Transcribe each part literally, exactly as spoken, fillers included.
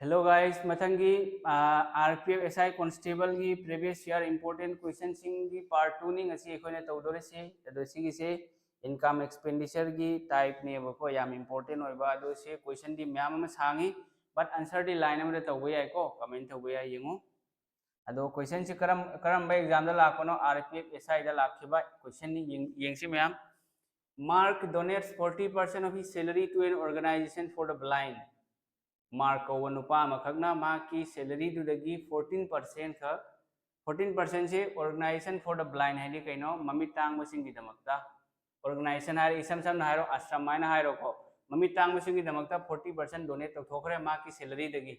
Hello guys, ꯃꯊꯪꯒꯤ R P F ꯑꯦꯁ ꯑꯥꯏ ꯀꯣꯟꯁꯇꯦꯕꯜꯒꯤ previous year important questionꯁꯤꯡꯒꯤ part twoꯅꯤ ꯉꯁꯤ ꯑꯩꯈꯣꯏꯅ ꯇꯧꯗꯣꯔꯤꯁꯤ꯫ ꯑꯗꯣ ꯁꯤꯒꯤꯁꯦ income expenditureꯒꯤ typeꯅꯦꯕꯀꯣ, ꯌꯥꯝ important ꯑꯣꯏꯕ꯫ ꯑꯗꯣ ꯁꯤ questionꯗꯤ ꯃꯌꯥꯝ ꯑꯃ ꯁꯥꯡꯉꯤ, but answerꯗꯤ line ꯑꯃꯗ ꯇꯧꯕ ꯌꯥꯏꯀꯣ, comment ꯇꯧꯕ ꯌꯥꯏ, ꯌꯦꯡꯉꯨ꯫ ꯑꯗꯣ questionꯁꯤ ꯀꯔꯝ ꯀꯔꯝꯕ examꯗ ꯂꯥꯛꯄꯅꯣ? ꯑꯥꯔ ꯄꯤ ꯑꯦꯐ ꯑꯦꯁ ꯑꯥꯏꯗ ꯂꯥꯛꯈꯤꯕ questionꯅꯤ꯫ ꯌꯦꯡ- ꯌꯦꯡꯁꯤ ꯃꯌꯥꯝ꯫ Mark donates forty percent of his salary to an organization for the blind. Mark ꯀꯧꯕ ꯅꯨꯄꯥ ꯑꯃꯈꯛꯅ ꯃꯍꯥꯛꯀꯤ salaryꯗꯨꯗꯒꯤ fourteen percent ꯈꯛ, fourteen percentꯁꯦ organization for the blind ꯍꯥꯏꯗꯤ ꯀꯩꯅꯣ? ꯃꯃꯤꯠ ꯇꯥꯡꯕꯁꯤꯡꯒꯤꯗꯃꯛꯇ꯫ Organization ꯍꯥꯏꯔ, ꯏꯁꯝ ꯁꯝꯅ ꯍꯥꯏꯔꯣ, ꯑꯁ꯭ꯔꯝ ꯍꯥꯏꯅ ꯍꯥꯏꯔꯣꯀꯣ, ꯃꯃꯤꯠ ꯇꯥꯡꯕꯁꯤꯡꯒꯤꯗꯃꯛꯇ forty percent donate ꯇꯧꯊꯣꯛꯈ꯭ꯔꯦ ꯃꯍꯥꯛꯀꯤ salaryꯗꯒꯤ꯫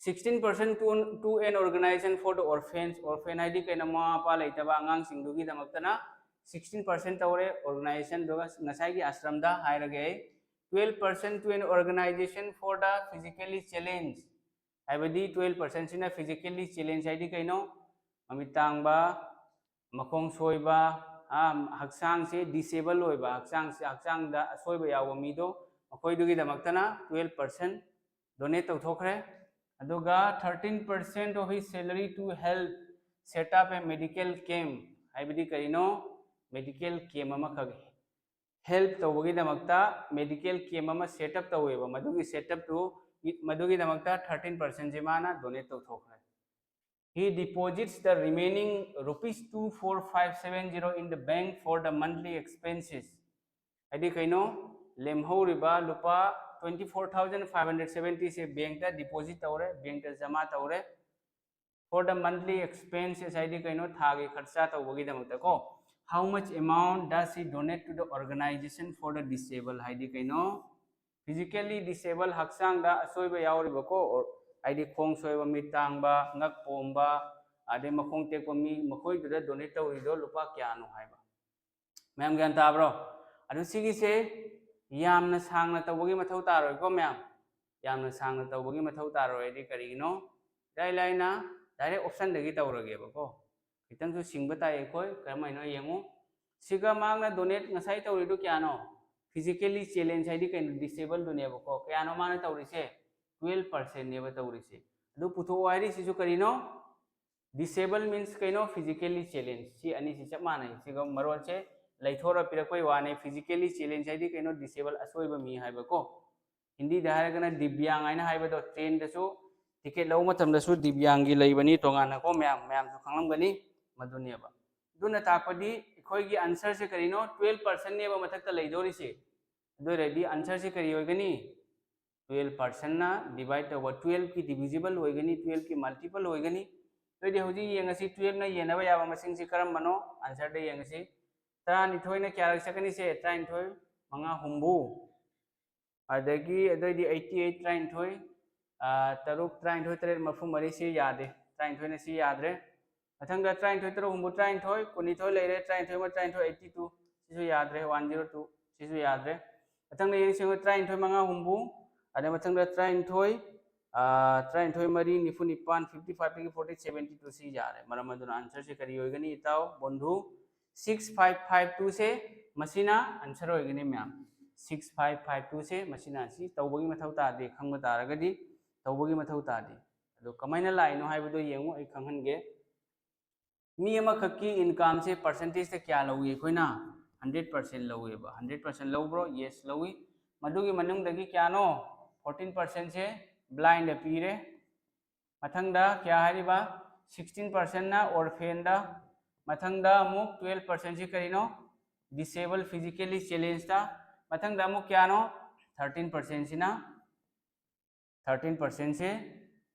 Sixteen percent to, to an organization for the orphans. Orphan ꯍꯥꯏꯗꯤ ꯀꯩꯅꯣ? ꯃꯃꯥ ꯃꯄꯥ ꯂꯩꯇꯕ ꯑꯉꯥꯡꯁꯤꯡꯗꯨꯒꯤꯗꯃꯛꯇꯅ sixteen percent ꯇꯧꯔꯦ organizationꯗꯨꯒ, ꯉꯁꯥꯏꯒꯤ ꯑꯁ꯭ꯔꯝꯗ ꯍꯥꯏꯔꯒꯦ ꯑꯩ꯫ Twelve percent to an organization for the physically challenged. ꯍꯥꯏꯕꯗꯤ twelve percentꯁꯤꯅ physically challenged ꯍꯥꯏꯗꯤ ꯀꯩꯅꯣ? ꯃꯃꯤꯠ ꯇꯥꯡꯕ, ꯃꯈꯣꯡ ꯁꯣꯏꯕ, ꯑꯥ, ꯍꯛꯆꯥꯡꯁꯦ disable ꯑꯣꯏꯕ, ꯍꯛꯆꯥꯡꯁꯦ, ꯍꯛꯆꯥꯡꯗ ꯑꯁꯣꯏꯕ ꯌꯥꯎꯕ ꯃꯤꯗꯣ, ꯃꯈꯣꯏꯗꯨꯒꯤꯗꯃꯛꯇꯅ twelve percent donate ꯇꯧꯊꯣꯛꯈ꯭ꯔꯦ꯫ ꯑꯗꯨꯒ thirteen percent of his salary to help set up a medical camp. ꯍꯥꯏꯕꯗꯤ ꯀꯔꯤꯅꯣ? Medical camp ꯑꯃꯈꯛ help ꯇꯧꯕꯒꯤꯗꯃꯛꯇ medical camp ꯑꯃ set up ꯇꯧꯋꯦꯕ꯫ ꯃꯗꯨꯒꯤ set upꯇꯨ, ꯃꯗꯨꯒꯤꯗꯃꯛꯇ thirteen percentꯁꯦ ꯃꯥꯅ donate ꯇꯧꯊꯣꯛꯈ꯭ꯔꯦ꯫ He deposits the remaining rupees two four five seven zero in the bank for the monthly expenses. ꯍꯥꯏꯗꯤ ꯀꯩꯅꯣ? ꯂꯦꯝꯍꯧꯔꯤꯕ ꯂꯨꯄꯥ twenty four thousand five hundred seventyꯁꯦ bankꯇ deposit ꯇꯧꯔꯦ, bankꯇ ꯖꯃꯥ ꯇꯧꯔꯦ, for the monthly expenses ꯍꯥꯏꯗꯤ ꯀꯩꯅꯣ? ꯊꯥꯒꯤ ꯈꯔꯆꯥ ꯇꯧꯕꯒꯤꯗꯃꯛꯇ ꯀꯣ꯫ How much amount does he donate to the organization for the disabled ꯍꯥꯏꯗꯤ ꯀꯩꯅꯣ? Physically disable, ꯍꯛꯆꯥꯡꯗ ꯑꯁꯣꯏꯕ ꯌꯥꯎꯔꯤꯕꯀꯣ, or ꯍꯥꯏꯗꯤ ꯈꯣꯡ ꯁꯣꯏꯕ, ꯃꯤꯠ ꯇꯥꯡꯕ, ꯉꯛ ꯄꯣꯝꯕ, ꯑꯗꯩ ꯃꯈꯣꯡ ꯇꯦꯛꯄ ꯃꯤ, ꯃꯈꯣꯏꯗꯨꯗ donate ꯇꯧꯔꯤꯗꯣ ꯂꯨꯄꯥ ꯀꯌꯥꯅꯣ ꯍꯥꯏꯕ꯫ ꯃꯌꯥꯝ ꯒ꯭ꯌꯥꯟ ꯇꯥꯕ꯭ꯔꯣ? ꯑꯗꯨ ꯁꯤꯒꯤꯁꯦ ꯌꯥꯝꯅ ꯁꯥꯡꯅ ꯇꯧꯕꯒꯤ ꯃꯊꯧ ꯇꯥꯔꯣꯏꯀꯣ ꯃꯌꯥꯝ꯫ ꯌꯥꯝꯅ ꯁꯥꯡꯅ ꯇꯧꯕꯒꯤ ꯃꯊꯧ ꯇꯥꯔꯣꯏ ꯍꯥꯏꯗꯤ ꯀꯔꯤꯒꯤꯅꯣ? ꯏꯔꯥꯏ ꯂꯥꯏꯅ direct optionꯗꯒꯤ ꯇꯧꯔꯒꯦꯕꯀꯣ꯫ ꯈꯤꯇꯪꯁꯨ ꯁꯤꯡꯕ ꯇꯥꯏ ꯑꯩꯈꯣꯏ꯫ ꯀꯔꯝꯍꯥꯏꯅꯣ ꯌꯦꯡꯉꯨ꯫ ꯁꯤꯒ ꯃꯥꯅ donate ꯉꯁꯥꯏ ꯇꯧꯔꯤꯗꯨ ꯀꯌꯥꯅꯣ? Physically challenge ꯍꯥꯏꯗꯤ ꯀꯩꯅꯣ? Disabledꯗꯨꯅꯦꯕꯀꯣ꯫ ꯀꯌꯥꯅꯣ ꯃꯥꯅ ꯇꯧꯔꯤꯁꯦ? ꯇꯨꯋꯦꯜꯞ ꯄꯥꯔꯁꯦꯟꯅꯦꯕ ꯇꯧꯔꯤꯁꯦ꯫ ꯑꯗꯨ ꯄꯨꯊꯣꯛꯑꯣ ꯍꯥꯏꯔꯤꯁꯤꯁꯨ ꯀꯔꯤꯅꯣ? Disable means ꯀꯩꯅꯣ? Physically challenge꯫ ꯁꯤ ꯑꯅꯤꯁꯤ ꯆꯞ ꯃꯥꯟꯅꯩ꯫ ꯁꯤꯒ ꯃꯔꯣꯜꯁꯦ ꯂꯩꯊꯣꯛꯑ ꯄꯤꯔꯛꯄꯩ ꯋꯥꯅꯦ꯫ Physically challenge ꯍꯥꯏꯗꯤ ꯀꯩꯅꯣ? Disable, ꯑꯁꯣꯏꯕ ꯃꯤ ꯍꯥꯏꯕꯀꯣ꯫ ꯍꯤꯟꯗꯤꯗ ꯍꯥꯏꯔꯒꯅ ꯗꯤꯕ꯭ꯌꯥꯡ ꯍꯥꯏꯅ ꯍꯥꯏꯕꯗꯣ꯫ ꯇ꯭ꯔꯦꯟꯗꯁꯨ ꯇꯤꯀꯦꯠ ꯂꯧꯕ ꯃꯇꯝꯗꯁꯨ ꯗꯤꯕ꯭ꯌꯥꯡꯒꯤ ꯂꯩꯕꯅꯤ ꯇꯣꯉꯥꯟꯅꯀꯣ, ꯃꯌꯥꯝ, ꯃꯌꯥꯝꯁꯨ ꯈꯪꯂꯝꯒꯅꯤ꯫ ꯃꯗꯨꯅꯦꯕ꯫ ꯑꯗꯨꯅ ꯇꯥꯛꯄꯗꯤ ꯑꯩꯈꯣꯏꯒꯤ answerꯁꯦ ꯀꯔꯤꯅꯣ? ꯇꯨꯋꯦꯜꯞ ꯄꯥꯔꯁꯦꯟꯅꯦꯕ ꯃꯊꯛꯇ ꯂꯩꯗꯧꯔꯤꯁꯦ꯫ ꯑꯗꯨ ꯑꯣꯏꯔꯗꯤ answerꯁꯦ ꯀꯔꯤ ꯑꯣꯏꯒꯅꯤ? ꯇꯨꯋꯦꯜꯞ ꯄꯥꯔꯁꯦꯟꯅ divide ꯇꯧꯕ, ꯇꯨꯋꯦꯜꯞꯀꯤ divisible ꯑꯣꯏꯒꯅꯤ, ꯇꯨꯋꯦꯜꯞꯀꯤ multiple ꯑꯣꯏꯒꯅꯤ꯫ ꯑꯗꯨꯑꯣꯏꯗꯤ ꯍꯧꯖꯤꯛ ꯌꯦꯡꯉꯁꯤ, ꯇꯨꯋꯦꯜꯞꯅ ꯌꯦꯟꯅꯕ ꯌꯥꯕ ꯃꯁꯤꯡꯁꯤ ꯀꯔꯝꯕꯅꯣ? Answerꯗ ꯌꯦꯡꯉꯁꯤ꯫ ꯇꯔꯥꯅꯤꯊꯣꯏꯅ ꯀꯌꯥꯔꯛ ꯆꯠꯀꯅꯤ? ꯁꯦ, ꯇꯔꯥꯅꯤꯊꯣꯏ, ꯃꯉꯥ ꯍꯨꯝꯐꯨ꯫ ꯑꯗꯒꯤ ꯑꯗꯩꯗꯤ eighty eight, ꯇꯔꯥꯅꯤꯊꯣꯏ, ꯑꯥ, ꯇꯔꯨꯛ, ꯇꯔꯥꯅꯤꯊꯣꯏ, ꯇꯔꯦꯠ, ꯃꯔꯐꯨ ꯃꯔꯤ, ꯁꯤ ꯌꯥꯗꯦ꯫ ꯇꯔꯥꯅꯤꯊꯣꯏꯅ ꯁꯤ ꯌꯥꯗ꯭ꯔꯦ꯫ ꯃꯊꯪꯗ ꯇꯔꯥꯅꯤꯊꯣꯏ, ꯇꯔꯨꯛ, ꯍꯨꯝꯐꯨ, ꯇꯔꯥꯅꯤꯊꯣꯏ, ꯀꯨꯟꯅꯤꯊꯣꯏ ꯂꯩꯔꯦ꯫ ꯇꯔꯥꯅꯤꯊꯣꯏ ꯑꯃ, ꯇꯔꯥꯅꯤꯊꯣꯏ, eighty two, ꯁꯤꯁꯨ ꯌꯥꯗ꯭ꯔꯦ꯫ One zero two, ꯁꯤꯁꯨ ꯌꯥꯗ꯭ꯔꯦ꯫ ꯃꯊꯪꯗ ꯌꯦꯡꯁꯤ, ꯇꯔꯥꯅꯤꯊꯣꯏ, ꯃꯉꯥ ꯍꯨꯝꯐꯨ꯫ ꯑꯗꯩ ꯃꯊꯪꯗ ꯇꯔꯥꯅꯤꯊꯣꯏ, ꯑꯥ, ꯇꯔꯥꯅꯤꯊꯣꯏ, ꯃꯔꯤ, ꯅꯤꯐꯨ ꯅꯤꯄꯥꯟ, fifty fiveꯇꯒꯤ forty, seventy two, ꯁꯤ ꯌꯥꯔꯦ꯫ ꯃꯔꯝ ꯑꯗꯨꯅ answerꯁꯦ ꯀꯔꯤ ꯑꯣꯏꯒꯅꯤ, ꯏꯇꯥꯎ, ꯕꯣꯟꯙꯨ? Six five five twoꯁꯦ ꯃꯁꯤꯅ answer ꯑꯣꯏꯒꯅꯤ, ꯃꯌꯥꯝ꯫ Six five five twoꯁꯦ ꯃꯁꯤꯅ꯫ ꯁꯤ ꯇꯧꯕꯒꯤ ꯃꯊꯧ ꯇꯥꯗꯦ, ꯈꯪꯕ ꯇꯥꯔꯒꯗꯤ꯫ ꯇꯧꯕꯒꯤ ꯃꯊꯧ ꯇꯥꯗꯦ꯫ ꯑꯗꯣ ꯀꯃꯥꯏꯅ ꯂꯥꯛꯏꯅꯣ ꯍꯥꯏꯕꯗꯣ ꯌꯦꯡꯉꯨ, ꯑꯩ ꯈꯪꯍꯟꯒꯦ꯫ ꯃꯤ ꯑꯃꯈꯛꯀꯤ incomeꯁꯦ percentageꯇ ꯀꯌꯥ ꯂꯧꯏ ꯑꯩꯈꯣꯏꯅ? Hundred percent ꯂꯧꯏꯕ꯫ Hundred percent ꯂꯧꯕ꯭ꯔꯣ? Yes, ꯂꯧꯏ꯫ ꯃꯗꯨꯒꯤ ꯃꯅꯨꯡꯗꯒꯤ ꯀꯌꯥꯅꯣ? Fourteen percentꯁꯦ blindꯗ ꯄꯤꯔꯦ꯫ ꯃꯊꯪꯗ ꯀꯌꯥ ꯍꯥꯏꯔꯤꯕ? Sixteen percentꯅ orphanꯗ꯫ ꯃꯊꯪꯗ ꯑꯃꯨꯛ twelve percentꯁꯤ ꯀꯔꯤꯅꯣ? Disable, physically challengeꯗ꯫ ꯃꯊꯪꯗ ꯑꯃꯨꯛ ꯀꯌꯥꯅꯣ? Thirteen percentꯁꯤꯅ, thirteen percentꯁꯦ,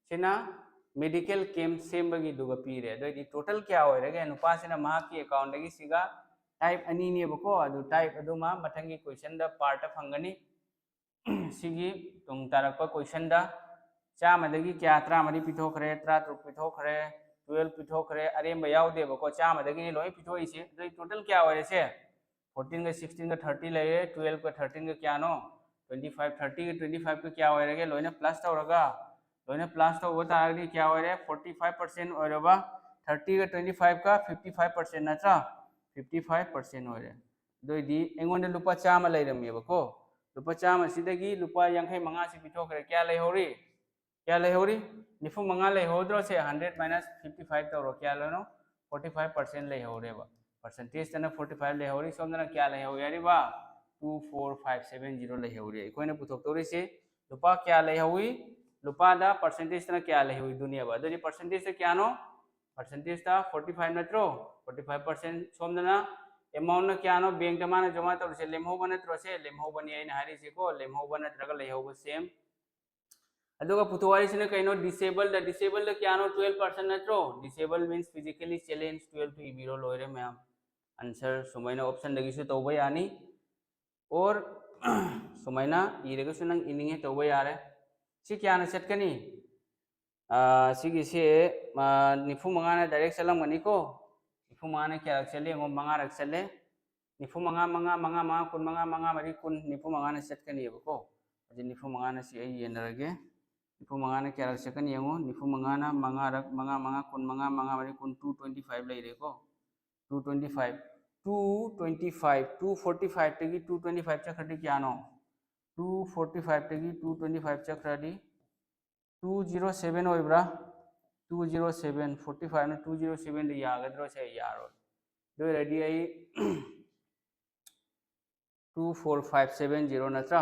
ꯁꯤꯅ medical camp ꯁꯦꯝꯕꯒꯤꯗꯨꯒ ꯄꯤꯔꯦ꯫ ꯑꯗꯨꯑꯣꯏꯗꯤ total ꯀꯌꯥ ꯑꯣꯏꯔꯒꯦ? ꯅꯨꯄꯥꯁꯤꯅ ꯃꯍꯥꯛꯀꯤ accountꯗꯒꯤ ꯁꯤꯒ type ꯑꯅꯤꯅꯦꯕꯀꯣ, ꯑꯗꯨ type ꯑꯗꯨꯃ ꯃꯊꯪꯒꯤ questionꯗ partꯇ ꯐꯪꯒꯅꯤ꯫ ꯁꯤꯒꯤ ꯇꯨꯡ ꯇꯥꯔꯛꯄ questionꯗ ꯆꯥꯝꯃꯗꯒꯤ ꯀꯌꯥ? ꯇꯔꯥꯃꯔꯤ ꯄꯤꯊꯣꯛꯈ꯭ꯔꯦ, ꯇꯔꯥꯇꯔꯨꯛ ꯄꯤꯊꯣꯛꯈ꯭ꯔꯦ, twelve ꯄꯤꯊꯣꯛꯈ꯭ꯔꯦ, ꯑꯔꯦꯝꯕ ꯌꯥꯎꯗꯦꯕꯀꯣ, ꯆꯥꯝꯃꯗꯒꯤꯅꯤ ꯂꯣꯏ ꯄꯤꯊꯣꯛꯏꯁꯦ꯫ ꯑꯗꯨꯗꯤ total ꯀꯌꯥ ꯑꯣꯏꯔꯦ ꯁꯦ? Fourteenꯒ sixteenꯒ thirty ꯂꯩꯔꯦ, twelveꯀ thirteenꯒ ꯀꯌꯥꯅꯣ? Twenty five, thirtyꯒ twenty fiveꯀ ꯀꯌꯥ ꯑꯣꯏꯔꯒꯦ? ꯂꯣꯏꯅ plus ꯇꯧꯔꯒ, ꯂꯣꯏꯅ plus ꯇꯧꯕ ꯇꯥꯔꯒꯗꯤ ꯀꯌꯥ ꯑꯣꯏꯔꯦ? Forty five percent ꯑꯣꯏꯔꯕ? Thirtyꯒ twenty fiveꯀ fifty five percent ꯅꯠꯇ꯭ꯔꯥ? Fifty five percent ꯑꯣꯏꯔꯦ꯫ ꯑꯗꯨꯑꯣꯏꯗꯤ ꯑꯩꯉꯣꯟꯗ ꯂꯨꯄꯥ ꯆꯥꯝꯃ ꯂꯩꯔꯝꯃꯦꯕꯀꯣ, ꯂꯨꯄꯥ ꯆꯥꯝꯃꯁꯤꯗꯒꯤ ꯂꯨꯄꯥ ꯌꯥꯡꯈꯩ ꯃꯉꯥꯁꯤ ꯄꯤꯊꯣꯛꯈ꯭ꯔꯦ꯫ ꯀꯌꯥ ꯂꯩꯍꯧꯔꯤ? ꯀꯌꯥ ꯂꯩꯍꯧꯔꯤ? ꯅꯤꯐꯨ ꯃꯉꯥ ꯂꯩꯍꯧꯗ꯭ꯔꯣ? ꯁꯦ, hundred minus fifty five ꯇꯧꯔꯣ꯫ ꯀꯌꯥ ꯂꯩꯅꯣ? Forty five percent ꯂꯩꯍꯧꯔꯦꯕ꯫ Percentageꯇꯅ forty five ꯂꯩꯍꯧꯔꯤ꯫ ꯁꯣꯝꯗꯅ ꯀꯌꯥ ꯂꯩꯍꯧꯔꯤ ꯍꯥꯏꯔꯤꯕ? Two four five seven zero ꯂꯩꯍꯧꯔꯤ꯫ ꯑꯩꯈꯣꯏꯅ ꯄꯨꯊꯣꯛꯇꯧꯔꯤꯁꯦ ꯂꯨꯄꯥ ꯀꯌꯥ ꯂꯩꯍꯧꯏ? ꯂꯨꯄꯥꯗ percentageꯇꯅ ꯀꯌꯥ ꯂꯩꯍꯧꯏꯗꯨꯅꯦꯕ꯫ ꯑꯗꯨꯗꯤ percentageꯇ ꯀꯌꯥꯅꯣ? Percentageꯇ forty five ꯅꯠꯇ꯭ꯔꯣ? Forty five percent꯫ ꯁꯣꯝꯗꯅ amountꯅ ꯀꯌꯥꯅꯣ? Bankꯇ ꯃꯥꯅ ꯖꯃꯥ ꯇꯧꯔꯤꯁꯦ ꯂꯦꯝꯍꯧꯕ ꯅꯠꯇ꯭ꯔꯣ? ꯁꯦ, ꯂꯦꯝꯍꯧꯕꯅꯤ ꯑꯩꯅ ꯍꯥꯏꯔꯤꯁꯦꯀꯣ, ꯂꯦꯝꯍꯧꯕ ꯅꯠꯇ꯭ꯔꯒ ꯂꯩꯍꯧꯕ, same꯫ ꯑꯗꯨꯒ ꯄꯨꯊꯣꯛ ꯍꯥꯏꯔꯤꯁꯤꯅ ꯀꯩꯅꯣ? Disabledꯇ꯫ Disabledꯇ ꯀꯌꯥꯅꯣ? Twelve percent ꯅꯠꯇ꯭ꯔꯣ? Disable means physically challenged, twelve two ꯏꯕꯤꯔꯣ, ꯂꯣꯏꯔꯦ ꯃꯌꯥꯝ꯫ Answer ꯁꯨꯃꯥꯏꯅ optionꯗꯒꯤꯁꯨ ꯇꯧꯕ ꯌꯥꯅꯤ, or ꯁꯨꯃꯥꯏꯅ ꯏꯔꯒꯁꯨ ꯅꯪ ꯏꯅꯤꯡꯉꯦ ꯇꯧꯕ ꯌꯥꯔꯦ꯫ ꯁꯤ ꯀꯌꯥꯅ ꯆꯠꯀꯅꯤ? ꯑꯥ, ꯁꯤꯒꯤꯁꯦ, ꯑꯥ, ꯅꯤꯐꯨ ꯃꯉꯥꯅ direct ꯆꯠꯂꯝꯒꯅꯤꯀꯣ꯫ ꯅꯤꯐꯨ ꯃꯉꯥꯅ ꯀꯌꯥꯔꯛ ꯆꯠꯂꯦ ꯌꯦꯡꯉꯣ, ꯃꯉꯥꯔꯛ ꯆꯠꯂꯦ꯫ ꯅꯤꯐꯨ ꯃꯉꯥ, ꯃꯉꯥ, ꯃꯉꯥ, ꯃꯉꯥ, ꯀꯨꯟ ꯃꯉꯥ, ꯃꯉꯥ ꯃꯔꯤ ꯀꯨꯟ, ꯅꯤꯐꯨ ꯃꯉꯥꯅ ꯆꯠꯀꯅꯤꯕꯀꯣ꯫ ꯑꯗꯨ ꯅꯤꯐꯨ ꯃꯉꯥꯅ ꯁꯤ ꯑꯩ ꯌꯦꯟꯅꯔꯒꯦ꯫ ꯅꯤꯐꯨ ꯃꯉꯥꯅ ꯀꯌꯥꯔꯛ ꯆꯠꯀꯅꯤ ꯌꯦꯡꯉꯣ꯫ ꯅꯤꯐꯨ ꯃꯉꯥꯅ ꯃꯉꯥꯔꯛ, ꯃꯉꯥ, ꯃꯉꯥ, ꯀꯨꯟ ꯃꯉꯥ, ꯃꯉꯥ ꯃꯔꯤ ꯀꯨꯟ, two twenty five ꯂꯩꯔꯦꯀꯣ꯫ Two twenty five, two twenty five, two forty fiveꯇꯒꯤ two twenty five ꯆꯠꯈ꯭ꯔꯗꯤ ꯀꯌꯥꯅꯣ? Two forty fiveꯇꯒꯤ two twenty five ꯆꯠꯈ꯭ꯔꯗꯤ two zero seven ꯑꯣꯏꯕ꯭ꯔꯥ? Two zero seven, forty fiveꯅ two zero sevenꯗ ꯌꯥꯒꯗ꯭ꯔꯣ? ꯁꯦ, ꯌꯥꯔꯣꯏ꯫ ꯑꯗꯨ ꯑꯣꯏꯔꯗꯤ ꯑꯩ two four five seven zero ꯅꯠꯇ꯭ꯔꯥ?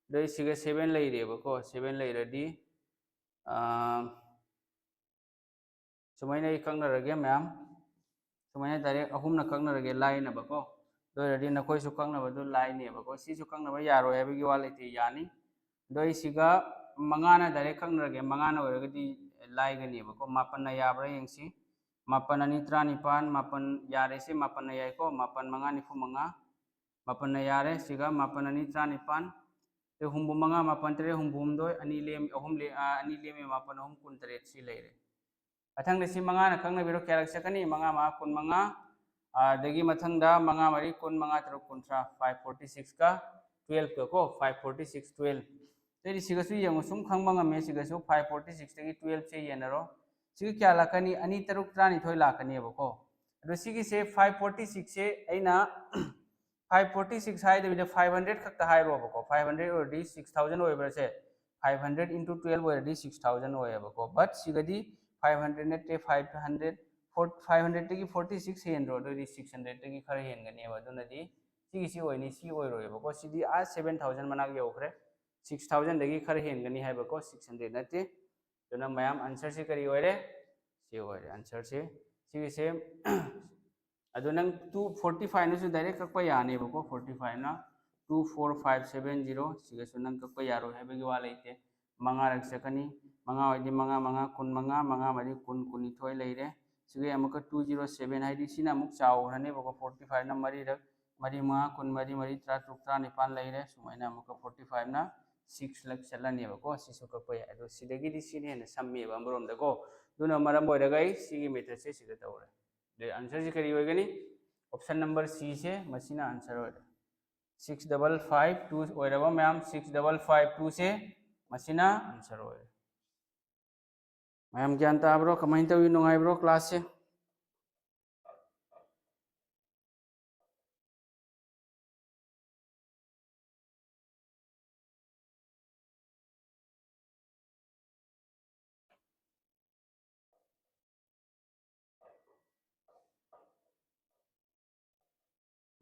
ꯑꯗꯨ ꯑꯩ ꯁꯤꯒ seven ꯂꯩꯔꯦꯕꯀꯣ꯫ Seven ꯂꯩꯔꯗꯤ, ꯑꯥ, ꯁꯨꯃꯥꯏꯅ ꯑꯩ ꯀꯛꯅꯔꯒꯦ ꯃꯌꯥꯝ꯫ ꯁꯨꯃꯥꯏꯅ direct ꯑꯍꯨꯝꯅ ꯀꯛꯅꯔꯒꯦ, ꯂꯥꯏꯅꯕꯀꯣ꯫ ꯑꯗꯨ ꯑꯣꯏꯔꯗꯤ ꯅꯈꯣꯏꯁꯨ ꯀꯛꯅꯕꯗꯨ ꯂꯥꯏꯅꯦꯕꯀꯣ꯫ ꯁꯤꯁꯨ ꯀꯛꯅꯕ ꯌꯥꯔꯣꯏ ꯍꯥꯏꯕꯒꯤ ꯋꯥ ꯂꯩꯇꯦ, ꯌꯥꯅꯤ꯫ ꯑꯗꯣ ꯑꯩ ꯁꯤꯒ ꯃꯉꯥꯅ direct ꯀꯛꯅꯔꯒꯦ꯫ ꯃꯉꯥꯅ ꯑꯣꯏꯔꯒꯗꯤ ꯂꯥꯏꯒꯅꯦꯕꯀꯣ꯫ ꯃꯥꯄꯟꯅ ꯌꯥꯕ꯭ꯔꯥ ꯌꯦꯡꯁꯤ꯫ ꯃꯥꯄꯟ ꯑꯅꯤ ꯇꯔꯥꯅꯤꯄꯥꯟ, ꯃꯥꯄꯟ ꯌꯥꯔꯦ꯫ ꯁꯤ ꯃꯥꯄꯟꯅ ꯌꯥꯏꯀꯣ꯫ ꯃꯥꯄꯟ ꯃꯉꯥ ꯅꯤꯐꯨ ꯃꯉꯥ, ꯃꯥꯄꯟꯅ ꯌꯥꯔꯦ꯫ ꯁꯤꯒ ꯃꯥꯄꯟ ꯑꯅꯤ ꯇꯔꯥꯅꯤꯄꯥꯟ, ꯑꯗꯩ ꯍꯨꯝꯐꯨ ꯃꯉꯥ, ꯃꯥꯄꯟ ꯇꯔꯦꯠ ꯍꯨꯝꯐꯨ ꯍꯨꯝꯗꯣꯏ, ꯑꯅꯤ ꯂꯦꯝ-, ꯑꯍꯨꯝ ꯂꯦ-, ꯑꯥ, ꯑꯅꯤ ꯂꯦꯝꯃꯦ, ꯃꯥꯄꯟ ꯑꯍꯨꯝ ꯀꯨꯟꯇꯔꯦꯠ꯫ ꯁꯤ ꯂꯩꯔꯦ꯫ ꯃꯊꯪꯗ ꯁꯤ ꯃꯉꯥꯅ ꯀꯛꯅꯕꯤꯔꯣ꯫ ꯀꯌꯥꯔꯛ ꯆꯠꯀꯅꯤ? ꯃꯉꯥ ꯃꯉꯥ ꯀꯨꯟꯃꯉꯥ, ꯑꯗꯒꯤ ꯃꯊꯪꯗ ꯃꯉꯥ ꯃꯔꯤ ꯀꯨꯟ, ꯃꯉꯥ ꯇꯔꯨꯛ ꯀꯨꯟꯊ꯭ꯔꯥ, five forty sixꯀ twelveꯀ ꯀꯣ, five forty six, twelve꯫ ꯑꯗꯩꯗꯤ ꯁꯤꯒꯁꯨ ꯌꯦꯡꯉꯨ, ꯁꯨꯝ ꯈꯪꯕ ꯉꯝꯃꯦ꯫ ꯁꯤꯒꯁꯨ five forty sixꯇꯒꯤ twelveꯁꯦ ꯌꯦꯟꯅꯔꯣ꯫ ꯁꯤꯒ ꯀꯌꯥ ꯂꯥꯛꯀꯅꯤ? ꯑꯅꯤ ꯇꯔꯨꯛ ꯇꯔꯥꯅꯤꯊꯣꯏ ꯂꯥꯛꯀꯅꯦꯕꯀꯣ꯫ ꯑꯗꯣ ꯁꯤꯒꯤꯁꯦ five forty sixꯁꯦ ꯑꯩꯅ five forty six ꯍꯥꯏꯗꯕꯤꯗ five hundred ꯈꯛꯇ ꯍꯥꯏꯔꯣꯕꯀꯣ꯫ Five hundred ꯑꯣꯏꯔꯗꯤ six thousand ꯑꯣꯏꯕ꯭ꯔꯁꯦ? Five hundred into twelve ꯑꯣꯏꯔꯗꯤ six thousand ꯑꯣꯏꯌꯦꯕꯀꯣ꯫ But ꯁꯤꯒꯗꯤ five hundred ꯅꯠꯇꯦ, five hundred, four, five hundred ꯗꯒꯤ forty six ꯍꯦꯟꯗ꯭ꯔꯣ? ꯑꯗꯨꯑꯣꯏꯗꯤ six hundred ꯗꯒꯤ ꯈꯔ ꯍꯦꯟꯒꯅꯦꯕ꯫ ꯑꯗꯨꯅꯗꯤ ꯁꯤꯒꯤꯁꯤ ꯑꯣꯏꯅꯤ, ꯁꯤ ꯑꯣꯏꯔꯣꯏꯕꯀꯣ꯫ ꯁꯤꯗꯤ ꯑꯥ seven thousand ꯃꯅꯥꯛ ꯌꯧꯈ꯭ꯔꯦ꯫ Six thousand ꯗꯒꯤ ꯈꯔ ꯍꯦꯟꯒꯅꯤ ꯍꯥꯏꯕꯀꯣ, six hundred ꯅꯠꯇꯦ꯫ ꯑꯗꯨꯅ ꯃꯌꯥꯝ answer ꯁꯤ ꯀꯔꯤ ꯑꯣꯏꯔꯦ? ꯁꯤ ꯑꯣꯏꯔꯦ answer ꯁꯤ꯫ ꯁꯤꯒꯤꯁꯦ ꯑꯗꯣ ꯅꯪ two forty five ꯅꯁꯨ direct ꯀꯛꯄ ꯌꯥꯅꯦꯕꯀꯣ꯫ Forty five ꯅ two four five seven zero, ꯁꯤꯒꯁꯨ ꯅꯪ ꯀꯛꯄ ꯌꯥꯔꯣꯏ ꯍꯥꯏꯕꯒꯤ ꯋꯥ ꯂꯩꯇꯦ꯫ ꯃꯉꯥꯔꯛ ꯆꯠꯀꯅꯤ꯫ ꯃꯉꯥ ꯑꯣꯏꯗꯤ ꯃꯉꯥ, ꯃꯉꯥ, ꯀꯨꯟ ꯃꯉꯥ, ꯃꯉꯥ ꯃꯔꯤ ꯀꯨꯟ, ꯀꯨꯟꯅꯤꯊꯣꯏ ꯂꯩꯔꯦ꯫ ꯁꯤꯒ ꯑꯃꯨꯛꯀ two zero seven ꯍꯥꯏꯗꯤ ꯁꯤꯅ ꯑꯃꯨꯛ ꯆꯥꯎꯈ꯭ꯔꯅꯦꯕꯀꯣ꯫ Forty five ꯅ ꯃꯔꯤꯔꯛ, ꯃꯔꯤ ꯃꯉꯥ ꯀꯨꯟ, ꯃꯔꯤ ꯃꯔꯤ ꯇꯔꯥꯇꯔꯨꯛ, ꯇꯔꯥꯅꯤꯄꯥꯟ ꯂꯩꯔꯦ꯫ ꯁꯨꯃꯥꯏꯅ ꯑꯃꯨꯛꯀ forty five ꯅ six ꯂꯛ ꯆꯠꯂꯅꯦꯕꯀꯣ꯫ ꯁꯤꯁꯨ ꯀꯛꯄ ꯌꯥꯏ꯫ ꯑꯗꯣ ꯁꯤꯗꯒꯤꯗꯤ ꯁꯤꯅ ꯍꯦꯟꯅ ꯁꯝꯃꯦꯕ ꯑꯃꯔꯣꯝꯗꯀꯣ꯫ ꯑꯗꯨꯅ ꯃꯔꯝ ꯑꯣꯏꯔꯒ ꯑꯩ ꯁꯤꯒꯤ method ꯁꯦ ꯁꯤꯗ ꯇꯧꯔꯦ꯫ ꯑꯗꯩ answer ꯁꯤ ꯀꯔꯤ ꯑꯣꯏꯒꯅꯤ? Option number C ꯁꯦ ꯃꯁꯤꯅ answer ꯑꯣꯏꯔꯦ꯫ Six double five two ꯑꯣꯏꯔꯕ ꯃꯌꯥꯝ, six double five two ꯁꯦ ꯃꯁꯤꯅ answer ꯑꯣꯏꯔꯦ꯫ ꯃꯌꯥꯝ ꯒ꯭ꯌꯥꯟ ꯇꯥꯕ꯭ꯔꯣ? ꯀꯃꯥꯏꯅ ꯇꯧꯋꯤ? ꯅꯨꯡꯉꯥꯏꯕ꯭ꯔꯣ class ꯁꯦ?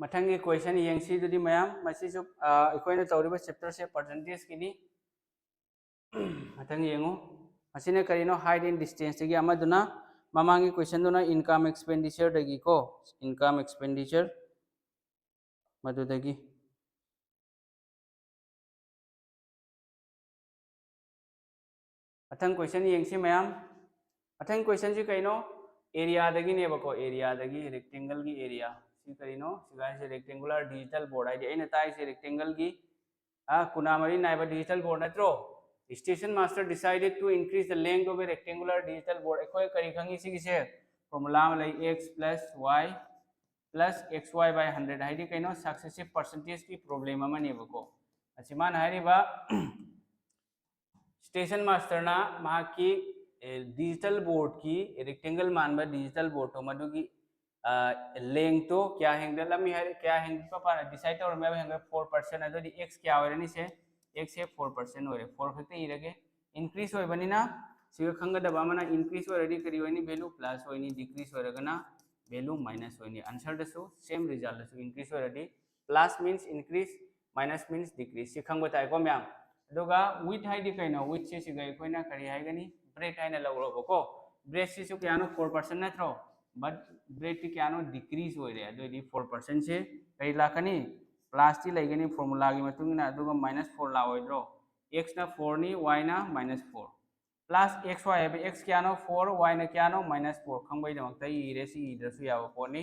ꯃꯊꯪꯒꯤ question ꯌꯦꯡꯁꯤ꯫ ꯑꯗꯨꯗꯤ ꯃꯌꯥꯝ, ꯃꯁꯤꯁꯨ, ꯑ, ꯑꯩꯈꯣꯏꯅ ꯇꯧꯔꯤꯕ chapter ꯁꯦ percentage ꯀꯤꯅꯤ꯫ ꯃꯊꯪ ꯌꯦꯡꯉꯨ꯫ ꯃꯁꯤꯅ ꯀꯔꯤꯅꯣ? Height and distance ꯇꯒꯤ ꯑꯃꯗꯨꯅ ꯃꯃꯥꯡꯒꯤ question ꯗꯨꯅ income expenditure ꯗꯒꯤꯀꯣ, income expenditure ꯃꯗꯨꯗꯒꯤ꯫ ꯃꯊꯪ question ꯌꯦꯡꯁꯤ ꯃꯌꯥꯝ꯫ ꯃꯊꯪ question ꯁꯤ ꯀꯩꯅꯣ? Area ꯗꯒꯤꯅꯦꯕꯀꯣ, area ꯗꯒꯤ, rectangle ꯒꯤ area꯫ ꯁꯤ ꯀꯔꯤꯅꯣ? ꯁꯤꯒ ꯍꯥꯏꯁꯦ rectangular digital board ꯍꯥꯏꯗꯤ ꯑꯩꯅ ꯇꯥꯛꯏꯁꯦ rectangle ꯒꯤ, ꯑ, ꯀꯨꯟꯃꯔꯤ ꯅꯥꯏꯕ digital board ꯅꯠꯇ꯭ꯔꯣ? Station master decided to increase the length of a rectangular digital board꯫ ꯑꯩꯈꯣꯏ ꯀꯔꯤ ꯈꯪꯉꯤ ꯁꯤꯒꯤꯁꯦ? Formula ꯑꯃ ꯂꯩ, x plus y plus xy by hundred ꯍꯥꯏꯗꯤ ꯀꯩꯅꯣ? Successive percentage ꯀꯤ problem ꯑꯃꯅꯦꯕꯀꯣ꯫ ꯑꯁꯤ ꯃꯥꯅ ꯍꯥꯏꯔꯤꯕ station master ꯅ ꯃꯍꯥꯛꯀꯤ, ꯑꯦ, digital board ꯀꯤ, rectangle ꯃꯥꯟꯕ digital board ꯇꯣ ꯃꯗꯨꯒꯤ ꯂꯦꯡꯇꯣ ꯀꯌꯥ ꯍꯦꯟꯒꯠꯂꯝꯃꯤ ꯍꯥꯏꯔꯦ, ꯀꯌꯥ ꯍꯦꯟꯒꯠꯄ ꯐꯥꯅ ꯗꯤꯁꯥꯏꯠ ꯇꯧꯔꯝꯃꯦ ꯍꯥꯏꯕ ꯍꯦꯟꯒꯠ ꯐꯣꯔ ꯄꯔꯁꯦꯟ꯫ ꯑꯗꯨꯗꯤ ꯑꯦꯛꯁ ꯀꯌꯥ ꯑꯣꯏꯔꯅꯤ? ꯁꯦ ꯑꯦꯛꯁꯁꯦ ꯐꯣꯔ ꯄꯔꯁꯦꯟ ꯑꯣꯏꯔꯦ꯫ ꯐꯣꯔ ꯈꯛꯇ ꯏꯔꯒꯦ꯫ ꯏꯟꯀ꯭ꯔꯤꯁ ꯑꯣꯏꯕꯅꯤꯅ ꯁꯤꯒ ꯈꯪꯒꯗꯕ ꯑꯃꯅ, ꯏꯟꯀ꯭ꯔꯤꯁ ꯑꯣꯏꯔꯗꯤ ꯀꯔꯤ ꯑꯣꯏꯅꯤ? ꯚꯦꯂꯨ ꯄ꯭ꯂꯁ ꯑꯣꯏꯅꯤ꯫ ꯗꯤꯀ꯭ꯔꯤꯁ ꯑꯣꯏꯔꯒꯅ ꯚꯦꯂꯨ ꯃꯥꯏꯅꯁ ꯑꯣꯏꯅꯤ꯫ ꯑꯟꯁꯔꯗꯁꯨ ꯁꯦꯝ ꯔꯤꯖꯜꯗꯁꯨ ꯏꯟꯀ꯭ꯔꯤꯁ ꯑꯣꯏꯔꯗꯤ plus means increase, minus means decrease. ꯁꯤ ꯈꯪꯕ ꯇꯥꯏꯀꯣ ꯃꯌꯥꯝ? ꯑꯗꯨꯒ ꯋꯤꯠ ꯍꯥꯏꯗꯤ ꯀꯩꯅꯣ? ꯋꯤꯠꯁꯦ ꯁꯤꯒ ꯑꯩꯈꯣꯏꯅ ꯀꯔꯤ ꯍꯥꯏꯒꯅꯤ? ꯕ꯭ꯔꯦꯠ ꯍꯥꯏꯅ ꯂꯧꯔꯣꯕꯀꯣ꯫ ꯕ꯭ꯔꯦꯠꯁꯤꯁꯨ ꯀꯌꯥꯅꯣ? ꯐꯣꯔ ꯄꯔꯁꯦꯟ ꯅꯠꯇ꯭ꯔꯣ? ꯕꯠ ꯕ꯭ꯔꯦꯠꯇꯤ ꯀꯌꯥꯅꯣ? ꯗꯤꯀ꯭ꯔꯤꯁ ꯑꯣꯏꯔꯦ꯫ ꯑꯗꯨꯑꯣꯏꯗꯤ ꯐꯣꯔ ꯄꯔꯁꯦꯟꯁꯦ ꯀꯔꯤ ꯂꯥꯛꯀꯅꯤ? ꯄ꯭ꯂꯁꯇꯤ ꯂꯩꯒꯅꯤ ꯐꯣꯔꯃꯨꯂꯥꯒꯤ ꯃꯇꯨꯡ ꯏꯟꯅ, ꯑꯗꯨꯒ ꯃꯥꯏꯅꯁ ꯐꯣꯔ ꯂꯥꯛꯑꯣꯏꯗ꯭ꯔꯣ? ꯑꯦꯛꯁꯅ ꯐꯣꯔꯅꯤ, ꯋꯥꯏꯅ minus four. Plus x y ꯍꯥꯏꯕ, ꯑꯦꯛꯁ ꯀꯌꯥꯅꯣ? ꯐꯣꯔ, ꯋꯥꯏꯅ ꯀꯌꯥꯅꯣ? Minus four. ꯈꯪꯕꯩꯗꯃꯛꯇ ꯏꯔꯦ, ꯁꯤ ꯏꯗ꯭ꯔꯁꯨ ꯌꯥꯕ ꯄꯣꯠꯅꯤ꯫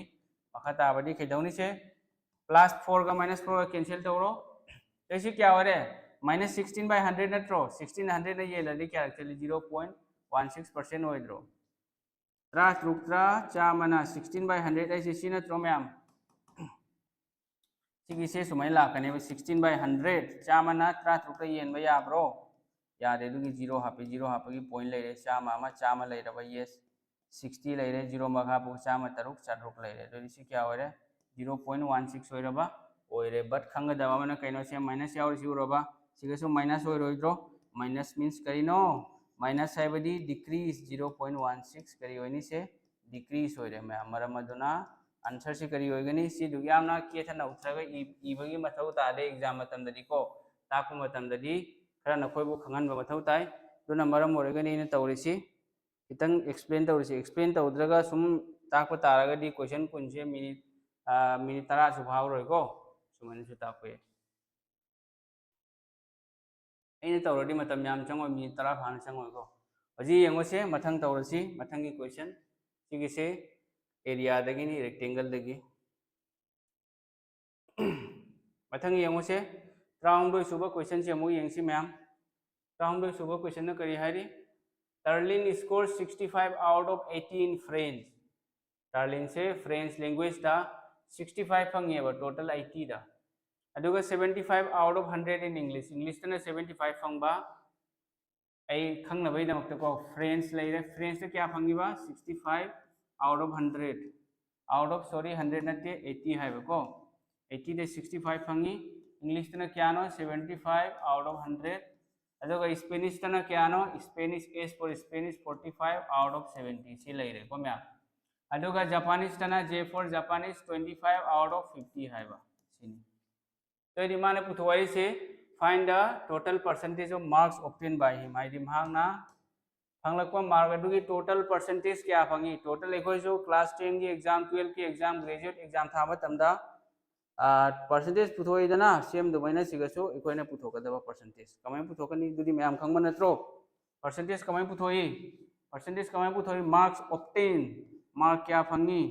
ꯃꯈꯥ ꯇꯥꯕꯗꯤ ꯀꯩꯗꯧꯅꯤꯁꯦ? ꯄ꯭ꯂꯁ ꯐꯣꯔꯒ ꯃꯥꯏꯅꯁ ꯐꯣꯔꯒ ꯀꯦꯟꯁꯦꯜ ꯇꯧꯔꯣ꯫ ꯑꯦ, ꯁꯤ ꯀꯌꯥ ꯑꯣꯏꯔꯦ? ꯃꯥꯏꯅꯁ ꯁꯤꯛꯁꯇꯤꯟ ꯕꯥꯏ ꯍꯟꯗ꯭ꯔꯦꯠ ꯅꯠꯇ꯭ꯔꯣ? ꯁꯤꯛꯁꯇꯤꯟ ꯍꯟꯗ꯭ꯔꯦꯠꯅ ꯌꯦꯜꯂꯗꯤ ꯀꯌꯥ ꯆꯠꯂꯤ? Zero point one six percent ꯑꯣꯏꯗ꯭ꯔꯣ? ꯇꯔꯥ ꯇꯔꯨꯛ ꯇꯔꯥ ꯆꯥꯝꯃꯅ ꯁꯤꯛꯁꯇꯤꯟ ꯕꯥꯏ ꯍꯟꯗ꯭ꯔꯦꯠ ꯍꯥꯏꯁꯦ ꯁꯤ ꯅꯠꯇ꯭ꯔꯣ ꯃꯌꯥꯝ? ꯁꯤꯒꯤꯁꯦ ꯁꯨꯃꯥꯏꯅ ꯂꯥꯛꯀꯅꯦꯕ, ꯁꯤꯛꯁꯇꯤꯟ ꯕꯥꯏ ꯍꯟꯗ꯭ꯔꯦꯠ, ꯆꯥꯝꯃꯅ ꯇꯔꯥ ꯇꯔꯨꯛꯇ ꯌꯦꯟꯕ ꯌꯥꯕ꯭ꯔꯣ? ꯌꯥꯗꯦ꯫ ꯑꯗꯨꯒꯤ ꯖꯤꯔꯣ ꯍꯥꯞꯄꯤ, ꯖꯤꯔꯣ ꯍꯥꯞꯄꯒꯤ ꯄꯣꯏꯟ ꯂꯩꯔꯦ, ꯆꯥꯝꯃ ꯑꯃ, ꯆꯥꯝꯃ ꯂꯩꯔꯕ, ꯌꯦꯁ꯫ ꯁꯤꯛꯁꯇꯤ ꯂꯩꯔꯦ, ꯖꯤꯔꯣ ꯃꯈꯥ ꯄꯨꯡ ꯆꯥꯝꯃ ꯇꯔꯨꯛ, ꯆꯥꯇ꯭ꯔꯨꯛ ꯂꯩꯔꯦ꯫ ꯑꯗꯨꯗꯤ ꯁꯤ ꯀꯌꯥ ꯑꯣꯏꯔꯦ? ꯖꯤꯔꯣ ꯄꯣꯏꯟ ꯋꯥꯟ ꯁꯤꯛꯁ ꯑꯣꯏꯔꯕ ꯑꯣꯏꯔꯦ꯫ ꯕꯠ ꯈꯪꯒꯗꯕ ꯑꯃꯅ ꯀꯩꯅꯣ? ꯁꯦ ꯃꯥꯏꯅꯁ ꯌꯥꯎꯔꯤꯁꯤ ꯎꯔꯕ? ꯁꯤꯒꯁꯨ ꯃꯥꯏꯅꯁ ꯑꯣꯏꯔꯣꯏꯗ꯭ꯔꯣ? ꯃꯥꯏꯅꯁ ꯃꯤꯟꯁ ꯀꯔꯤꯅꯣ? ꯃꯥꯏꯅꯁ ꯍꯥꯏꯕꯗꯤ decrease, zero point one six ꯀꯔꯤ ꯑꯣꯏꯅꯤ? ꯁꯦ ꯗꯤꯀ꯭ꯔꯤꯁ ꯑꯣꯏꯔꯦ ꯃꯌꯥꯝ꯫ ꯃꯔꯝ ꯑꯗꯨꯅ ꯑꯟꯁꯔꯁꯤ ꯀꯔꯤ ꯑꯣꯏꯒꯅꯤ? ꯁꯤꯗꯨ ꯌꯥꯝꯅ ꯀꯦꯊꯅ ꯎꯠꯊ꯭ꯔꯒ ꯏ-, ꯏꯕꯒꯤ ꯃꯊꯧ ꯇꯥꯗꯦ ꯑꯦꯛꯖꯥꯝ ꯃꯇꯝꯗꯗꯤꯀꯣ꯫ ꯇꯥꯛꯄ ꯃꯇꯝꯗꯗꯤ ꯈꯔ ꯅꯈꯣꯏꯕꯨ ꯈꯪꯍꯟꯕ ꯃꯊꯧ ꯇꯥꯏ꯫ ꯑꯗꯨꯅ ꯃꯔꯝ ꯑꯣꯏꯔꯒꯅꯤ ꯑꯩꯅ ꯇꯧꯔꯤꯁꯤ꯫ ꯈꯤꯇꯪ ꯑꯦꯛꯁꯄ꯭ꯂꯦꯟ ꯇꯧꯔꯤꯁꯤ꯫ ꯑꯦꯛꯁꯄ꯭ꯂꯦꯟ ꯇꯧꯗ꯭ꯔꯒ ꯁꯨꯝ ꯇꯥꯛꯄ ꯇꯥꯔꯒꯗꯤ ꯀꯣꯏꯁꯟ ꯀꯨꯟꯁꯦ ꯃꯤꯅꯤꯠ, ꯑ, ꯃꯤꯅꯤꯠ ꯇꯔꯥꯁꯨ ꯐꯥꯍꯧꯔꯣꯏꯀꯣ꯫ ꯁꯨꯃꯥꯏꯅꯁꯨ ꯇꯥꯛꯄ ꯌꯥꯏ꯫ ꯑꯩꯅ ꯇꯧꯔꯗꯤ ꯃꯇꯝ ꯌꯥꯝ ꯆꯪꯉꯣꯏ, ꯃꯤꯅꯤꯠ ꯇꯔꯥ ꯐꯥꯅ ꯆꯪꯉꯣꯏꯀꯣ꯫ ꯍꯧꯖꯤꯛ ꯌꯦꯡꯉꯨꯁꯦ, ꯃꯊꯪ ꯇꯧꯔꯁꯤ꯫ ꯃꯊꯪꯒꯤ ꯀꯣꯏꯁꯟ ꯁꯤꯒꯤꯁꯦ ꯑꯦꯔꯤꯌꯥꯗꯒꯤꯅꯤ, ꯔꯦꯛꯇꯦꯡꯒꯜꯗꯒꯤ꯫ ꯃꯊꯪ ꯌꯦꯡꯉꯨꯁꯦ, ꯇꯔꯥꯍꯨꯝꯗꯣꯏ ꯁꯨꯕ ꯀꯣꯏꯁꯟꯁꯦ ꯑꯃꯨꯛ ꯌꯦꯡꯁꯤ ꯃꯌꯥꯝ꯫ ꯇꯔꯥꯍꯨꯝꯗꯣꯏ ꯁꯨꯕ ꯀꯣꯏꯁꯟꯅ ꯀꯔꯤ ꯍꯥꯏꯔꯤ? Tarlin score sixty five out of eighty in French꯫ ꯇꯥꯔꯂꯤꯟꯁꯦ ꯐ꯭ꯔꯦꯟꯁ ꯂꯦꯡꯒ꯭ꯋꯦꯖꯇ ꯁꯤꯛꯁꯇꯤ ꯐꯥꯏꯚ ꯐꯪꯉꯦꯕ, ꯇꯣꯇꯦꯜ ꯑꯩꯠꯇꯤꯗ꯫ ꯑꯗꯨꯒ seventy five out of hundred in English, ꯏꯪꯂꯤꯁꯇꯅ ꯁꯕꯦꯟꯇꯤ ꯐꯥꯏꯚ ꯐꯪꯕ꯫ ꯑꯩ ꯈꯪꯅꯕꯒꯤꯗꯃꯛꯇꯀꯣ, ꯐ꯭ꯔꯦꯟꯁ ꯂꯩꯔꯦ꯫ ꯐ꯭ꯔꯦꯟꯁꯇ ꯀꯌꯥ ꯐꯪꯉꯤꯕ? Sixty five out of hundred꯫ Out of, sorry, hundred ꯅꯠꯇꯦ, eighty ꯍꯥꯏꯕꯀꯣ. Eighty ꯗ sixty five ꯐꯪꯉꯤ. English ꯇꯅ ꯀꯌꯥꯅꯣ? Seventy five out of hundred. ꯑꯗꯨꯒ Spanish ꯇꯅ ꯀꯌꯥꯅꯣ? Spanish, S for Spanish, forty five out of seventy ꯁꯤ ꯂꯩꯔꯦꯀꯣ ꯃꯌꯥꯝ. ꯑꯗꯨꯒ Japanese ꯇꯅ, J for Japanese, twenty five out of fifty ꯍꯥꯏꯕ ꯁꯤꯅꯤ. ꯑꯗꯨꯗꯤ ꯃꯥꯅ ꯄꯨꯊꯣꯛꯂꯛꯏꯁꯦ, find the total percentage of marks obtained by him, ꯍꯥꯏꯗꯤ ꯃꯍꯥꯛꯅ ꯐꯪꯂꯛꯄ mark ꯑꯗꯨꯒꯤ total percentage ꯀꯌꯥ ꯐꯪꯉꯤ? Total ꯑꯩꯈꯣꯏꯁꯨ class ten ꯒꯤ exam, twelve ꯀꯤ exam, graduate exam ꯊꯥꯕ ꯃꯇꯝꯗ percentage ꯄꯨꯊꯣꯛꯏꯗꯅ, same ꯑꯗꯨꯃꯥꯏꯅ ꯁꯤꯒꯁꯨ ꯑꯩꯈꯣꯏꯅ ꯄꯨꯊꯣꯛꯀꯗꯕ percentage꯫ ꯀꯃꯥꯏꯅ ꯄꯨꯊꯣꯛꯀꯅꯤ? ꯑꯗꯨꯗꯤ ꯃꯌꯥꯝ ꯈꯪꯕ ꯅꯠꯇ꯭ꯔꯣ? Percentage ꯀꯃꯥꯏꯅ ꯄꯨꯊꯣꯛꯏ? Percentage ꯀꯃꯥꯏꯅ ꯄꯨꯊꯣꯛꯏ? Marks obtained, mark ꯀꯌꯥ ꯐꯪꯉꯤ?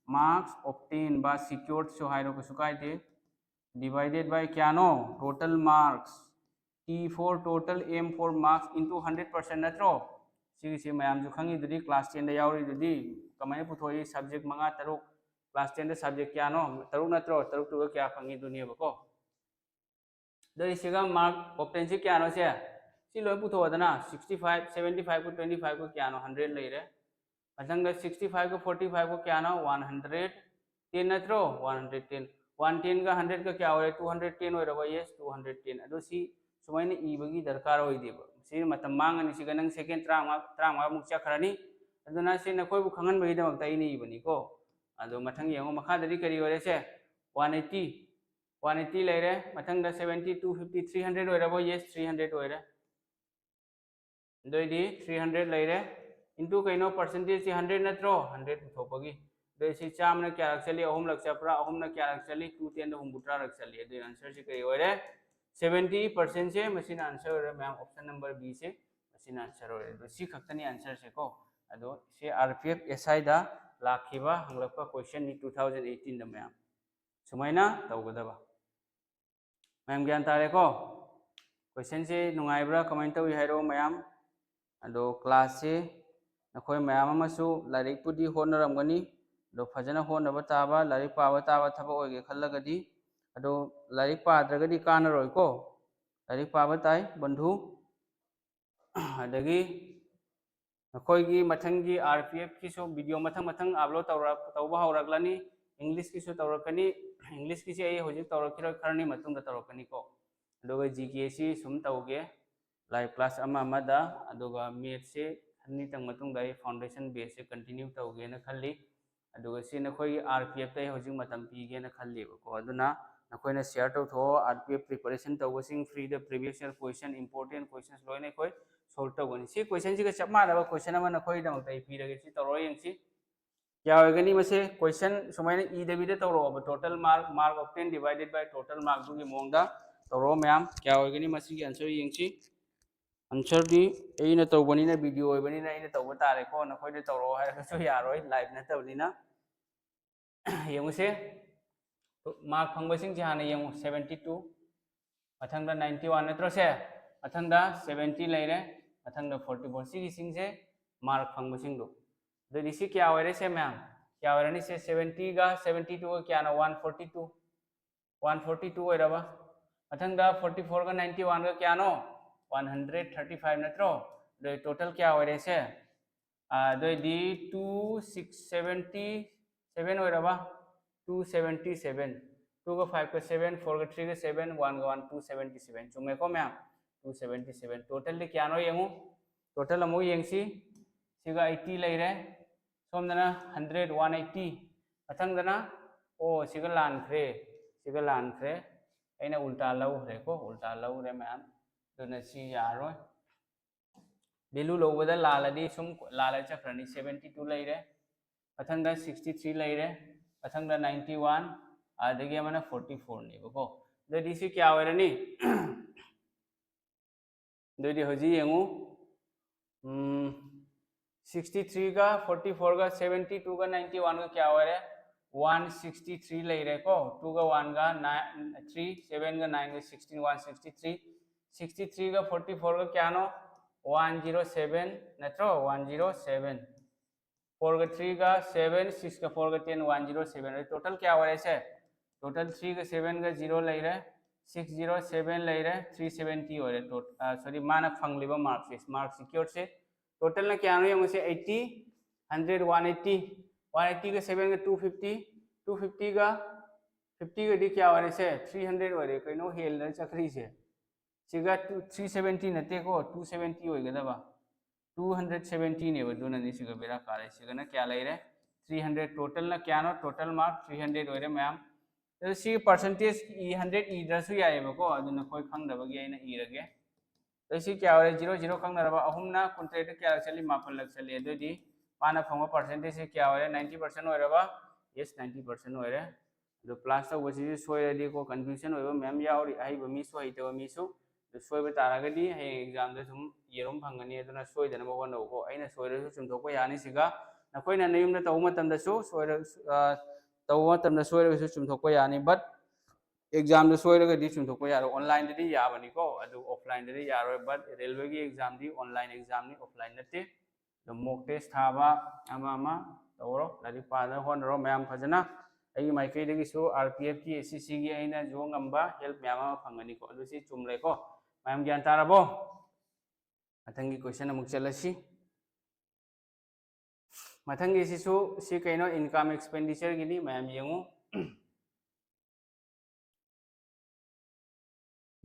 Marks obtained ꯕꯥ secured ꯁꯨ ꯍꯥꯏꯔꯣ, ꯀꯩꯁꯨ ꯀꯥꯏꯗꯦ꯫ Divided by ꯀꯌꯥꯅꯣ? Total marks, T for total, M for marks into hundred percent ꯅꯠꯇ꯭ꯔꯣ? ꯁꯤꯒꯤꯁꯤ ꯃꯌꯥꯝꯁꯨ ꯈꯪꯉꯤꯗꯨꯗꯤ, class ten ꯗ ꯌꯥꯎꯔꯤꯗꯨꯗꯤ꯫ ꯀꯃꯥꯏꯅ ꯄꯨꯊꯣꯛꯏ? Subject ꯃꯉꯥ, ꯇꯔꯨꯛ, class ten ꯗ subject ꯀꯌꯥꯅꯣ? ꯇꯔꯨꯛ ꯅꯠꯇ꯭ꯔꯣ? ꯇꯔꯨꯛꯇꯨꯒ ꯀꯌꯥ ꯐꯪꯉꯤ? ꯑꯗꯨꯅꯦꯕꯀꯣ꯫ ꯑꯗꯣ ꯁꯤꯒ mark obtained ꯁꯤ ꯀꯌꯥꯅꯣ ꯁꯦ? ꯁꯤ ꯂꯣꯏ ꯄꯨꯊꯣꯛꯑꯗꯅ, sixty five, seventy five ꯒ twenty five ꯒ ꯀꯌꯥꯅꯣ? Hundred ꯂꯩꯔꯦ꯫ ꯃꯊꯪꯗ sixty five ꯒ forty five ꯒ ꯀꯌꯥꯅꯣ? One hundred ten ꯅꯠꯇ꯭ꯔꯣ? One hundred ten꯫ One ten ꯒ hundred ꯒ ꯀꯌꯥ ꯑꯣꯏꯔꯦ? Two hundred ten ꯑꯣꯏꯔꯕ? Yes, two hundred ten꯫ ꯑꯗꯣ ꯁꯤ ꯁꯨꯃꯥꯏꯅ ꯏꯕꯒꯤ ꯗꯔꯀꯥꯔ ꯑꯣꯏꯗꯦꯕ꯫ ꯁꯤ ꯃꯇꯝ ꯃꯥꯡꯉꯅꯤ, ꯁꯤꯒ ꯅꯪ second ꯇꯔꯥꯃꯉꯥ, ꯇꯔꯥꯃꯉꯥꯃꯨꯛ ꯆꯠꯈ꯭ꯔꯅꯤ꯫ ꯑꯗꯨꯅ ꯁꯤ ꯅꯈꯣꯏꯕꯨ ꯈꯪꯍꯟꯕꯒꯤꯗꯃꯛꯇ ꯑꯩꯅ ꯏꯕꯅꯤꯀꯣ꯫ ꯑꯗꯣ ꯃꯊꯪ ꯌꯦꯡꯉꯣ, ꯃꯈꯥꯗꯗꯤ ꯀꯔꯤ ꯑꯣꯏꯔꯦ ꯁꯦ? One eighty꯫ One eighty ꯂꯩꯔꯦ꯫ ꯃꯊꯪꯗ seventy, two fifty, three hundred ꯑꯣꯏꯔꯕꯣ? Yes, three hundred ꯑꯣꯏꯔꯦ꯫ ꯑꯗꯨꯑꯣꯏꯗꯤ three hundred ꯂꯩꯔꯦ꯫ Into ꯀꯩꯅꯣ? Percentage ꯁꯤ hundred ꯅꯠꯇ꯭ꯔꯣ? Hundred ꯄꯨꯊꯣꯛꯄꯒꯤ꯫ ꯑꯗꯨ ꯁꯤ ꯆꯥꯝꯃꯅ ꯀꯌꯥꯔꯛ ꯆꯠꯂꯤ? ꯑꯍꯨꯝꯂꯛ ꯆꯠꯄ꯭ꯔꯥ? ꯑꯍꯨꯝꯅ ꯀꯌꯥꯔꯛ ꯆꯠꯂꯤ? Two ten ꯗ ꯍꯨꯝꯐꯨꯇꯔꯥꯔꯛ ꯆꯠꯂꯤ꯫ ꯑꯗꯨꯒꯤ answer ꯁꯤ ꯀꯔꯤ ꯑꯣꯏꯔꯦ? Seventy percent ꯁꯦ ꯃꯁꯤꯅ answer ꯑꯣꯏꯔꯦ ꯃꯌꯥꯝ, option number B ꯁꯦ ꯃꯁꯤꯅ answer ꯑꯣꯏꯔꯦ꯫ ꯑꯗꯨ ꯁꯤ ꯈꯛꯇꯅꯤ answer ꯁꯦ ꯀꯣ꯫ ꯑꯗꯣ ꯁꯤ R P F S I ꯗ ꯂꯥꯛꯈꯤꯕ ꯍꯪꯂꯛꯄ question ꯅꯤ two thousand eighteen ꯗ ꯃꯌꯥꯝ꯫ ꯁꯨꯃꯥꯏꯅ ꯇꯧꯒꯗꯕ꯫ ꯃꯌꯥꯝ ꯒ꯭ꯌꯥꯟ ꯇꯥꯔꯦꯀꯣ? Question ꯁꯦ ꯅꯨꯡꯉꯥꯏꯕ꯭ꯔꯥ, ꯀꯃꯥꯏꯅ ꯇꯧꯏ ꯍꯥꯏꯔꯛꯑꯣ ꯃꯌꯥꯝ꯫ ꯑꯗꯣ class ꯁꯦ ꯅꯈꯣꯏ ꯃꯌꯥꯝ ꯑꯃꯁꯨ ꯂꯥꯏꯔꯤꯛꯄꯨꯗꯤ ꯍꯣꯠꯅꯔꯝꯒꯅꯤ, ꯑꯗꯣ ꯐꯖꯅ ꯍꯣꯠꯅꯕ ꯇꯥꯕ, ꯂꯥꯏꯔꯤꯛ ꯄꯥꯕ ꯇꯥꯕ ꯊꯕꯛ ꯑꯣꯏꯒꯦ ꯈꯜꯂꯒꯗꯤ꯫ ꯑꯗꯣ ꯂꯥꯏꯔꯤꯛ ꯄꯥꯗ꯭ꯔꯒꯗꯤ ꯀꯥꯟꯅꯔꯣꯏꯀꯣ꯫ ꯂꯥꯏꯔꯤꯛ ꯄꯥꯕ ꯇꯥꯏ ꯕꯟꯙꯨ꯫ ꯑꯗꯒꯤ ꯅꯈꯣꯏꯒꯤ ꯃꯊꯪꯒꯤ ꯑꯥꯔ ꯄꯤ ꯑꯦꯐꯀꯤꯁꯨ ꯚꯤꯗꯤꯑꯣ ꯃꯊꯪ ꯃꯊꯪ ꯑꯞꯂꯣꯗ ꯇꯧꯔꯛ ꯇꯧꯕ ꯍꯧꯔꯛꯂꯅꯤ꯫ ꯏꯪꯂꯤꯁꯀꯤꯁꯨ ꯇꯧꯔꯛꯀꯅꯤ꯫ ꯏꯪꯂꯤꯁꯀꯤꯁꯤ ꯑꯩ ꯍꯧꯖꯤꯛ ꯇꯧꯔꯛꯈꯤꯔꯣꯏ, ꯈꯔꯅꯤ ꯃꯇꯨꯡꯗ ꯇꯧꯔꯛꯀꯅꯤꯀꯣ꯫ ꯑꯗꯨꯒ ꯖꯤ ꯀꯦꯁꯤ ꯁꯨꯝ ꯇꯧꯒꯦ꯫ ꯂꯥꯏꯚ ꯀ꯭ꯂꯥꯁ ꯑꯃ ꯑꯃꯗ꯫ ꯑꯗꯨꯒ ꯃꯦꯠꯁꯁꯦ ꯈꯔꯅꯤꯇꯪ ꯃꯇꯨꯡꯗ ꯑꯩ ꯐꯥꯎꯟꯗꯦꯁꯟ ꯕꯦꯁꯁꯦ ꯀꯟꯇꯤꯅ꯭ꯌꯨ ꯇꯧꯒꯦꯅ ꯈꯜꯂꯤ꯫ ꯑꯗꯨꯒ ꯁꯤ ꯅꯈꯣꯏꯒꯤ ꯑꯥꯔ ꯄꯤ ꯑꯦꯐꯇ ꯑꯩ ꯍꯧꯖꯤꯛ ꯃꯇꯝ ꯄꯤꯒꯦꯅ ꯈꯜꯂꯤꯕꯀꯣ꯫ ꯑꯗꯨꯅ ꯅꯈꯣꯏꯅ ꯁꯤꯌꯥꯔ ꯇꯧꯊꯣꯛꯑꯣ꯫ ꯑꯥꯔ ꯄꯤ ꯑꯦꯐ ꯄ꯭ꯔꯤꯄꯦꯔꯦꯁꯟ ꯇꯧꯕꯁꯤꯡ ꯐ꯭ꯔꯤꯗ previous year question, important questions ꯂꯣꯏꯅ ꯑꯩꯈꯣꯏ ꯁꯣꯜꯕ ꯇꯧꯒꯅꯤ꯫ ꯁꯤ ꯀꯣꯏꯁꯟꯁꯤꯒ ꯆꯞ ꯃꯥꯟꯅꯕ ꯀꯣꯏꯁꯟ ꯑꯃ ꯅꯈꯣꯏꯒꯤꯗꯃꯛꯇ ꯑꯩ ꯄꯤꯔꯒꯦ꯫ ꯁꯤ ꯇꯧꯔꯒ ꯌꯦꯡꯁꯤ꯫ ꯀꯌꯥ ꯑꯣꯏꯒꯅꯤ ꯃꯁꯦ? ꯀꯣꯏꯁꯟ ꯁꯨꯃꯥꯏꯅ ꯏꯗꯕꯤꯗ ꯇꯧꯔꯛꯑꯣꯕ꯫ Total mark, mark of ten divided by total mark ꯗꯨꯒꯤ ꯃꯑꯣꯡꯗ ꯇꯧꯔꯛꯑꯣ ꯃꯌꯥꯝ꯫ ꯀꯌꯥ ꯑꯣꯏꯒꯅꯤ ꯃꯁꯤꯒꯤ ꯑꯟꯁꯔ ꯌꯦꯡꯁꯤ꯫ ꯑꯟꯁꯔꯗꯤ ꯑꯩꯅ ꯇꯧꯕꯅꯤꯅ, ꯚꯤꯗꯤꯑꯣ ꯑꯣꯏꯕꯅꯤꯅ ꯑꯩꯅ ꯇꯧꯕ ꯇꯥꯔꯦꯀꯣ꯫ ꯅꯈꯣꯏꯅ ꯇꯧꯔꯛꯑꯣ ꯍꯥꯏꯔꯒꯁꯨ ꯌꯥꯔꯣꯏ, ꯂꯥꯏꯚ ꯅꯠꯇꯕꯅꯤꯅ꯫ ꯌꯦꯡꯉꯨꯁꯦ, ꯃꯥꯔꯛ ꯐꯪꯕꯁꯤꯡꯁꯦ ꯍꯥꯟꯅ ꯌꯦꯡꯉꯨ꯫ Seventy two, ꯃꯊꯪꯗ ninety one ꯅꯠꯇ꯭ꯔꯣ ꯁꯦ? ꯃꯊꯪꯗ seventy ꯂꯩꯔꯦ, ꯃꯊꯪꯗ forty four꯫ ꯁꯤꯒꯤꯁꯤꯡꯁꯦ ꯃꯥꯔꯛ ꯐꯪꯕꯁꯤꯡꯗꯣ꯫ ꯑꯗꯨꯗꯤ ꯁꯤ ꯀꯌꯥ ꯑꯣꯏꯔꯦ ꯁꯦ ꯃꯌꯥꯝ? ꯀꯌꯥ ꯑꯣꯏꯔꯅꯤ ꯁꯦ? Seventy ꯒ seventy two ꯒ ꯀꯌꯥꯅꯣ? One forty two꯫ One forty two ꯑꯣꯏꯔꯕ? ꯃꯊꯪꯗ forty four ꯒ ninety one ꯒ ꯀꯌꯥꯅꯣ? One hundred thirty five ꯅꯠꯇ꯭ꯔꯣ? ꯑꯗꯨ ꯇꯣꯇꯦꯜ ꯀꯌꯥ ꯑꯣꯏꯔꯦ ꯁꯦ? ꯑꯥ, ꯑꯗꯨ ꯑꯣꯏꯗꯤ two six seventy seven ꯑꯣꯏꯔꯕ? Two seventy seven꯫ Two ꯒ five ꯒ seven, four ꯒ three ꯒ seven, one ꯒ one, two seventy seven꯫ ꯆꯨꯝꯃꯦꯀꯣ ꯃꯌꯥꯝ? Two seventy seven꯫ ꯇꯣꯇꯦꯜꯗꯤ ꯀꯌꯥꯅꯣ ꯌꯦꯡꯉꯨ꯫ ꯇꯣꯇꯦꯜ ꯑꯃꯨꯛ ꯌꯦꯡꯁꯤ꯫ ꯁꯤꯒ eighty ꯂꯩꯔꯦ꯫ ꯁꯣꯝꯗꯅ hundred, one eighty꯫ ꯃꯊꯪꯗꯅ, ꯑꯣ, ꯁꯤꯒ ꯂꯥꯟꯈ꯭ꯔꯦ꯫ ꯁꯤꯒ ꯂꯥꯟꯈ꯭ꯔꯦ꯫ ꯑꯩꯅ ꯎꯜꯇꯥ ꯂꯧꯈ꯭ꯔꯦꯀꯣ, ꯎꯜꯇꯥ ꯂꯧꯈ꯭ꯔꯦ ꯃꯌꯥꯝ꯫ ꯑꯗꯨꯅ ꯁꯤ ꯌꯥꯔꯣꯏ꯫ ꯚꯦꯂꯨ ꯂꯧꯕꯗ ꯂꯥꯜꯂꯗꯤ ꯁꯨꯝ ꯂꯥꯜꯂ ꯆꯠꯈ꯭ꯔꯅꯤ꯫ Seventy two ꯂꯩꯔꯦ, ꯃꯊꯪꯗ sixty three ꯂꯩꯔꯦ, ꯃꯊꯪꯗ ninety one, ꯑꯗꯒꯤ ꯑꯃꯅ forty four ꯅꯦꯕꯀꯣ꯫ ꯑꯗꯨꯗꯤ ꯁꯤ ꯀꯌꯥ ꯑꯣꯏꯔꯅꯤ? ꯑꯗꯨꯗꯤ ꯍꯧꯖꯤꯛ ꯌꯦꯡꯉꯨ, ꯎꯝ, sixty three ꯒ forty four ꯒ seventy two ꯒ ninety one ꯒ ꯀꯌꯥ ꯑꯣꯏꯔꯦ? One sixty three ꯂꯩꯔꯦꯀꯣ꯫ Two ꯒ one ꯒ nine, three, seven ꯒ nine ꯒ sixteen, one sixty three꯫ Sixty three ꯒ forty four ꯒ ꯀꯌꯥꯅꯣ? One zero seven ꯅꯠꯇ꯭ꯔꯣ? One zero seven꯫ Four ꯒ three ꯒ seven, six ꯒ four ꯒ ten, one zero seven꯫ ꯑꯗꯨ ꯇꯣꯇꯦꯜ ꯀꯌꯥ ꯑꯣꯏꯔꯦ ꯁꯦ? ꯇꯣꯇꯦꯜ three ꯒ seven ꯒ zero ꯂꯩꯔꯦ, six zero seven ꯂꯩꯔꯦ, three seventy ꯑꯣꯏꯔꯦ꯫ ꯇꯣ-, ꯑ, ꯁꯣꯔꯤ, ꯃꯥꯅ ꯐꯪꯂꯤꯕ ꯃꯥꯔꯛꯁꯦ, ꯃꯥꯔꯛ ꯁꯤꯀ꯭ꯌꯣꯔꯁꯦ Total ꯅ ꯀꯌꯥꯅꯣ ꯌꯦꯡꯉꯨꯁꯦ, eighty, hundred, one eighty, one eighty ꯒ seven ꯒ two fifty, two fifty ꯒ fifty ꯒꯗꯤ ꯀꯌꯥ ꯑꯣꯏꯔꯦ? ꯁꯦ three hundred ꯑꯣꯏꯔꯦ꯫ ꯀꯩꯅꯣ ꯍꯦꯜꯂ ꯆꯠꯈ꯭ꯔꯤꯁꯦ? ꯁꯤꯒ two, three seventy ꯅꯠꯇꯦꯀꯣ, two seventy ꯑꯣꯏꯒꯗꯕ, two hundred seventy ꯅꯦꯕ꯫ ꯑꯗꯨꯅꯅꯤ ꯁꯤꯒ ꯕꯦꯔꯥ ꯀꯥꯔꯦ꯫ ꯁꯤꯒꯅ ꯀꯌꯥ ꯂꯩꯔꯦ? Three hundred꯫ Total ꯅ ꯀꯌꯥꯅꯣ? Total mark three hundred ꯑꯣꯏꯔꯦ ꯃꯌꯥꯝ꯫ ꯑꯗꯨ ꯁꯤ percentage ꯏ, hundred ꯏꯗ꯭ꯔꯁꯨ ꯌꯥꯏꯑꯕꯀꯣ, ꯑꯗꯨ ꯅꯈꯣꯏ ꯈꯪꯗꯕꯒꯤ ꯑꯩꯅ ꯏꯔꯒꯦ꯫ ꯑꯗꯨ ꯁꯤ ꯀꯌꯥ ꯑꯣꯏꯔꯦ? Zero zero ꯈꯪꯅꯔꯕ꯫ ꯑꯍꯨꯝꯅ ꯀꯨꯟꯇꯔꯦꯠꯇ ꯀꯌꯥꯔꯛ ꯆꯠꯂꯤ? ꯃꯥꯄꯜꯂꯛ ꯆꯠꯂꯤ꯫ ꯑꯗꯨꯑꯣꯏꯗꯤ ꯃꯥꯅ ꯐꯪꯕ percentage ꯁꯤ ꯀꯌꯥ ꯑꯣꯏꯔꯦ? Ninety percent ꯑꯣꯏꯔꯕ? Yes, ninety percent ꯑꯣꯏꯔꯦ꯫ ꯑꯗꯨ plus ꯇꯧꯕꯁꯤꯁꯨ ꯁꯣꯏꯔꯗꯤꯀꯣ, confusion ꯑꯣꯏꯕ ꯃꯌꯥꯝ ꯌꯥꯎꯔꯤ꯫ ꯑꯍꯩꯕ ꯃꯤꯁꯨ, ꯍꯩꯇꯕ ꯃꯤꯁꯨ꯫ ꯑꯗꯨ ꯁꯣꯏꯕ ꯇꯥꯔꯒꯗꯤ ꯍꯌꯦꯡ examꯗ ꯁꯨꯝ ꯌꯦꯔꯨꯝ ꯐꯪꯒꯅꯤ꯫ ꯑꯗꯨꯅ ꯁꯣꯏꯗꯅꯕ ꯍꯣꯠꯅꯧꯀꯣ꯫ ꯑꯩꯅ ꯁꯣꯏꯔꯁꯨ ꯆꯨꯝꯊꯣꯛꯄ ꯌꯥꯅꯤ꯫ ꯁꯤꯒ ꯅꯈꯣꯏꯅ ꯅꯌꯨꯝꯗ ꯇꯧꯕ ꯃꯇꯝꯗꯁꯨ ꯁꯣꯏꯔ-, ꯑ, ꯇꯧꯕ ꯃꯇꯝꯗ ꯁꯣꯏꯔꯒꯁꯨ ꯆꯨꯝꯊꯣꯛꯄ ꯌꯥꯅꯤ꯫ But examꯗ ꯁꯣꯏꯔꯒꯗꯤ ꯆꯨꯝꯊꯣꯛꯄ ꯌꯥꯔꯣꯏ꯫ Onlineꯗꯗꯤ ꯌꯥꯕꯅꯤꯀꯣ, ꯑꯗꯨ offlineꯗꯗꯤ ꯌꯥꯔꯣꯏ꯫ But railwayꯒꯤ examꯗꯤ online examꯅꯤ, offline ꯅꯠꯇꯦ꯫ ꯑꯗꯨ mock test ꯊꯥꯕ, ꯑꯃ ꯑꯃ ꯇꯧꯔꯣ, ꯂꯥꯏꯔꯤꯛ ꯄꯥꯅꯕ ꯍꯣꯠꯅꯔꯣ ꯃꯌꯥꯝ ꯐꯖꯅ꯫ ꯑꯩꯒꯤ ꯃꯥꯏꯀꯩꯗꯒꯤꯁꯨ RPFꯀꯤ, SSCꯒꯤ ꯑꯩꯅꯁꯨ ꯉꯝꯕ help ꯃꯌꯥꯝ ꯑꯃ ꯐꯪꯒꯅꯤꯀꯣ꯫ ꯑꯗꯨ ꯁꯤ ꯆꯨꯝꯂꯦꯀꯣ? ꯃꯌꯥꯝ ꯒ꯭ꯌꯥꯟ ꯇꯥꯔꯕꯣ? ꯃꯊꯪꯒꯤ question ꯑꯃꯨꯛ ꯆꯠꯂꯁꯤ꯫ ꯃꯊꯪꯒꯤꯁꯤꯁꯨ ꯁꯤ ꯀꯩꯅꯣ? Income expenditureꯒꯤꯅꯤ꯫ ꯃꯌꯥꯝ ꯌꯦꯡꯉꯨ꯫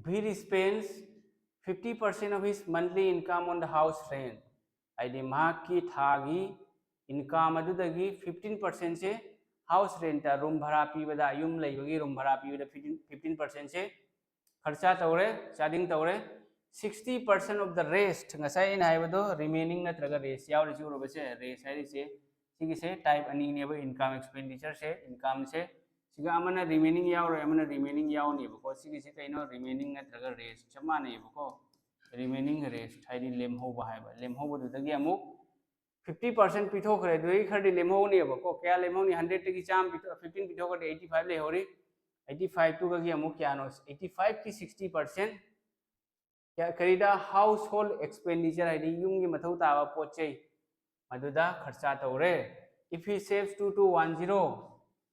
Veer spends fifty percent of his monthly income on the house rent. ꯍꯥꯏꯗꯤ ꯃꯍꯥꯛꯀꯤ ꯊꯥꯒꯤ income ꯑꯗꯨꯗꯒꯤ fifteen percentꯁꯦ house rentꯇ, ꯔꯨꯝ ꯚꯔꯥ ꯄꯤꯕꯗ, ꯌꯨꯝ ꯂꯩꯕꯒꯤ ꯔꯨꯝ ꯚꯔꯥ ꯄꯤꯕꯗ fifteen, fifteen percentꯁꯦ ꯈꯔꯆꯥ ꯇꯧꯔꯦ, ꯆꯥꯗꯤꯡ ꯇꯧꯔꯦ꯫ Sixty percent of the rest, ꯉꯁꯥꯏ ꯑꯩꯅ ꯍꯥꯏꯕꯗꯣ remaining ꯅꯠꯇ꯭ꯔꯒ rest ꯌꯥꯎꯔꯤꯁꯤ ꯎꯔꯕꯁꯦ? Rest ꯍꯥꯏꯔꯤꯁꯦ ꯁꯤꯒꯤꯁꯦ type ꯑꯅꯤꯅꯦꯕ, income expenditureꯁꯦ, incomeꯁꯦ꯫ ꯁꯤꯒ ꯑꯃꯅ remaining ꯌꯥꯎꯔꯣꯏ, ꯑꯃꯅ remaining ꯌꯥꯎꯅꯦꯕꯀꯣ꯫ ꯁꯤꯒꯤꯁꯦ ꯀꯩꯅꯣ? Remaining ꯅꯠꯇ꯭ꯔꯒ rest ꯆꯞ ꯃꯥꯟꯅꯩꯕꯀꯣ꯫ Remaining rest ꯍꯥꯏꯗꯤ ꯂꯦꯝꯍꯧꯕ ꯍꯥꯏꯕ꯫ ꯂꯦꯝꯍꯧꯕꯗꯨꯗꯒꯤ ꯑꯃꯨꯛ fifty percent ꯄꯤꯊꯣꯛꯈ꯭ꯔꯦ, ꯑꯗꯨꯗꯒꯤ ꯈꯔꯗꯤ ꯂꯦꯝꯍꯧꯅꯦꯕꯀꯣ꯫ ꯀꯌꯥ ꯂꯦꯝꯍꯧꯅꯤ? Hundredꯇꯒꯤ ꯆꯥꯝꯃ ꯄꯤꯊꯣꯛ-, fifteen ꯄꯤꯊꯣꯛꯈ꯭ꯔꯗꯤ eighty five ꯂꯩꯍꯧꯔꯤ꯫ Eighty five ꯇꯨꯒꯒꯤ ꯑꯃꯨꯛ ꯀꯌꯥꯅꯣ? Eighty fiveꯀꯤ sixty percent ꯀꯌꯥ, ꯀꯔꯤꯗ? Household expenditure ꯍꯥꯏꯗꯤ ꯌꯨꯝꯒꯤ ꯃꯊꯧ ꯇꯥꯕ ꯄꯣꯠ ꯆꯩ, ꯃꯗꯨꯗ ꯈꯔꯆꯥ ꯇꯧꯔꯦ꯫ If he saves two two one zero,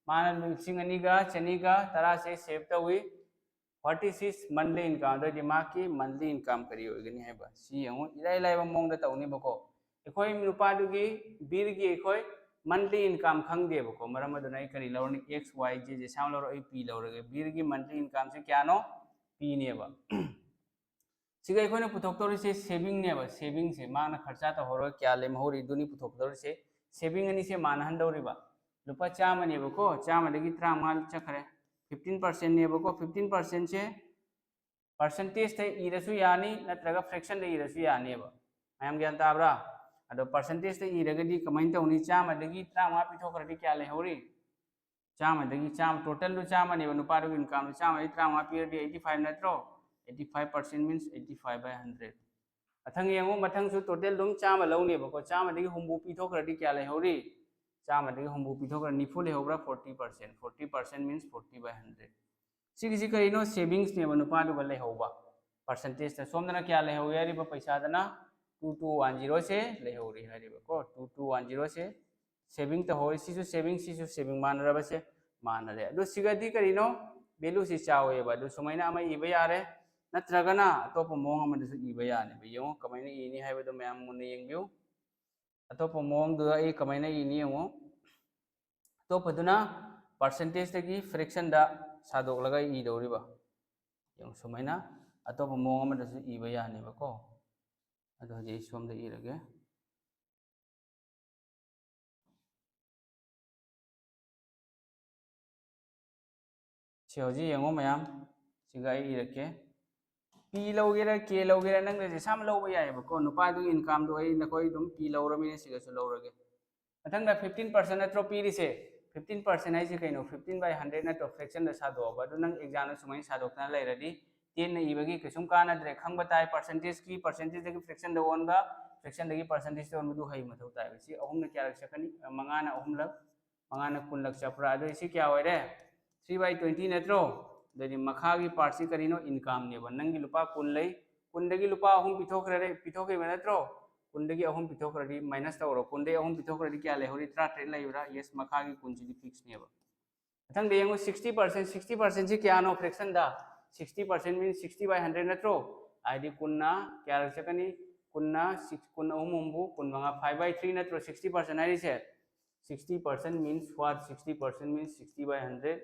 ꯃꯥꯅ ꯂꯤꯁꯤꯡ ꯑꯅꯤꯒ ꯆꯅꯤꯒ ꯇꯔꯥꯁꯦ save ꯇꯧꯏ꯫ What is his monthly income? ꯑꯗꯨꯑꯣꯏꯗꯤ ꯃꯍꯥꯛꯀꯤ monthly income ꯀꯔꯤ ꯑꯣꯏꯒꯅꯤ ꯍꯥꯏꯕ ꯁꯤ ꯌꯦꯡꯉꯨ꯫ ꯏꯔꯥꯏ ꯂꯥꯏꯕ ꯃꯑꯣꯡꯗ ꯇꯧꯅꯤꯕꯀꯣ꯫ ꯑꯩꯈꯣꯏ ꯅꯨꯄꯥꯗꯨꯒꯤ, ꯕꯤꯔꯒꯤ ꯑꯩꯈꯣꯏ monthly income ꯈꯪꯗꯦꯕꯀꯣ꯫ ꯃꯔꯝ ꯑꯗꯨꯅ ꯑꯩ ꯀꯔꯤ ꯂꯧꯔꯅꯤ? X, Y, Z, Z ꯁꯥꯡ ꯂꯧꯔꯣ, ꯑꯩ P ꯂꯧꯔꯒꯦ꯫ ꯕꯤꯔꯒꯤ monthly incomeꯁꯦ ꯀꯌꯥꯅꯣ? Pꯅꯦꯕ꯫ ꯁꯤꯒ ꯑꯩꯈꯣꯏꯅ ꯄꯨꯊꯣꯛꯇꯧꯔꯤꯁꯦ savingꯅꯦꯕ꯫ Savingꯁꯦ ꯃꯥꯅ ꯈꯔꯆꯥ ꯇꯧꯍꯧꯔꯒ ꯀꯌꯥ ꯂꯦꯝꯍꯧꯔꯤ, ꯑꯗꯨꯅꯤ ꯄꯨꯊꯣꯛꯇꯧꯔꯤꯁꯦ꯫ Saving ꯑꯅꯤꯁꯦ ꯃꯥꯟꯅꯍꯟꯗꯧꯔꯤꯕ꯫ ꯂꯨꯄꯥ ꯆꯥꯝꯃꯅꯦꯕꯀꯣ, ꯆꯥꯝꯃꯗꯒꯤ ꯇꯔꯥꯃꯉꯥ ꯆꯠꯈ꯭ꯔꯦ, fifteen percentꯅꯦꯕꯀꯣ꯫ Fifteen percentꯁꯦ percentageꯇ ꯏꯔꯁꯨ ꯌꯥꯅꯤ, ꯅꯠꯇ꯭ꯔꯒ fractionꯗ ꯏꯔꯁꯨ ꯌꯥꯅꯦꯕ꯫ ꯃꯌꯥꯝ ꯒ꯭ꯌꯥꯟ ꯇꯥꯕ꯭ꯔꯥ? ꯑꯗꯣ percentageꯇ ꯏꯔꯒꯗꯤ ꯀꯃꯥꯏꯅ ꯇꯧꯅꯤ? ꯆꯥꯝꯃꯗꯒꯤ ꯇꯔꯥꯃꯉꯥ ꯄꯤꯊꯣꯛꯈ꯭ꯔꯗꯤ ꯀꯌꯥ ꯂꯩꯍꯧꯔꯤ? ꯆꯥꯝꯃꯗꯒꯤ ꯆꯥꯝꯃ, totalꯗꯨ ꯆꯥꯝꯃꯅꯦꯕ, ꯅꯨꯄꯥꯗꯨꯒꯤ incomeꯗꯨ ꯆꯥꯝꯃꯗꯒꯤ ꯇꯔꯥꯃꯉꯥ ꯄꯤꯔꯗꯤ eighty five ꯅꯠꯇ꯭ꯔꯣ? Eighty five percent means eighty five by hundred꯫ ꯃꯊꯪ ꯌꯦꯡꯉꯨ, ꯃꯊꯪꯁꯨ total ꯑꯗꯨꯝ ꯆꯥꯝꯃ ꯂꯧꯅꯦꯕꯀꯣ꯫ ꯆꯥꯝꯃꯗꯒꯤ ꯍꯨꯝꯐꯨ ꯄꯤꯊꯣꯛꯈ꯭ꯔꯗꯤ ꯀꯌꯥ ꯂꯩꯍꯧꯔꯤ? ꯆꯥꯝꯃꯗꯒꯤ ꯍꯨꯝꯐꯨ ꯄꯤꯊꯣꯛꯈ꯭ꯔ ꯅꯤꯐꯨ ꯂꯩꯍꯧꯕ꯭ꯔꯥ? Forty percent꯫ Forty percent means forty by hundred꯫ ꯁꯤꯒꯤꯁꯤ ꯀꯔꯤꯅꯣ? Savingsꯅꯦꯕ, ꯅꯨꯄꯥꯗꯨꯒ ꯂꯩꯍꯧꯕ percentageꯇ꯫ ꯁꯣꯝꯗꯅ ꯀꯌꯥ ꯂꯩꯍꯧꯏ ꯍꯥꯏꯔꯤꯕ? ꯄꯩꯁꯥꯗꯅ two two one zeroꯁꯦ ꯂꯩꯍꯧꯔꯤ ꯍꯥꯏꯔꯤꯕꯀꯣ꯫ Two two one zeroꯁꯦ saving ꯇꯧꯍꯧꯔꯤ꯫ ꯁꯤꯁꯨ saving, ꯁꯤꯁꯨ saving, ꯃꯥꯟꯅꯔꯕꯁꯦ? ꯃꯥꯟꯅꯔꯦ꯫ ꯑꯗꯨ ꯁꯤꯒꯗꯤ ꯀꯔꯤꯅꯣ? Valueꯁꯤ ꯆꯥꯎꯋꯦꯕ꯫ ꯑꯗꯨ ꯁꯨꯃꯥꯏꯅ ꯑꯃ ꯏꯕ ꯌꯥꯔꯦ, ꯅꯠꯇ꯭ꯔꯒꯅ ꯑꯇꯣꯞꯄ ꯃꯑꯣꯡ ꯑꯃꯗꯁꯨ ꯏꯕ ꯌꯥꯅꯦꯕ꯫ ꯌꯦꯡꯉꯣ ꯀꯃꯥꯏꯅ ꯏꯅꯤ ꯍꯥꯏꯕꯗꯣ ꯃꯌꯥꯝ ꯃꯨꯟꯅ ꯌꯦꯡꯕꯤꯌꯨ꯫ ꯑꯇꯣꯞꯄ ꯃꯑꯣꯡꯗꯨꯗ ꯑꯩ ꯀꯃꯥꯏꯅ ꯏꯅꯤ ꯌꯦꯡꯉꯣ꯫ ꯑꯇꯣꯞꯄꯗꯨꯅ percentageꯇꯒꯤ fractionꯗ ꯁꯥꯗꯣꯛꯂꯒ ꯏꯗꯧꯔꯤꯕ꯫ ꯌꯦꯡꯉꯣ ꯁꯨꯃꯥꯏꯅ ꯑꯇꯣꯞꯄ ꯃꯑꯣꯡ ꯑꯃꯗꯁꯨ ꯏꯕ ꯌꯥꯅꯦꯕꯀꯣ꯫ ꯑꯗꯣ ꯍꯧꯖꯤꯛ ꯑꯩ ꯁꯣꯝꯗ ꯏꯔꯒꯦ꯫ ꯁꯤ ꯍꯧꯖꯤꯛ ꯌꯦꯡꯉꯣ ꯃꯌꯥꯝ, ꯁꯤꯒ ꯑꯩ ꯏꯔꯛꯀꯦ꯫ P ꯂꯧꯒꯦꯔꯥ, K ꯂꯧꯒꯦꯔꯥ, ꯅꯪꯅ ꯖꯦꯁꯥ ꯑꯃ ꯂꯧꯕ ꯌꯥꯏꯑꯕꯀꯣ꯫ ꯅꯨꯄꯥꯗꯨꯒꯤ incomeꯗꯣ ꯑꯩ ꯅꯈꯣꯏ ꯑꯗꯨꯝ P ꯂꯧꯔꯕꯅꯤꯅ ꯁꯤꯒꯁꯨ ꯂꯧꯔꯒꯦ꯫ ꯃꯊꯪꯗ fifteen percent ꯅꯠꯇ꯭ꯔꯣ ꯄꯤꯔꯤꯁꯦ? Fifteen percent ꯍꯥꯏꯁꯦ ꯀꯩꯅꯣ? Fifteen by hundred ꯅꯠꯇ꯭ꯔꯣ? Fractionꯗ ꯁꯥꯗꯣꯛꯑꯕ꯫ ꯑꯗꯨ ꯅꯪ examꯗ ꯁꯨꯃꯥꯏꯅ ꯁꯥꯗꯣꯛꯇꯅ ꯂꯩꯔꯗꯤ tenꯅ ꯏꯕꯒꯤ ꯀꯩꯁꯨꯝ ꯀꯥꯟꯅꯗ꯭ꯔꯦ꯫ ꯈꯪꯕ ꯇꯥꯏ, percentageꯀꯤ, percentageꯇꯒꯤ fractionꯗ ꯑꯣꯟꯕ, fractionꯗꯒꯤ percentageꯇ ꯑꯣꯟꯕꯗꯨ ꯍꯩ ꯃꯊꯧ ꯇꯥꯏꯕ꯫ ꯁꯤ ꯑꯍꯨꯝꯅ ꯀꯌꯥꯔꯛ ꯆꯠꯀꯅꯤ? ꯃꯉꯥꯅ ꯑꯍꯨꯝꯂꯛ, ꯃꯉꯥꯅ ꯀꯨꯟꯂꯛ ꯆꯠꯄ꯭ꯔꯥ? ꯑꯗꯨꯗꯤ ꯁꯤ ꯀꯌꯥ ꯑꯣꯏꯔꯦ? Three by twenty ꯅꯠꯇ꯭ꯔꯣ? ꯑꯗꯨꯗꯤ ꯃꯈꯥꯒꯤ partꯁꯤ ꯀꯔꯤꯅꯣ? Incomeꯅꯦꯕ꯫ ꯅꯪꯒꯤ ꯂꯨꯄꯥ ꯀꯨꯟ ꯂꯩ, ꯀꯨꯟꯗꯒꯤ ꯂꯨꯄꯥ ꯑꯍꯨꯝ ꯄꯤꯊꯣꯛꯈ꯭ꯔꯦ, ꯄꯤꯊꯣꯛꯈꯤꯕ ꯅꯠꯇ꯭ꯔꯣ? ꯀꯨꯟꯗꯒꯤ ꯑꯍꯨꯝ ꯄꯤꯊꯣꯛꯈ꯭ꯔꯗꯤ minus ꯇꯧꯔꯣ꯫ ꯀꯨꯟꯗꯒꯤ ꯑꯍꯨꯝ ꯄꯤꯊꯣꯛꯈ꯭ꯔꯗꯤ ꯀꯌꯥ ꯂꯩꯍꯧꯔꯤ? ꯇꯔꯥꯇꯔꯦꯠ ꯂꯩꯕ꯭ꯔꯥ? Yes, ꯃꯈꯥꯒꯤ ꯀꯨꯟꯁꯤꯗꯤ fixedꯅꯦꯕ꯫ ꯃꯊꯪꯗ ꯌꯦꯡꯉꯨ, sixty percent꯫ Sixty percentꯁꯤ ꯀꯌꯥꯅꯣ? Fractionꯗ Sixty percent means sixty by hundred ꯅꯠꯇ꯭ꯔꯣ? ꯍꯥꯏꯗꯤ ꯀꯨꯟꯅ ꯀꯌꯥꯔꯛ ꯆꯠꯀꯅꯤ? ꯀꯨꯟꯅ six, ꯀꯨꯟ ꯑꯍꯨꯝ ꯑꯍꯨꯝꯕꯨ ꯀꯨꯟ ꯃꯉꯥ, five by three ꯅꯠꯇ꯭ꯔꯣ sixty percent ꯍꯥꯏꯔꯤꯁꯦ? Sixty percent means what? Sixty percent means sixty by hundred.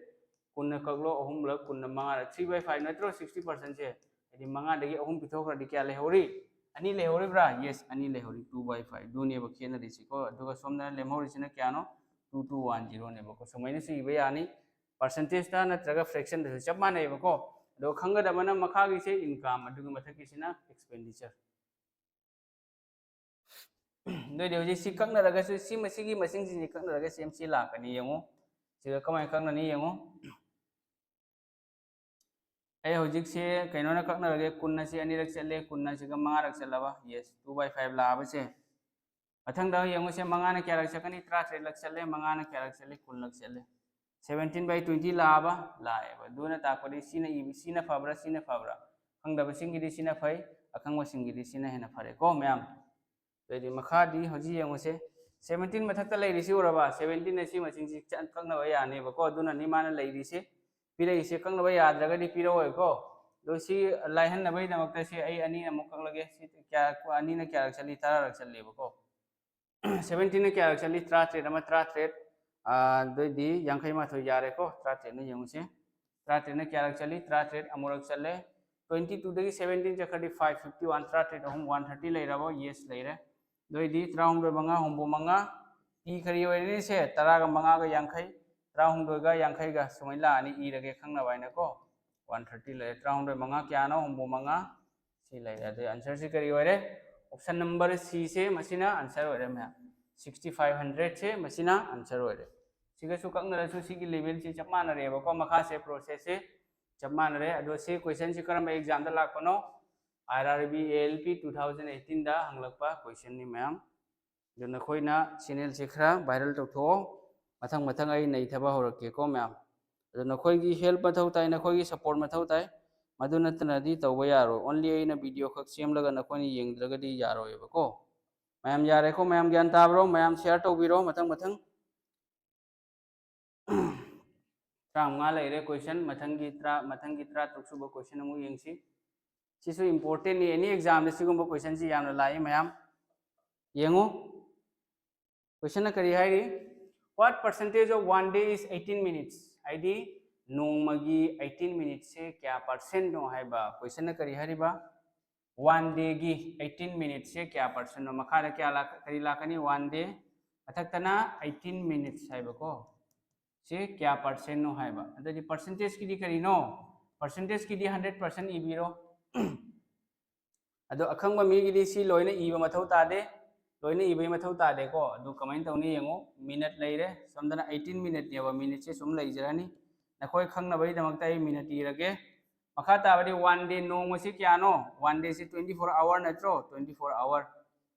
ꯀꯨꯟꯅ ꯀꯛꯂꯣ, ꯑꯍꯨꯝꯂꯛ ꯀꯨꯟꯅ ꯃꯉꯥꯔꯛ, three by five ꯅꯠꯇ꯭ꯔꯣ sixty percentꯁꯦ? ꯍꯥꯏꯗꯤ ꯃꯉꯥꯗꯒꯤ ꯑꯍꯨꯝ ꯄꯤꯊꯣꯛꯈ꯭ꯔꯗꯤ ꯀꯌꯥ ꯂꯩꯍꯧꯔꯤ? ꯑꯅꯤ ꯂꯩꯍꯧꯔꯤꯕ꯭ꯔꯥ? Yes, ꯑꯅꯤ ꯂꯩꯍꯧꯔꯤ, two by five꯫ ꯑꯗꯨꯅꯦꯕ ꯈꯦꯠꯅꯔꯤꯁꯤꯀꯣ꯫ ꯑꯗꯨꯒ ꯁꯣꯝꯗꯅ ꯂꯦꯝꯍꯧꯔꯤꯁꯤꯅ ꯀꯌꯥꯅꯣ? Two two one zeroꯅꯦꯕꯀꯣ꯫ ꯁꯨꯃꯥꯏꯅꯁꯨ ꯏꯕ ꯌꯥꯅꯤ꯫ Percentageꯇ ꯅꯠꯇ꯭ꯔꯒ fractionꯗꯁꯨ ꯆꯞ ꯃꯥꯟꯅꯩꯕꯀꯣ꯫ ꯑꯗꯣ ꯈꯪꯒꯗꯕꯅ ꯃꯈꯥꯒꯤꯁꯦ income, ꯑꯗꯨꯒ ꯃꯊꯛꯀꯤꯁꯤꯅ expenditure꯫ ꯑꯗꯨꯑꯣꯏꯗꯤ ꯍꯧꯖꯤꯛ ꯁꯤ ꯀꯛꯅꯔꯒꯁꯨ, ꯁꯤ ꯃꯁꯤꯒꯤ ꯃꯁꯤꯡꯁꯤꯡꯁꯤ ꯀꯛꯅꯔꯒ ꯁꯤ ꯁꯤ ꯂꯥꯛꯀꯅꯤ꯫ ꯌꯦꯡꯉꯨ, ꯁꯤꯒ ꯀꯃꯥꯏꯅ ꯀꯛꯅꯅꯤ ꯌꯦꯡꯉꯨ꯫ ꯑꯩ ꯍꯧꯖꯤꯛꯁꯦ ꯀꯩꯅꯣꯅ ꯀꯛꯅꯔꯒꯦ, ꯀꯨꯟ ꯑꯁꯤ ꯑꯅꯤꯔꯛ ꯆꯠꯂꯦ, ꯀꯨꯟ ꯑꯁꯤꯒ ꯃꯉꯥꯔꯛ ꯆꯠꯂꯕ? Yes, two by five ꯂꯥꯛꯑꯕꯁꯦ꯫ ꯃꯊꯪꯗ ꯌꯦꯡꯉꯨꯁꯦ, ꯃꯉꯥꯅ ꯀꯌꯥꯔꯛ ꯆꯠꯀꯅꯤ? ꯇꯔꯥꯇꯔꯦꯠꯂꯛ ꯆꯠꯂꯦ꯫ ꯃꯉꯥꯅ ꯀꯌꯥꯔꯛ ꯆꯠꯂꯤ? ꯀꯨꯟꯂꯛ ꯆꯠꯂꯦ꯫ Seventeen by twenty ꯂꯥꯛꯑꯕ? ꯂꯥꯛꯑꯦꯕ꯫ ꯑꯗꯨꯅ ꯇꯥꯛꯄꯗꯤ ꯁꯤꯅ ꯏꯕ, ꯁꯤꯅ ꯐꯕ꯭ꯔꯥ, ꯁꯤꯅ ꯐꯕ꯭ꯔꯥ? ꯈꯪꯗꯕꯁꯤꯡꯒꯤꯗꯤ ꯁꯤꯅ ꯐꯩ, ꯑꯈꯪꯕꯁꯤꯡꯒꯤꯗꯤ ꯁꯤꯅ ꯍꯦꯟꯅ ꯐꯔꯦꯀꯣ ꯃꯌꯥꯝ꯫ ꯑꯗꯩꯗꯤ ꯃꯈꯥꯗꯤ ꯍꯧꯖꯤꯛ ꯌꯦꯡꯉꯨꯁꯦ, seventeen ꯃꯊꯛꯇ ꯂꯩꯔꯤꯁꯤ ꯎꯔꯕ? Seventeen ꯑꯁꯤ ꯃꯁꯤꯡꯁꯤ ꯆ-, ꯀꯛꯅꯕ ꯌꯥꯅꯦꯕꯀꯣ꯫ ꯑꯗꯨꯅꯅꯤ ꯃꯥꯅ ꯂꯩꯔꯤꯁꯦ꯫ ꯄꯤꯔꯛꯏꯁꯦ ꯀꯛꯅꯕ ꯌꯥꯗ꯭ꯔꯒꯗꯤ ꯄꯤꯔꯛꯑꯣꯏꯀꯣ꯫ ꯑꯗꯣ ꯁꯤ ꯂꯥꯏꯍꯟꯅꯕꯒꯤꯗꯃꯛꯇ ꯁꯤ ꯑꯩ ꯑꯅꯤ ꯑꯃꯨꯛ ꯀꯛꯂꯒꯦ꯫ ꯁꯤ ꯀꯌꯥ, ꯑꯅꯤꯅ ꯀꯌꯥꯔꯛ ꯆꯠꯂꯤ? ꯇꯔꯥꯔꯛ ꯆꯠꯂꯦꯕꯀꯣ꯫ Seventeenꯅ ꯀꯌꯥꯔꯛ ꯆꯠꯂꯤ? ꯇꯔꯥꯇꯔꯦꯠ ꯑꯃ ꯇꯔꯥꯇꯔꯦꯠ, ꯑ, ꯑꯗꯨꯑꯣꯏꯗꯤ ꯌꯥꯡꯈꯩ ꯃꯥꯊꯣꯏ ꯌꯥꯔꯦꯀꯣ꯫ ꯇꯔꯥꯇꯔꯦꯠꯅ ꯌꯦꯡꯉꯨꯁꯦ꯫ ꯇꯔꯥꯇꯔꯦꯠꯅ ꯀꯌꯥꯔꯛ ꯆꯠꯂꯤ? ꯇꯔꯥꯇꯔꯦꯠ ꯑꯃꯨꯔꯛ ꯆꯠꯂꯦ꯫ Twenty twoꯗꯒꯤ seventeen ꯆꯠꯈ꯭ꯔꯗꯤ five fifty one, ꯇꯔꯥꯇꯔꯦꯠ ꯑꯍꯨꯝ one thirty ꯂꯩꯔꯕ? Yes, ꯂꯩꯔꯦ꯫ ꯑꯗꯨꯑꯣꯏꯗꯤ ꯇꯔꯥꯍꯨꯝꯗꯣꯏ ꯃꯉꯥ ꯍꯨꯝꯐꯨ ꯃꯉꯥ, ꯄꯤ ꯀꯔꯤ ꯑꯣꯏꯔꯅꯤ ꯁꯦ? ꯇꯔꯥꯒ ꯃꯉꯥꯒ ꯌꯥꯡꯈꯩ, ꯇꯔꯥꯍꯨꯝꯗꯣꯏꯒ ꯌꯥꯡꯈꯩꯒ ꯁꯨꯃꯥꯏꯅ ꯂꯥꯛꯑꯅꯤ, ꯏꯔꯒꯦ ꯈꯪꯅꯕ ꯍꯥꯏꯅꯀꯣ꯫ One thirty ꯂꯩꯔꯦ꯫ ꯇꯔꯥꯍꯨꯝꯗꯣꯏ ꯃꯉꯥ ꯀꯌꯥꯅꯣ? ꯍꯨꯝꯐꯨ ꯃꯉꯥ꯫ ꯁꯤ ꯂꯩꯔꯦ꯫ ꯑꯗꯨꯗꯤ answerꯁꯤ ꯀꯔꯤ ꯑꯣꯏꯔꯦ? Option number Cꯁꯦ ꯃꯁꯤꯅ answer ꯑꯣꯏꯔꯦ ꯃꯌꯥꯝ꯫ Sixty five hundredꯁꯦ ꯃꯁꯤꯅ answer ꯑꯣꯏꯔꯦ꯫ ꯁꯤꯒꯁꯨ ꯀꯛꯅꯔꯁꯨ ꯁꯤꯒꯤ levelꯁꯤ ꯆꯞ ꯃꯥꯟꯅꯔꯦꯕꯀꯣ꯫ ꯃꯈꯥꯁꯦ processꯁꯦ ꯆꯞ ꯃꯥꯟꯅꯔꯦ꯫ ꯑꯗꯣ ꯁꯤ questionꯁꯤ ꯀꯔꯝꯕ examꯗ ꯂꯥꯛꯄꯅꯣ? IRRB ALP two thousand eighteenꯗ ꯍꯪꯂꯛꯄ questionꯅꯤ ꯃꯌꯥꯝ꯫ ꯑꯗꯣ ꯅꯈꯣꯏꯅ channelꯁꯦ ꯈꯔ viral ꯇꯧꯊꯣꯛꯑꯣ꯫ ꯃꯊꯪ ꯃꯊꯪ ꯑꯩ ꯅꯩꯊꯕ ꯍꯧꯔꯛꯀꯦꯀꯣ ꯃꯌꯥꯝ꯫ ꯑꯗꯣ ꯅꯈꯣꯏꯒꯤ help ꯃꯊꯧ ꯇꯥꯏ, ꯅꯈꯣꯏꯒꯤ support ꯃꯊꯧ ꯇꯥꯏ꯫ ꯃꯗꯨ ꯅꯠꯇꯅꯗꯤ ꯇꯧꯕ ꯌꯥꯔꯣꯏ꯫ Only ꯑꯩꯅ video ꯈꯛ ꯁꯦꯝꯂꯒ ꯅꯈꯣꯏꯅ ꯌꯦꯡꯗ꯭ꯔꯒꯗꯤ ꯌꯥꯔꯣꯏꯕꯀꯣ꯫ ꯃꯌꯥꯝ ꯌꯥꯔꯦꯀꯣ? ꯃꯌꯥꯝ ꯒ꯭ꯌꯥꯟ ꯇꯥꯕ꯭ꯔꯣ? ꯃꯌꯥꯝ share ꯇꯧꯕꯤꯔꯣ ꯃꯊꯪ ꯃꯊꯪ꯫ ꯇꯔꯥꯃꯉꯥ ꯂꯩꯔꯦ ꯀꯣꯏꯁꯟ꯫ ꯃꯊꯪꯒꯤ ꯇꯔꯥ, ꯃꯊꯪꯒꯤ ꯇꯔꯥꯇꯔꯨꯛ ꯁꯨꯕ ꯀꯣꯏꯁꯟ ꯑꯃꯨꯛ ꯌꯦꯡꯁꯤ꯫ ꯁꯤꯁꯨ ꯏꯝꯄꯣꯔꯇꯦꯟꯅꯤ, ꯑꯦꯅꯤ ꯑꯦꯛꯖꯥꯝꯗ ꯁꯤꯒꯨꯝꯕ ꯀꯣꯏꯁꯟꯁꯤ ꯌꯥꯝꯅ ꯂꯥꯛꯏ ꯃꯌꯥꯝ꯫ ꯌꯦꯡꯉꯨ, ꯀꯣꯏꯁꯟꯅ ꯀꯔꯤ ꯍꯥꯏꯔꯤ? What percentage of one day is eighteen minutes? ꯍꯥꯏꯗꯤ ꯅꯣꯡꯃꯒꯤ eighteen minutesꯁꯦ ꯀꯌꯥ percentꯅꯣ ꯍꯥꯏꯕ ꯀꯣꯏꯁꯟꯅ ꯀꯔꯤ ꯍꯥꯏꯔꯤꯕ? One dayꯒꯤ eighteen minutesꯁꯦ ꯀꯌꯥ percentꯅꯣ? ꯃꯈꯥꯗ ꯀꯌꯥ ꯂꯥꯛ-, ꯀꯔꯤ ꯂꯥꯛꯀꯅꯤ? One day, ꯃꯊꯛꯇꯅ eighteen minutes ꯍꯥꯏꯕꯀꯣ, ꯁꯤ ꯀꯌꯥ percentꯅꯣ ꯍꯥꯏꯕ꯫ ꯑꯗꯨꯗꯤ percentageꯀꯤꯗꯤ ꯀꯔꯤꯅꯣ? Percentageꯀꯤꯗꯤ hundred percent ꯏꯕꯤꯔꯣ꯫ ꯑꯗꯣ ꯑꯈꯪꯕ ꯃꯤꯒꯤꯗꯤ ꯁꯤ ꯂꯣꯏꯅ ꯏꯕ ꯃꯊꯧ ꯇꯥꯗꯦ, ꯂꯣꯏꯅ ꯏꯕꯒꯤ ꯃꯊꯧ ꯇꯥꯗꯦꯀꯣ꯫ ꯑꯗꯨ ꯀꯃꯥꯏꯅ ꯇꯧꯅꯤ ꯌꯦꯡꯉꯨ, minute ꯂꯩꯔꯦ, ꯁꯣꯝꯗꯅ eighteen minuteꯅꯦꯕ, minuteꯁꯦ ꯁꯨꯝ ꯂꯩꯖꯔꯅꯤ꯫ ꯅꯈꯣꯏ ꯈꯪꯅꯕꯒꯤꯗꯃꯛꯇ ꯑꯩ minute ꯏꯔꯒꯦ꯫ ꯃꯈꯥ ꯇꯥꯕꯗꯤ one day, ꯅꯣꯡꯃꯁꯤ ꯀꯌꯥꯅꯣ? One dayꯁꯤ twenty four hour ꯅꯠꯇ꯭ꯔꯣ? Twenty four hour꯫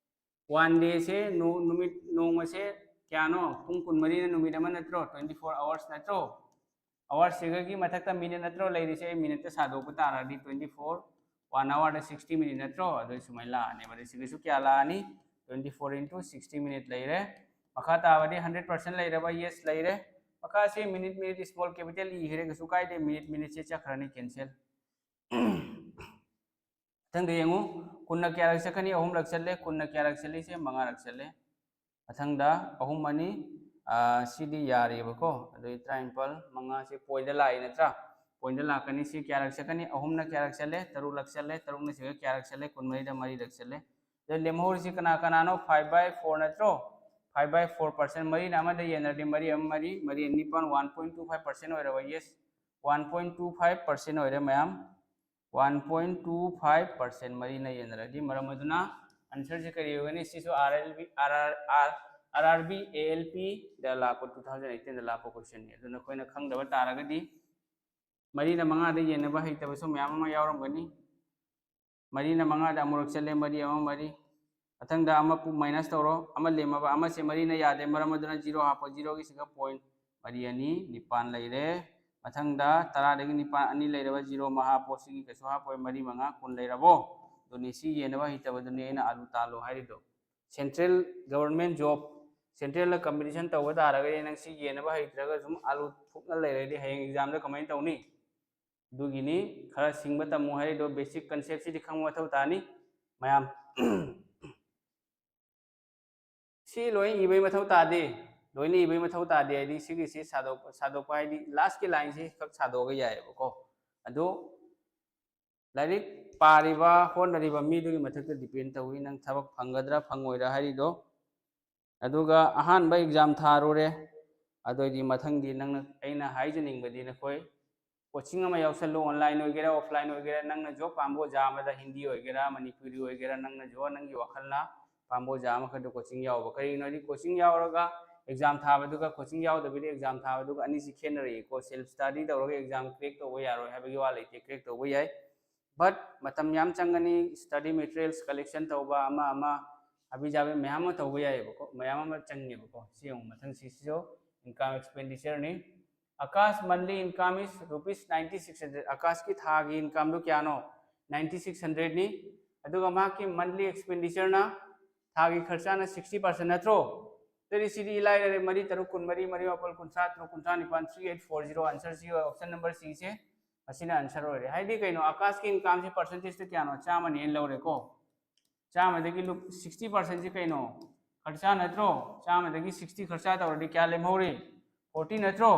One dayꯁꯦ ꯅꯨꯃꯤꯠ, ꯅꯣꯡꯃꯁꯦ ꯀꯌꯥꯅꯣ? ꯄꯨꯡ ꯀꯨꯟꯃꯔꯤꯅ ꯅꯨꯃꯤꯠ ꯑꯃ ꯅꯠꯇ꯭ꯔꯣ? Twenty four hours ꯅꯠꯇ꯭ꯔꯣ? Hoursꯁꯤꯒꯤ ꯃꯊꯛꯇ minute ꯅꯠꯇ꯭ꯔꯣ ꯂꯩꯔꯤꯁꯦ? ꯑꯩ minuteꯇ ꯁꯥꯗꯣꯛꯄ ꯇꯥꯔꯗꯤ twenty four, one hourꯗ sixty minute ꯅꯠꯇ꯭ꯔꯣ? ꯑꯗꯨ ꯁꯨꯃꯥꯏꯅ ꯂꯥꯛꯑꯅꯦꯕ꯫ ꯑꯗꯩ ꯁꯤꯒꯤꯁꯨ ꯀꯌꯥ ꯂꯥꯛꯑꯅꯤ? Twenty four into sixty minute ꯂꯩꯔꯦ꯫ ꯃꯈꯥ ꯇꯥꯕꯗꯤ hundred percent ꯂꯩꯔꯕ? Yes ꯂꯩꯔꯦ꯫ ꯃꯈꯥꯁꯤ minute, minute small capital ꯏꯈ꯭ꯔꯦ, ꯀꯩꯁꯨ ꯀꯥꯏꯗꯦ꯫ Minute, minuteꯁꯦ ꯆꯠꯈ꯭ꯔꯅꯤ cancel꯫ ꯃꯊꯪꯗ ꯌꯦꯡꯉꯨ, ꯀꯨꯟꯅ ꯀꯌꯥꯔꯛ ꯆꯠꯀꯅꯤ? ꯑꯍꯨꯝꯂꯛ ꯆꯠꯂꯦ꯫ ꯀꯨꯟꯅ ꯀꯌꯥꯔꯛ ꯆꯠꯂꯤꯁꯦ? ꯃꯉꯥꯔꯛ ꯆꯠꯂꯦ꯫ ꯃꯊꯪꯗ ꯑꯍꯨꯝ ꯑꯅꯤ, ꯁꯤꯗꯤ ꯌꯥꯔꯤꯕꯀꯣ꯫ ꯑꯗꯨꯗꯤ ꯇꯔꯥꯅꯤꯄꯥꯜ, ꯃꯉꯥꯁꯦ pointꯗ ꯂꯥꯛꯏ ꯅꯠꯇ꯭ꯔꯥ? Pointꯗ ꯂꯥꯛꯀꯅꯤ꯫ ꯁꯤ ꯀꯌꯥꯔꯛ ꯆꯠꯀꯅꯤ? ꯑꯍꯨꯝꯅ ꯀꯌꯥꯔꯛ ꯆꯠꯂꯦ? ꯇꯔꯨꯛꯂꯛ ꯆꯠꯂꯦ꯫ ꯇꯔꯨꯛꯅ ꯁꯤꯒ ꯀꯌꯥꯔꯛ ꯆꯠꯂꯦ? ꯀꯨꯟꯃꯔꯤꯗ ꯃꯔꯤꯔꯛ ꯆꯠꯂꯦ꯫ ꯑꯗꯨ ꯂꯦꯝꯍꯧꯔꯤꯁꯤ ꯀꯅꯥ ꯀꯅꯥꯅꯣ? Five by four ꯅꯠꯇ꯭ꯔꯣ? Five by four percent, ꯃꯔꯤꯅ ꯑꯃꯗ ꯌꯦꯟꯅꯔꯗꯤ ꯃꯔꯤ ꯑꯃ ꯃꯔꯤ, ꯃꯔꯤ ꯑꯅꯤ ꯅꯤꯄꯥꯜ, one point two five percent ꯑꯣꯏꯔꯕ? Yes, one point two five percent ꯑꯣꯏꯔꯦ ꯃꯌꯥꯝ꯫ One point two five percent, ꯃꯔꯤꯅ ꯌꯦꯟꯅꯔꯗꯤ꯫ ꯃꯔꯝ ꯑꯗꯨꯅ answerꯁꯦ ꯀꯔꯤ ꯑꯣꯏꯒꯅꯤ? ꯁꯤꯁꯨ R R B, R R R, R R B A L Pꯗ ꯂꯥꯛꯄ, two thousand eighteenꯗ ꯂꯥꯛꯄ questionꯅꯤ꯫ ꯑꯗꯨ ꯅꯈꯣꯏꯅ ꯈꯪꯗꯕ ꯇꯥꯔꯒꯗꯤ, ꯃꯔꯤꯅ ꯃꯉꯥꯗ ꯌꯦꯟꯅꯕ ꯍꯩꯇꯕꯁꯨ ꯃꯌꯥꯝ ꯑꯃ ꯌꯥꯎꯔꯝꯒꯅꯤ꯫ ꯃꯔꯤꯅ ꯃꯉꯥꯗ ꯑꯃꯨꯔꯛ ꯆꯠꯂꯦ, ꯃꯔꯤ ꯑꯃ ꯃꯔꯤ꯫ ꯃꯊꯪꯗ ꯑꯃ minus ꯇꯧꯔꯣ, ꯑꯃ ꯂꯦꯝꯃꯕ, ꯑꯃꯁꯦ ꯃꯔꯤꯅ ꯌꯥꯗꯦ, ꯃꯔꯝ ꯑꯗꯨꯅ zero ꯍꯥꯞꯄꯣ꯫ Zeroꯒꯤꯁꯤꯒ point ꯃꯔꯤ ꯑꯅꯤ, ꯅꯤꯄꯥꯟ ꯂꯩꯔꯦ꯫ ꯃꯊꯪꯗ ꯇꯔꯥꯗꯒꯤ ꯅꯤꯄꯥꯟ ꯑꯅꯤ ꯂꯩꯔꯕ, zero ꯑꯃ ꯍꯥꯞꯄꯣ, ꯁꯤꯒꯤ ꯀꯩꯁꯨ ꯍꯥꯞꯄꯣꯏ, ꯃꯔꯤ ꯃꯉꯥ, ꯀꯨꯟ ꯂꯩꯔꯕꯣ? ꯑꯗꯨꯅꯤ, ꯁꯤ ꯌꯦꯟꯅꯕ ꯍꯩꯇꯕꯗꯨꯅꯤ ꯑꯩꯅ ꯑꯂꯨ ꯇꯥꯜꯂꯣ ꯍꯥꯏꯔꯤꯗꯣ꯫ Central government job, ꯁꯦꯟꯇ꯭ꯔꯦꯜꯗ ꯀꯝꯄꯤꯇꯤꯁꯟ ꯇꯧꯕ ꯇꯥꯔꯒꯗꯤ ꯅꯪ ꯁꯤ ꯌꯦꯟꯅꯕ ꯍꯩꯇ꯭ꯔꯒ ꯁꯨꯝ ꯑꯥꯂꯨ ꯐꯨꯛꯅ ꯂꯩꯔꯗꯤ ꯍꯌꯦꯡ ꯑꯦꯛꯖꯥꯝꯗ ꯀꯃꯥꯏꯅ ꯇꯧꯅꯤ? ꯑꯗꯨꯒꯤꯅꯤ ꯈꯔ ꯁꯤꯡꯕ ꯇꯝꯃꯨ ꯍꯥꯏꯔꯤꯗꯣ, ꯕꯦꯁꯤꯛ ꯀꯟꯁꯦꯞꯁꯤꯗꯤ ꯈꯪꯕ ꯃꯊꯧ ꯇꯥꯅꯤ ꯃꯌꯥꯝ꯫ ꯁꯤ ꯂꯣꯏ ꯏꯕꯩ ꯃꯊꯧ ꯇꯥꯗꯦ, ꯂꯣꯏꯅ ꯏꯕꯩ ꯃꯊꯧ ꯇꯥꯗꯦ ꯍꯥꯏꯗꯤ ꯁꯤꯒꯤꯁꯤ ꯁꯥꯗꯣꯛ ꯁꯥꯗꯣꯛꯄ ꯍꯥꯏꯗꯤ ꯂꯥꯁꯀꯤ ꯂꯥꯏꯟꯁꯤ ꯈꯛ ꯁꯥꯗꯣꯛꯑꯒ ꯌꯥꯏꯑꯕꯀꯣ꯫ ꯑꯗꯣ ꯂꯥꯏꯔꯤꯛ ꯄꯥꯔꯤꯕ ꯍꯣꯠꯅꯔꯤꯕ ꯃꯤꯗꯨꯒꯤ ꯃꯊꯛꯇ ꯗꯤꯄꯦꯟ ꯇꯧꯏ, ꯅꯪ ꯊꯕꯛ ꯐꯪꯒꯗ꯭ꯔꯥ ꯐꯪꯉꯣꯏꯗ꯭ꯔꯥ ꯍꯥꯏꯔꯤꯗꯣ꯫ ꯑꯗꯨꯒ ꯑꯍꯥꯟꯕ ꯑꯦꯛꯖꯥꯝ ꯊꯥꯔꯨꯔꯦ, ꯑꯗꯨꯑꯣꯏꯗꯤ ꯃꯊꯪꯗꯤ ꯅꯪꯅ, ꯑꯩꯅ ꯍꯥꯏꯖꯅꯤꯡꯕꯗꯤ ꯅꯈꯣꯏ ꯀꯣꯆꯤꯡ ꯑꯃ ꯌꯥꯎꯁꯜꯂꯨ, ꯑꯣꯟꯂꯥꯏꯟ ꯑꯣꯏꯒꯦꯔꯥ ꯑꯣꯐꯂꯥꯏꯟ ꯑꯣꯏꯒꯦꯔꯥ, ꯅꯪꯅ ꯖꯣꯕ ꯄꯥꯝꯕ ꯑꯣꯖꯥ ꯑꯃꯗ, ꯍꯤꯟꯗꯤ ꯑꯣꯏꯒꯦꯔꯥ ꯃꯅꯤꯄꯨꯔꯤ ꯑꯣꯏꯒꯦꯔꯥ, ꯅꯪꯅ ꯖꯣꯕ ꯅꯪꯒꯤ ꯋꯥꯈꯜꯅ ꯄꯥꯝꯕ ꯑꯣꯖꯥ ꯑꯃꯈꯛꯇ ꯀꯣꯆꯤꯡ ꯌꯥꯎꯕ꯫ ꯀꯔꯤꯒꯤꯅꯣ ꯍꯥꯏꯗꯤ ꯀꯣꯆꯤꯡ ꯌꯥꯎꯔꯒ ꯑꯦꯛꯖꯥꯝ ꯊꯥꯕꯗꯨꯒ ꯀꯣꯆꯤꯡ ꯌꯥꯎꯗꯕꯤꯗ ꯑꯦꯛꯖꯥꯝ ꯊꯥꯕꯗꯨꯒ ꯑꯅꯤꯁꯤ ꯈꯦꯠꯅꯔꯛꯏꯀꯣ꯫ ꯁꯦꯜꯐ ꯁ꯭ꯇꯗꯤ ꯇꯧꯔꯒ ꯑꯦꯛꯖꯥꯝ ꯀ꯭ꯔꯦꯛ ꯇꯧꯕ ꯌꯥꯔꯣꯏ ꯍꯥꯏꯕꯒꯤ ꯋꯥ ꯂꯩꯇꯦ, ꯀ꯭ꯔꯦꯛ ꯇꯧꯕ ꯌꯥꯏ꯫ ꯕꯠ ꯃꯇꯝ ꯌꯥꯝ ꯆꯪꯒꯅꯤ, ꯁ꯭ꯇꯗꯤ ꯃꯦꯇꯔꯤꯌꯦꯜꯁ ꯀꯂꯦꯛꯁꯟ ꯇꯧꯕ, ꯑꯃ ꯑꯃ ꯍꯥꯕꯤ ꯖꯥꯕꯤ ꯃꯌꯥꯝ ꯑꯃ ꯇꯧꯕ ꯌꯥꯏꯑꯕꯀꯣ, ꯃꯌꯥꯝ ꯑꯃ ꯆꯪꯉꯦꯕꯀꯣ꯫ ꯁꯤ ꯌꯦꯡꯉꯨ, ꯃꯊꯪ ꯁꯤꯁꯤꯁꯨ ꯏꯟꯀꯝ ꯑꯦꯛꯁꯄꯦꯟꯗꯤꯆꯔꯅꯤ꯫ ꯑꯀꯥꯁ ꯃꯟꯂꯤ income is rupees ninety six hundred. ꯑꯀꯥꯁꯀꯤ ꯊꯥꯒꯤ ꯏꯟꯀꯝꯗꯨ ꯀꯌꯥꯅꯣ? ꯅꯥꯏꯟꯇꯤ ꯁꯤꯛꯁ ꯍꯟꯗ꯭ꯔꯦꯠꯅꯤ꯫ ꯑꯗꯨꯒ ꯃꯍꯥꯛꯀꯤ ꯃꯟꯂꯤ ꯑꯦꯛꯁꯄꯦꯟꯗꯤꯆꯔꯅ, ꯊꯥꯒꯤ ꯈꯔꯆꯥꯅ ꯁꯤꯛꯁꯇꯤ ꯄꯥꯔꯁꯦꯟ ꯅꯠꯇ꯭ꯔꯣ? ꯑꯗꯨꯗꯤ ꯁꯤꯗꯤ ꯏꯂꯥꯏ ꯂꯥꯏꯔꯦ, ꯃꯔꯤ ꯇꯔꯨꯛ ꯀꯨꯟꯃꯔꯤ, ꯃꯔꯤ ꯃꯥꯄꯜ ꯀꯨꯟꯊ꯭ꯔꯥ, ꯇꯔꯨꯛ ꯀꯨꯟꯊ꯭ꯔꯥ ꯅꯤꯄꯥꯜ, ꯊ꯭ꯔꯤ ꯑꯩꯠ ꯐꯣꯔ ꯖꯤꯔꯣ, ꯑꯟꯁꯔꯁꯤ ꯑꯣꯞꯁꯟ ꯅꯝꯕꯔ ꯁꯤꯁꯦ, ꯃꯁꯤꯅ ꯑꯟꯁꯔ ꯑꯣꯏꯔꯦ꯫ ꯍꯥꯏꯗꯤ ꯀꯩꯅꯣ, ꯑꯀꯥꯁꯀꯤ ꯏꯟꯀꯝꯁꯤ ꯄꯥꯔꯁꯦꯟꯇꯦꯖꯇ ꯀꯌꯥꯅꯣ? ꯆꯥꯝꯃꯅꯦꯅ ꯂꯧꯔꯦꯀꯣ꯫ ꯆꯥꯝꯃꯗꯒꯤ ꯂꯨꯞ-, ꯁꯤꯛꯁꯇꯤ ꯄꯥꯔꯁꯦꯟꯁꯤ ꯀꯩꯅꯣ? ꯈꯔꯆꯥ ꯅꯠꯇ꯭ꯔꯣ? ꯆꯥꯝꯃꯗꯒꯤ ꯁꯤꯛꯁꯇꯤ ꯈꯔꯆꯥ ꯇꯧꯔꯗꯤ ꯀꯌꯥ ꯂꯦꯝꯍꯧꯔꯤ? ꯐꯣꯔꯇꯤ ꯅꯠꯇ꯭ꯔꯣ?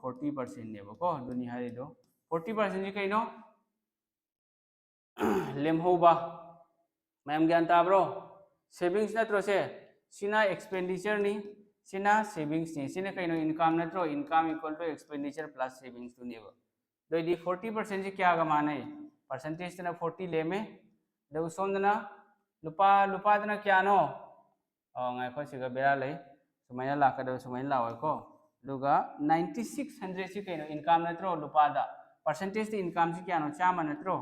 ꯐꯣꯔꯇꯤ ꯄꯥꯔꯁꯦꯟꯅꯦꯕꯀꯣ꯫ ꯑꯗꯨꯅꯤ ꯍꯥꯏꯔꯤꯗꯣ꯫ ꯐꯣꯔꯇꯤ ꯄꯥꯔꯁꯦꯟꯁꯤ ꯀꯩꯅꯣ? ꯂꯦꯝꯍꯧꯕ꯫ ꯃꯌꯥꯝ ꯒ꯭ꯌꯥꯟ ꯇꯥꯕ꯭ꯔꯣ? ꯁꯦꯚꯤꯡꯁ ꯅꯠꯇ꯭ꯔꯣ ꯁꯦ? ꯁꯤꯅ ꯑꯦꯛꯁꯄꯦꯟꯗꯤꯆꯔꯅꯤ, ꯁꯤꯅ ꯁꯦꯚꯤꯡꯁꯅꯤ꯫ ꯁꯤꯅ ꯀꯩꯅꯣ? ꯏꯟꯀꯝ ꯅꯠꯇ꯭ꯔꯣ? Income equal to expenditure plus savings ꯇꯨꯅꯦꯕ꯫ ꯑꯗꯨꯑꯣꯏꯗꯤ ꯐꯣꯔꯇꯤ ꯄꯥꯔꯁꯦꯟꯁꯤ ꯀꯌꯥꯒ ꯃꯥꯟꯅꯩ? ꯄꯥꯔꯁꯦꯟꯇꯦꯖꯇꯅ ꯐꯣꯔꯇꯤ ꯂꯦꯝꯃꯦ꯫ ꯑꯗꯨꯒ ꯁꯣꯝꯗꯅ ꯂꯨꯄꯥ, ꯂꯨꯄꯥꯗꯅ ꯀꯌꯥꯅꯣ? ꯑꯣ, ꯉꯥꯏꯈꯣ, ꯁꯤꯒ ꯕꯦꯔꯥ ꯂꯩ꯫ ꯁꯨꯃꯥꯏꯅ ꯂꯥꯛꯀꯗꯕ, ꯁꯨꯃꯥꯏꯅ ꯂꯥꯛꯑꯣꯏꯀꯣ꯫ ꯑꯗꯨꯒ ꯅꯥꯏꯟꯇꯤ ꯁꯤꯛꯁ ꯍꯟꯗ꯭ꯔꯦꯠꯁꯤ ꯀꯩꯅꯣ? ꯏꯟꯀꯝ ꯅꯠꯇ꯭ꯔꯣ? ꯂꯨꯄꯥꯗ꯫ ꯄꯥꯔꯁꯦꯟꯇꯦꯖꯇ ꯏꯟꯀꯝꯁꯤ ꯀꯌꯥꯅꯣ? ꯆꯥꯝꯃ ꯅꯠꯇ꯭ꯔꯣ?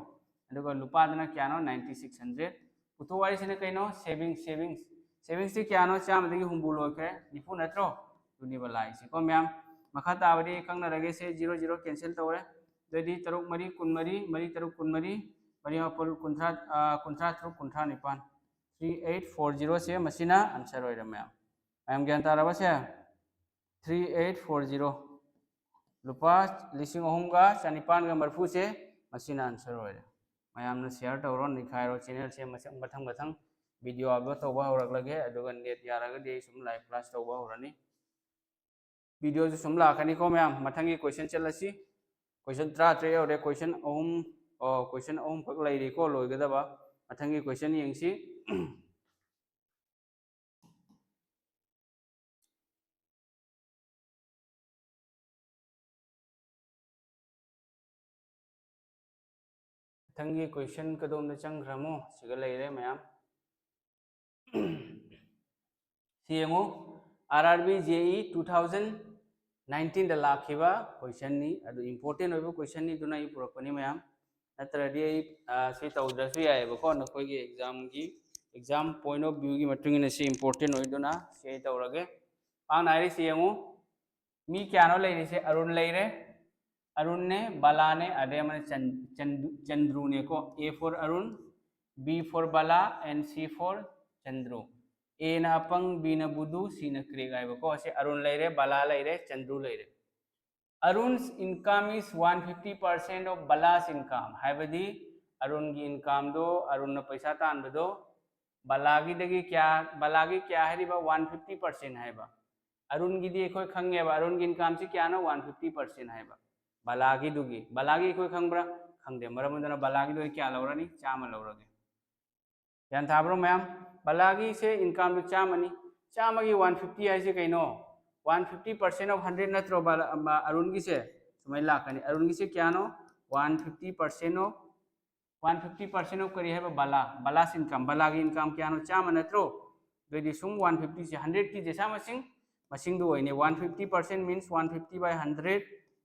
ꯑꯗꯨꯒ ꯂꯨꯄꯥꯗꯅ ꯀꯌꯥꯅꯣ? Ninety six hundred. ꯄꯨꯊꯣꯛ ꯍꯥꯏꯁꯤꯅ ꯀꯩꯅꯣ? Savings, savings. ꯁꯦꯚꯤꯡꯁꯇꯤ ꯀꯌꯥꯅꯣ? ꯆꯥꯝꯃꯗꯒꯤ ꯍꯨꯝꯐꯨ ꯂꯣꯏꯈ꯭ꯔꯦ, ꯅꯤꯐꯨ ꯅꯠꯇ꯭ꯔꯣ? ꯑꯗꯨꯅꯦꯕ ꯂꯥꯛꯏꯁꯦꯀꯣ ꯃꯌꯥꯝ꯫ ꯃꯈꯥ ꯇꯥꯕꯗꯤ ꯈꯪꯅꯔꯒꯦ ꯁꯦ, ꯖꯤꯔꯣ ꯖꯤꯔꯣ ꯀꯦꯟꯁꯦꯜ ꯇꯧꯔꯦ꯫ ꯑꯗꯨꯑꯣꯏꯗꯤ ꯇꯔꯨꯛ ꯃꯔꯤ ꯀꯨꯟꯃꯔꯤ, ꯃꯔꯤ ꯇꯔꯨꯛ ꯀꯨꯟꯃꯔꯤ, ꯃꯔꯤ ꯃꯥꯄꯜ ꯀꯨꯟꯊ꯭ꯔꯥ, ꯑ, ꯀꯨꯟꯊ꯭ꯔꯥ ꯇꯔꯨꯛ, ꯀꯨꯟꯊ꯭ꯔꯥ ꯅꯤꯄꯥꯜ꯫ ꯊ꯭ꯔꯤ ꯑꯩꯠ ꯐꯣꯔ ꯖꯤꯔꯣꯁꯦ ꯃꯁꯤꯅ ꯑꯟꯁꯔ ꯑꯣꯏꯔꯦ ꯃꯌꯥꯝ꯫ ꯃꯌꯥꯝ ꯒ꯭ꯌꯥꯟ ꯇꯥꯔꯕꯁꯦ? Three eight four zero, ꯂꯨꯄꯥ ꯂꯤꯁꯤꯡ ꯑꯍꯨꯝꯒ ꯆꯅꯤꯄꯥꯟꯒ ꯃꯔꯤꯐꯨꯁꯦ ꯃꯁꯤꯅ answer ꯑꯣꯏꯔꯦ꯫ ꯃꯌꯥꯝꯅ share ꯇꯧꯔꯣ, ꯅꯤꯈꯥꯏꯔꯣ, channelꯁꯦ ꯃꯊꯪ ꯃꯊꯪ video upload ꯇꯧꯕ ꯍꯧꯔꯛꯂꯒꯦ꯫ ꯑꯗꯨꯒ net ꯌꯥꯔꯒꯗꯤ ꯑꯩ ꯁꯨꯝ live class ꯇꯧꯕ ꯍꯧꯔꯅꯤ꯫ Videoꯁꯨ ꯁꯨꯝ ꯂꯥꯛꯀꯅꯤꯀꯣ ꯃꯌꯥꯝ꯫ ꯃꯊꯪꯒꯤ question ꯆꯠꯂꯁꯤ꯫ Question ꯇꯔꯥꯇꯔꯦꯠ ꯌꯧꯔꯦ꯫ Question ꯑꯍꯨꯝ, ꯑꯣ, question ꯑꯍꯨꯝꯈꯛ ꯂꯩꯔꯤꯀꯣ ꯂꯣꯏꯒꯗꯕ꯫ ꯃꯊꯪꯒꯤ question ꯌꯦꯡꯁꯤ꯫ ꯃꯊꯪꯒꯤ question ꯀꯗꯣꯝꯗ ꯆꯪꯈ꯭ꯔꯃꯣ? ꯁꯤꯒ ꯂꯩꯔꯦ ꯃꯌꯥꯝ꯫ ꯁꯤ ꯌꯦꯡꯉꯨ, R R B JEE two thousand nineteenꯗ ꯂꯥꯛꯈꯤꯕ questionꯅꯤ꯫ ꯑꯗꯨ important ꯑꯣꯏꯕ questionꯅꯤ, ꯑꯗꯨꯅ ꯑꯩ ꯄꯨꯔꯛꯄꯅꯤ ꯃꯌꯥꯝ꯫ ꯅꯠꯇ꯭ꯔꯗꯤ ꯑꯩ, ꯑ, ꯁꯤ ꯇꯧꯗ꯭ꯔꯁꯨ ꯌꯥꯏꯑꯕꯀꯣ, ꯅꯈꯣꯏꯒꯤ examꯒꯤ, exam point of viewꯒꯤ ꯃꯇꯨꯡ ꯏꯟꯅ ꯁꯤ important ꯑꯣꯏꯗꯨꯅ ꯁꯤ ꯑꯩ ꯇꯧꯔꯒꯦ꯫ ꯃꯍꯥꯛꯅ ꯍꯥꯏꯔꯤꯁꯤ ꯌꯦꯡꯉꯨ, ꯃꯤ ꯀꯌꯥꯅꯣ ꯂꯩꯔꯤꯁꯦ? ꯑꯔꯨꯟ ꯂꯩꯔꯦ, ꯑꯔꯨꯟꯅꯦ, ꯕꯂꯥꯅꯦ, ꯑꯗꯩ ꯑꯃꯅ ꯆꯟ-, ꯆꯟ-, ꯆꯟꯗ꯭ꯔꯨꯅꯦꯀꯣ꯫ A for Arun, B for Bala and C for Chandru. Aꯅ ꯑꯄꯪ, Bꯅ ꯕꯨꯗꯨ, Cꯅ crack ꯍꯥꯏꯕꯀꯣ꯫ ꯑꯁꯤ ꯑꯔꯨꯟ ꯂꯩꯔꯦ, ꯕꯂꯥ ꯂꯩꯔꯦ, ꯆꯟꯗ꯭ꯔꯨ ꯂꯩꯔꯦ꯫ Arun's income is one fifty percent of Bala's income, ꯍꯥꯏꯕꯗꯤ ꯑꯔꯨꯟꯒꯤ incomeꯗꯣ, ꯑꯔꯨꯟꯅ ꯄꯩꯁꯥ ꯇꯥꯟꯕꯗꯣ, ꯕꯂꯥꯒꯤꯗꯒꯤ ꯀꯌꯥ, ꯕꯂꯥꯒꯤ ꯀꯌꯥ ꯍꯥꯏꯔꯤꯕ? One fifty percent ꯍꯥꯏꯕ꯫ ꯑꯔꯨꯟꯒꯤꯗꯤ ꯑꯩꯈꯣꯏ ꯈꯪꯉꯦꯕ, ꯑꯔꯨꯟꯒꯤ incomeꯁꯤ ꯀꯌꯥꯅꯣ? One fifty percent ꯍꯥꯏꯕ꯫ ꯕꯂꯥꯒꯤꯗꯨꯒꯤ, ꯕꯂꯥꯒꯤ ꯑꯩꯈꯣꯏ ꯈꯪꯕ꯭ꯔꯥ? ꯈꯪꯗꯦ꯫ ꯃꯔꯝ ꯑꯗꯨꯅ ꯕꯂꯥꯒꯤꯗꯣ ꯑꯩ ꯀꯌꯥ ꯂꯧꯔꯅꯤ? ꯆꯥꯝꯃ ꯂꯧꯔꯒꯦ꯫ ꯒ꯭ꯌꯥꯟ ꯇꯥꯕ꯭ꯔꯣ ꯃꯌꯥꯝ? ꯕꯂꯥꯒꯤꯁꯦ incomeꯗꯨ ꯆꯥꯝꯃꯅꯤ꯫ ꯆꯥꯝꯃꯒꯤ one fifty ꯍꯥꯏꯁꯦ ꯀꯩꯅꯣ? One fifty percent of hundred ꯅꯠꯇ꯭ꯔꯣ ꯕꯂꯥ-, ꯑꯃ, ꯑꯔꯨꯟꯒꯤꯁꯦ? ꯁꯨꯃꯥꯏꯅ ꯂꯥꯛꯀꯅꯤ꯫ ꯑꯔꯨꯟꯒꯤꯁꯦ ꯀꯌꯥꯅꯣ? One fifty percent of, one fifty percent of ꯀꯔꯤ ꯍꯥꯏꯕ? ꯕꯂꯥ, ꯕꯂꯥꯁ income, ꯕꯂꯥꯒꯤ income ꯀꯌꯥꯅꯣ? ꯆꯥꯝꯃ ꯅꯠꯇ꯭ꯔꯣ? ꯑꯗꯨꯑꯣꯏꯗꯤ ꯁꯨꯝ one fiftyꯁꯦ, hundredꯀꯤ ꯗꯁꯥ ꯃꯁꯤꯡ, ꯃꯁꯤꯡꯗꯨ ꯑꯣꯏꯅꯤ꯫ One fifty percent means one fifty by hundred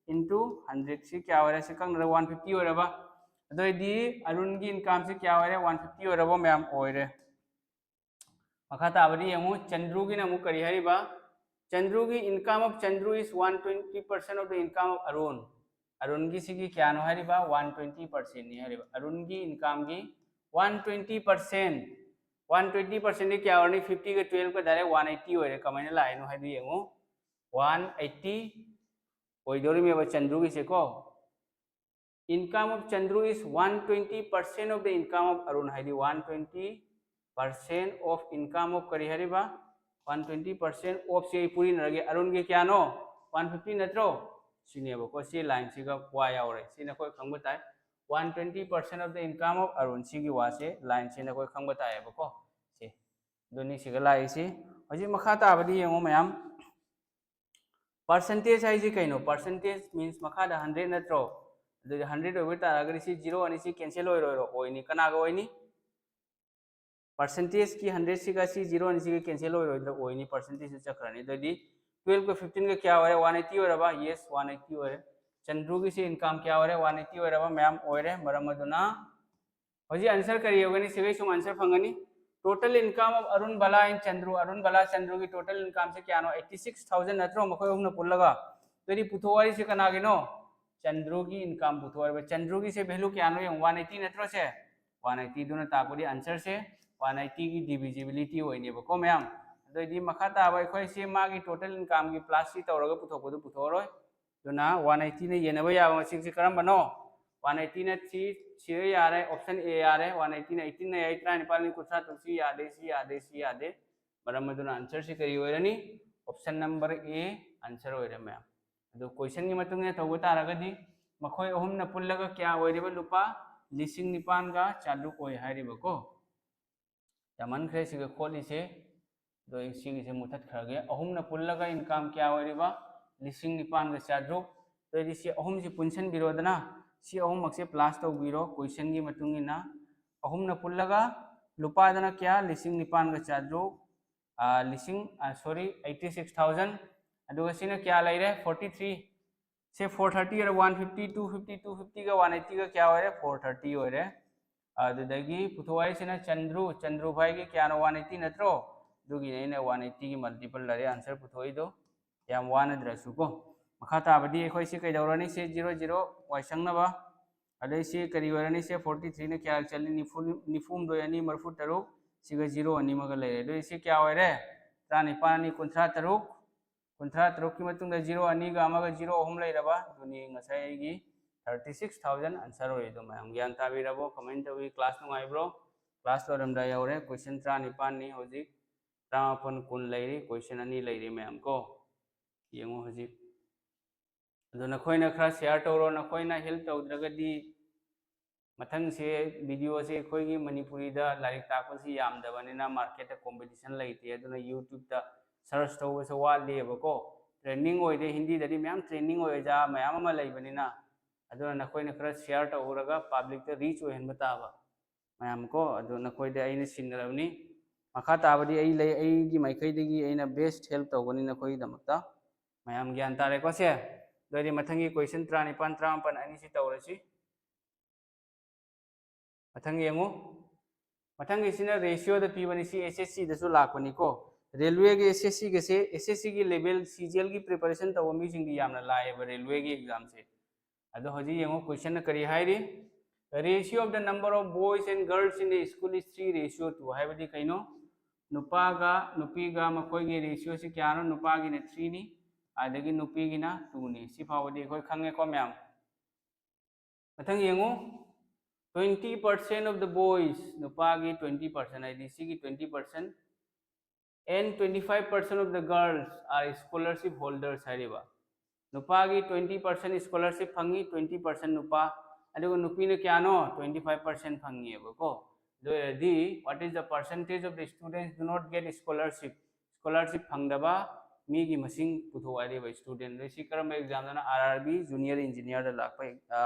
into hundred꯫ ꯁꯤ ꯀꯌꯥ ꯑꯣꯏꯔꯦ? ꯁꯤ ꯀꯛꯅꯔ one fifty ꯑꯣꯏꯔꯕ? ꯑꯗꯨꯑꯣꯏꯗꯤ ꯑꯔꯨꯟꯒꯤ incomeꯁꯤ ꯀꯌꯥ ꯑꯣꯏꯔꯦ? One fifty ꯑꯣꯏꯔꯕ ꯃꯌꯥꯝ? ꯑꯣꯏꯔꯦ꯫ ꯃꯈꯥ ꯇꯥꯕꯗꯤ ꯌꯦꯡꯉꯨ, ꯆꯟꯗ꯭ꯔꯨꯒꯤꯅ ꯑꯃꯨꯛ ꯀꯔꯤ ꯍꯥꯏꯔꯤꯕ? Chandru ꯒꯤ income of Chandru is one twenty percent of the income of Arun꯫ ꯑꯔꯨꯟꯒꯤ ꯁꯤꯒꯤ ꯀꯌꯥꯅꯣ ꯍꯥꯏꯔꯤꯕ? One twenty percent ꯅꯤ ꯍꯥꯏꯔꯤꯕ꯫ ꯑꯔꯨꯟꯒꯤ incomeꯒꯤ one twenty percent One twenty percent ꯗꯤ ꯀꯌꯥ ꯑꯣꯏꯔꯅꯤ? Fifty ꯒ twelve ꯀ direct one eighty ꯑꯣꯏꯔꯦ꯫ ꯀꯃꯥꯏꯅ ꯂꯥꯛꯏꯅꯣ ꯍꯥꯏꯗꯨ ꯌꯦꯡꯉꯨ꯫ One eighty ꯑꯣꯏꯗꯣꯔꯤꯃꯦꯕ ꯆꯟꯗ꯭ꯔꯨꯒꯤꯁꯦꯀꯣ꯫ Income of Chandru is one twenty percent of the income of Arun ꯍꯥꯏꯗꯤ one twenty percent of income of ꯀꯔꯤ ꯍꯥꯏꯔꯤꯕ? One twenty percent of ꯁꯤ ꯑꯩ ꯄꯨꯔꯤꯅꯔꯒꯦ꯫ ꯑꯔꯨꯟꯒꯤ ꯀꯌꯥꯅꯣ? One fifty ꯅꯠꯇ꯭ꯔꯣ? ꯁꯤꯅꯦꯕꯀꯣ꯫ ꯁꯤ ꯂꯥꯏꯟꯁꯤꯒ ꯋꯥ ꯌꯥꯎꯔꯦ꯫ ꯁꯤ ꯅꯈꯣꯏ ꯈꯪꯕ ꯇꯥꯏ꯫ One twenty percent of the income of Arun, ꯁꯤꯒꯤ ꯋꯥꯁꯦ, ꯂꯥꯏꯟꯁꯦ ꯅꯈꯣꯏ ꯈꯪꯕ ꯇꯥꯏꯌꯦꯕꯀꯣ꯫ ꯁꯤ ꯑꯗꯨꯅꯤ ꯁꯤꯒ ꯂꯥꯛꯏꯁꯤ꯫ ꯍꯧꯖꯤꯛ ꯃꯈꯥ ꯇꯥꯕꯗꯤ ꯌꯦꯡꯉꯣ ꯃꯌꯥꯝ꯫ Percentage ꯍꯥꯏꯁꯤ ꯀꯩꯅꯣ? Percentage means ꯃꯈꯥꯗ hundred ꯅꯠꯇ꯭ꯔꯣ? ꯑꯗꯨꯗꯤ hundred ꯑꯣꯏꯕ ꯇꯥꯔꯒꯗꯤ ꯁꯤ zero ꯑꯅꯤꯁꯤ cancel ꯑꯣꯏꯔꯣꯏꯔꯣ? ꯑꯣꯏꯅꯤ꯫ ꯀꯅꯥꯒ ꯑꯣꯏꯅꯤ? Percentage ꯀꯤ hundred ꯁꯤꯒ ꯁꯤ zero ꯑꯅꯤꯁꯤꯒ cancel ꯑꯣꯏꯔꯣꯏꯗ꯭ꯔꯥ? ꯑꯣꯏꯅꯤ꯫ Percentage ꯁꯤ ꯆꯠꯈ꯭ꯔꯅꯤ꯫ ꯑꯗꯨꯗꯤ twelve ꯒ fifteen ꯒ ꯀꯌꯥ ꯑꯣꯏꯔꯦ? One eighty ꯑꯣꯏꯔꯕ? Yes, one eighty ꯑꯣꯏꯔꯦ꯫ ꯆꯟꯗ꯭ꯔꯨꯒꯤꯁꯤ income ꯀꯌꯥ ꯑꯣꯏꯔꯦ? One eighty ꯑꯣꯏꯔꯕ ꯃꯌꯥꯝ ꯑꯣꯏꯔꯦ꯫ ꯃꯔꯝ ꯑꯗꯨꯅ ꯍꯧꯖꯤꯛ answer ꯀꯔꯤ ꯌꯧꯒꯅꯤ? ꯁꯤꯒꯩ ꯁꯨꯝ answer ꯐꯪꯒꯅꯤ꯫ Total income of Arun Bala and Chandru, Arun Bala ꯆꯟꯗ꯭ꯔꯨꯒꯤ total income ꯁꯦ ꯀꯌꯥꯅꯣ? Eighty six thousand ꯅꯠꯇ꯭ꯔꯣ? ꯃꯈꯣꯏ ꯑꯍꯨꯝꯅ ꯄꯨꯜꯂꯒ꯫ ꯑꯗꯨꯗꯤ ꯄꯨꯊꯣꯛꯑꯣ ꯍꯥꯏꯔꯤꯁꯦ ꯀꯅꯥꯒꯤꯅꯣ? ꯆꯟꯗ꯭ꯔꯨꯒꯤ income ꯄꯨꯊꯣꯛꯑꯣ ꯍꯥꯏꯕ꯫ ꯆꯟꯗ꯭ꯔꯨꯒꯤꯁꯦ value ꯀꯌꯥꯅꯣ ꯌꯦꯡꯉꯨ, one eighty ꯅꯠꯇ꯭ꯔꯣ ꯁꯦ? One eighty ꯗꯨꯅ ꯇꯥꯛꯄꯗꯤ answer ꯁꯦ one eighty ꯒꯤ divisibility ꯑꯣꯏꯅꯦꯕꯀꯣ ꯃꯌꯥꯝ꯫ ꯑꯗꯨꯑꯣꯏꯗꯤ ꯃꯈꯥ ꯇꯥꯕ ꯑꯩꯈꯣꯏꯁꯦ ꯃꯥꯒꯤ total income ꯒꯤ plus ꯁꯤ ꯇꯧꯔꯒ ꯄꯨꯊꯣꯛꯄꯗꯨ ꯄꯨꯊꯣꯛꯑꯔꯣꯏ꯫ ꯑꯗꯨꯅ one eighty ꯅ ꯌꯦꯟꯅꯕ ꯌꯥꯕ ꯃꯁꯤꯡꯁꯤ ꯀꯔꯝꯕꯅꯣ? One eighty ꯅ ꯁꯤ, ꯁꯤꯗ ꯌꯥꯔꯦ, option A ꯌꯥꯔꯦ꯫ One eighty ꯅ eighteen ꯅ ꯌꯥꯏ, ꯇꯔꯥꯅꯤꯄꯥꯜ ꯅꯤ ꯀꯨꯟꯊ꯭ꯔꯥ ꯇꯔꯨꯛ, ꯁꯤ ꯌꯥꯗꯦ, ꯁꯤ ꯌꯥꯗꯦ, ꯁꯤ ꯌꯥꯗꯦ꯫ ꯃꯔꯝ ꯑꯗꯨꯅ answer ꯁꯤ ꯀꯔꯤ ꯑꯣꯏꯔꯅꯤ? Option number A answer ꯑꯣꯏꯔꯦ ꯃꯌꯥꯝ꯫ ꯑꯗꯨ question ꯒꯤ ꯃꯇꯨꯡ ꯏꯟꯅ ꯇꯧꯕ ꯇꯥꯔꯒꯗꯤ ꯃꯈꯣꯏ ꯑꯍꯨꯝꯅ ꯄꯨꯜꯂꯒ ꯀꯌꯥ ꯑꯣꯏꯔꯤꯕ? ꯂꯨꯄꯥ ꯂꯤꯁꯤꯡ ꯅꯤꯄꯥꯟꯒ ꯆꯥꯇ꯭ꯔꯨꯛ ꯑꯣꯏ ꯍꯥꯏꯔꯤꯕꯀꯣ꯫ ꯌꯥꯝꯃꯟꯈ꯭ꯔꯦ ꯁꯤꯒ ꯈꯣꯠꯂꯤꯁꯦ꯫ ꯑꯗꯣ ꯑꯩ ꯁꯤꯒꯤꯁꯦ ꯃꯨꯊꯠꯈ꯭ꯔꯒꯦ꯫ ꯑꯍꯨꯝꯅ ꯄꯨꯜꯂꯒ income ꯀꯌꯥ ꯑꯣꯏꯔꯤꯕ? ꯂꯤꯁꯤꯡ ꯅꯤꯄꯥꯟꯒ ꯆꯥꯇ꯭ꯔꯨꯛ꯫ ꯑꯗꯨꯑꯣꯏꯗꯤ ꯁꯤ ꯑꯍꯨꯝꯁꯤ ꯄꯨꯟꯁꯤꯟꯕꯤꯔꯣꯗꯅ, ꯁꯤ ꯑꯍꯨꯝꯃꯛꯁꯦ plus ꯇꯧꯕꯤꯔꯣ꯫ Question ꯒꯤ ꯃꯇꯨꯡ ꯏꯟꯅ ꯑꯍꯨꯝꯅ ꯄꯨꯜꯂꯒ ꯂꯨꯄꯥꯗꯅ ꯀꯌꯥ? ꯂꯤꯁꯤꯡ ꯅꯤꯄꯥꯟꯒ ꯆꯥꯇ꯭ꯔꯨꯛ, ꯑꯥ, ꯂꯤꯁꯤꯡ, ꯑꯥ, sorry, eighty six thousand꯫ ꯑꯗꯨꯒ ꯁꯤꯅ ꯀꯌꯥ ꯂꯩꯔꯦ? Forty three꯫ ꯁꯦ four thirty ꯑꯣꯏꯔꯦ, one fifty, two fifty, two fifty ꯒ one eighty ꯒ ꯀꯌꯥ ꯑꯣꯏꯔꯦ? Four thirty ꯑꯣꯏꯔꯦ꯫ ꯑꯗꯨꯗꯒꯤ ꯄꯨꯊꯣꯛ ꯍꯥꯏꯁꯤꯅ ꯆꯟꯗ꯭ꯔꯨ, ꯆꯟꯗ꯭ꯔꯨ ꯚꯥꯏꯒꯤ ꯀꯌꯥꯅꯣ? One eighty ꯅꯠꯇ꯭ꯔꯣ? ꯑꯗꯨꯒꯤꯅꯦ ꯑꯩꯅ one eighty ꯒꯤ multiple ꯂꯩꯔꯦ answer ꯄꯨꯊꯣꯛꯏꯗꯣ꯫ ꯌꯥꯝ ꯋꯥꯅꯗ꯭ꯔꯁꯨ ꯀꯣ꯫ ꯃꯈꯥ ꯇꯥꯕꯗꯤ ꯑꯩꯈꯣꯏ ꯁꯤ ꯀꯩꯗꯧꯔꯅꯤ? ꯁꯤ zero zero ꯋꯥꯏ ꯁꯪꯅꯕ꯫ ꯑꯗꯩ ꯁꯤ ꯀꯔꯤ ꯑꯣꯏꯔꯅꯤ? ꯁꯤ forty three ꯅ ꯀꯌꯥ ꯆꯠꯂꯤ? ꯅꯤꯐꯨ, ꯅꯤꯐꯨ ꯍꯨꯝꯗꯣꯏ ꯑꯅꯤ ꯃꯔꯤꯐꯨ ꯇꯔꯨꯛ꯫ ꯁꯤꯒ ꯖꯤꯔꯣ ꯑꯅꯤꯃꯒ ꯂꯩꯔꯦ꯫ ꯑꯗꯨꯗꯤ ꯁꯤ ꯀꯌꯥ ꯑꯣꯏꯔꯦ? ꯇꯔꯥꯅꯤꯄꯥꯜ ꯑꯅꯤ ꯀꯨꯟꯊ꯭ꯔꯥ ꯇꯔꯨꯛ꯫ ꯀꯨꯟꯊ꯭ꯔꯥ ꯇꯔꯨꯛꯀꯤ ꯃꯇꯨꯡꯗ ꯖꯤꯔꯣ ꯑꯅꯤꯒ ꯑꯃꯒ ꯖꯤꯔꯣ ꯑꯍꯨꯝ ꯂꯩꯔꯕ, ꯑꯗꯨꯅꯤ ꯉꯁꯥꯏ ꯑꯩꯒꯤ ꯊꯥꯔꯇꯤ ꯁꯤꯛꯁ ꯊꯥꯎꯖꯟ ꯑꯟꯁꯔ ꯑꯣꯏꯔꯤꯗꯣ꯫ ꯃꯌꯥꯝ ꯒ꯭ꯌꯥꯟ ꯇꯥꯕꯤꯔꯕꯣ? ꯀꯃꯥꯏꯅ ꯇꯧꯏ? ꯀ꯭ꯂꯥꯁ ꯅꯨꯡꯉꯥꯏꯕ꯭ꯔꯣ? ꯀ꯭ꯂꯥꯁ ꯂꯣꯏꯔꯝꯗꯥꯏ ꯌꯧꯔꯦ꯫ ꯀꯣꯏꯁꯟ ꯇꯔꯥꯅꯤꯄꯥꯜꯅꯤ ꯍꯧꯖꯤꯛ, ꯇꯔꯥꯃꯥꯄꯜ ꯀꯨꯟ ꯂꯩꯔꯤ, ꯀꯣꯏꯁꯟ ꯑꯅꯤ ꯂꯩꯔꯤ ꯃꯌꯥꯝ ꯀꯣ꯫ ꯌꯦꯡꯉꯣ ꯍꯧꯖꯤꯛ꯫ ꯑꯗꯣ ꯅꯈꯣꯏꯅ ꯈꯔ ꯁꯤꯌꯥꯔ ꯇꯧꯔꯣ꯫ ꯅꯈꯣꯏꯅ ꯍꯦꯜꯞ ꯇꯧꯗ꯭ꯔꯒꯗꯤ ꯃꯊꯪꯁꯦ ꯚꯤꯗꯤꯑꯣꯁꯦ ꯑꯩꯈꯣꯏꯒꯤ ꯃꯅꯤꯄꯨꯔꯤꯗ ꯂꯥꯏꯔꯤꯛ ꯇꯥꯛꯄꯁꯤ ꯌꯥꯝꯗꯕꯅꯤꯅ ꯃꯥꯔꯀꯦꯠꯇ ꯀꯣꯝꯄꯤꯇꯤꯁꯟ ꯂꯩꯇꯦ꯫ ꯑꯗꯨꯅ ꯌꯨꯇ꯭ꯌꯨꯕꯇ ꯁꯔꯆ ꯇꯧꯕꯁꯨ ꯋꯥꯠꯂꯤꯑꯕꯀꯣ꯫ ꯇ꯭ꯔꯦꯟꯗꯤꯡ ꯑꯣꯏꯗꯦ, ꯍꯤꯟꯗꯤꯗꯗꯤ ꯃꯌꯥꯝ ꯇ꯭ꯔꯦꯟꯗꯤꯡ ꯑꯣꯏ ꯑꯣꯖꯥ ꯃꯌꯥꯝ ꯑꯃ ꯂꯩꯕꯅꯤꯅ꯫ ꯑꯗꯨꯅ ꯅꯈꯣꯏꯅ ꯈꯔ ꯁꯤꯌꯥꯔ ꯇꯧꯔꯒ ꯄꯥꯕ꯭ꯂꯤꯛꯇ ꯔꯤꯆ ꯑꯣꯏꯍꯟꯕ ꯇꯥꯕ ꯃꯌꯥꯝ ꯀꯣ꯫ ꯑꯗꯨ ꯅꯈꯣꯏꯗ ꯑꯩꯅ ꯁꯤꯟꯅꯔꯕꯅꯤ꯫ ꯃꯈꯥ ꯇꯥꯕꯗꯤ ꯑꯩ ꯂꯩ, ꯑꯩꯒꯤ ꯃꯥꯏꯀꯩꯗꯒꯤ ꯑꯩꯅ ꯕꯦꯁ ꯍꯦꯜꯞ ꯇꯧꯒꯅꯤ ꯅꯈꯣꯏꯒꯤꯗꯃꯛꯇ꯫ ꯃꯌꯥꯝ ꯒ꯭ꯌꯥꯟ ꯇꯥꯔꯦꯀꯣ ꯁꯦ? ꯑꯗꯨ ꯑꯣꯏꯔꯗꯤ ꯃꯊꯪꯒꯤ ꯀꯣꯏꯁꯟ ꯇꯔꯥꯅꯤꯄꯥꯜ, ꯇꯔꯥꯃꯥꯄꯜ ꯑꯅꯤꯁꯤ ꯇꯧꯔꯁꯤ꯫ ꯃꯊꯪ ꯌꯦꯡꯉꯨ꯫ ꯃꯊꯪꯒꯤꯁꯤꯅ ꯔꯦꯁꯤꯌꯣꯗ ꯄꯤꯕꯅꯤ, ꯁꯤ ꯑꯦꯁ ꯑꯦꯁ ꯁꯤꯗꯁꯨ ꯂꯥꯛꯄꯅꯤꯀꯣ꯫ ꯔꯦꯜꯋꯦꯒꯤ ꯑꯦꯁ ꯑꯦꯁ ꯁꯤꯒꯁꯦ, ꯑꯦꯁ ꯑꯦꯁ ꯁꯤꯒꯤ ꯂꯦꯚꯦꯜ ꯁꯤ ꯖꯤ ꯑꯦꯜꯒꯤ ꯄ꯭ꯔꯤꯄꯦꯔꯦꯁꯟ ꯇꯧꯕ ꯃꯤꯁꯤꯡꯗꯤ ꯌꯥꯝꯅ ꯂꯥꯏꯌꯦꯕ ꯔꯦꯜꯋꯦꯒꯤ ꯑꯦꯛꯖꯥꯝꯁꯦ꯫ ꯑꯗꯣ ꯍꯧꯖꯤꯛ ꯌꯦꯡꯉꯨ, ꯀꯣꯏꯁꯟꯅ ꯀꯔꯤ ꯍꯥꯏꯔꯤ? Ratio of the number of boys and girls in the school is three ratio two ꯍꯥꯏꯕꯗꯤ ꯀꯩꯅꯣ? ꯅꯨꯄꯥꯒ ꯅꯨꯄꯤꯒ ꯃꯈꯣꯏꯒꯤ ꯔꯦꯁꯤꯌꯣꯁꯤ ꯀꯌꯥꯅꯣ? ꯅꯨꯄꯥꯒꯤꯅ ꯊ꯭ꯔꯤꯅꯤ, ꯑꯗꯒꯤ ꯅꯨꯄꯤꯒꯤꯅ ꯇꯨꯅꯤ꯫ ꯁꯤ ꯐꯥꯎꯕꯗꯤ ꯑꯩꯈꯣꯏ ꯈꯪꯉꯦꯀꯣ ꯃꯌꯥꯝ꯫ ꯃꯊꯪ ꯌꯦꯡꯉꯨ, twenty percent of the boys, ꯅꯨꯄꯥꯒꯤ twenty percent, ꯍꯥꯏꯗꯤ ꯁꯤꯒꯤ twenty percent, and twenty five percent of the girls are scholarship holders ꯍꯥꯏꯔꯤꯕ꯫ ꯅꯨꯄꯥꯒꯤ twenty percent scholarship ꯐꯪꯉꯤ, twenty percent ꯅꯨꯄꯥ, ꯑꯗꯨꯒ ꯅꯨꯄꯤꯅ ꯀꯌꯥꯅꯣ? Twenty five percent ꯐꯪꯉꯤꯑꯕꯀꯣ꯫ ꯑꯗꯨ ꯑꯣꯏꯔꯗꯤ, what is the percentage of the students do not get scholarship? Scholarship ꯐꯪꯗꯕ ꯃꯤꯒꯤ ꯃꯁꯤꯡ ꯄꯨꯊꯣꯛꯑꯣ ꯍꯥꯏꯔꯤꯕ student꯫ ꯑꯗꯨ ꯁꯤ ꯀꯔꯝꯕ examꯗꯅꯣ? R R B junior engineerꯗ ꯂꯥꯛꯄ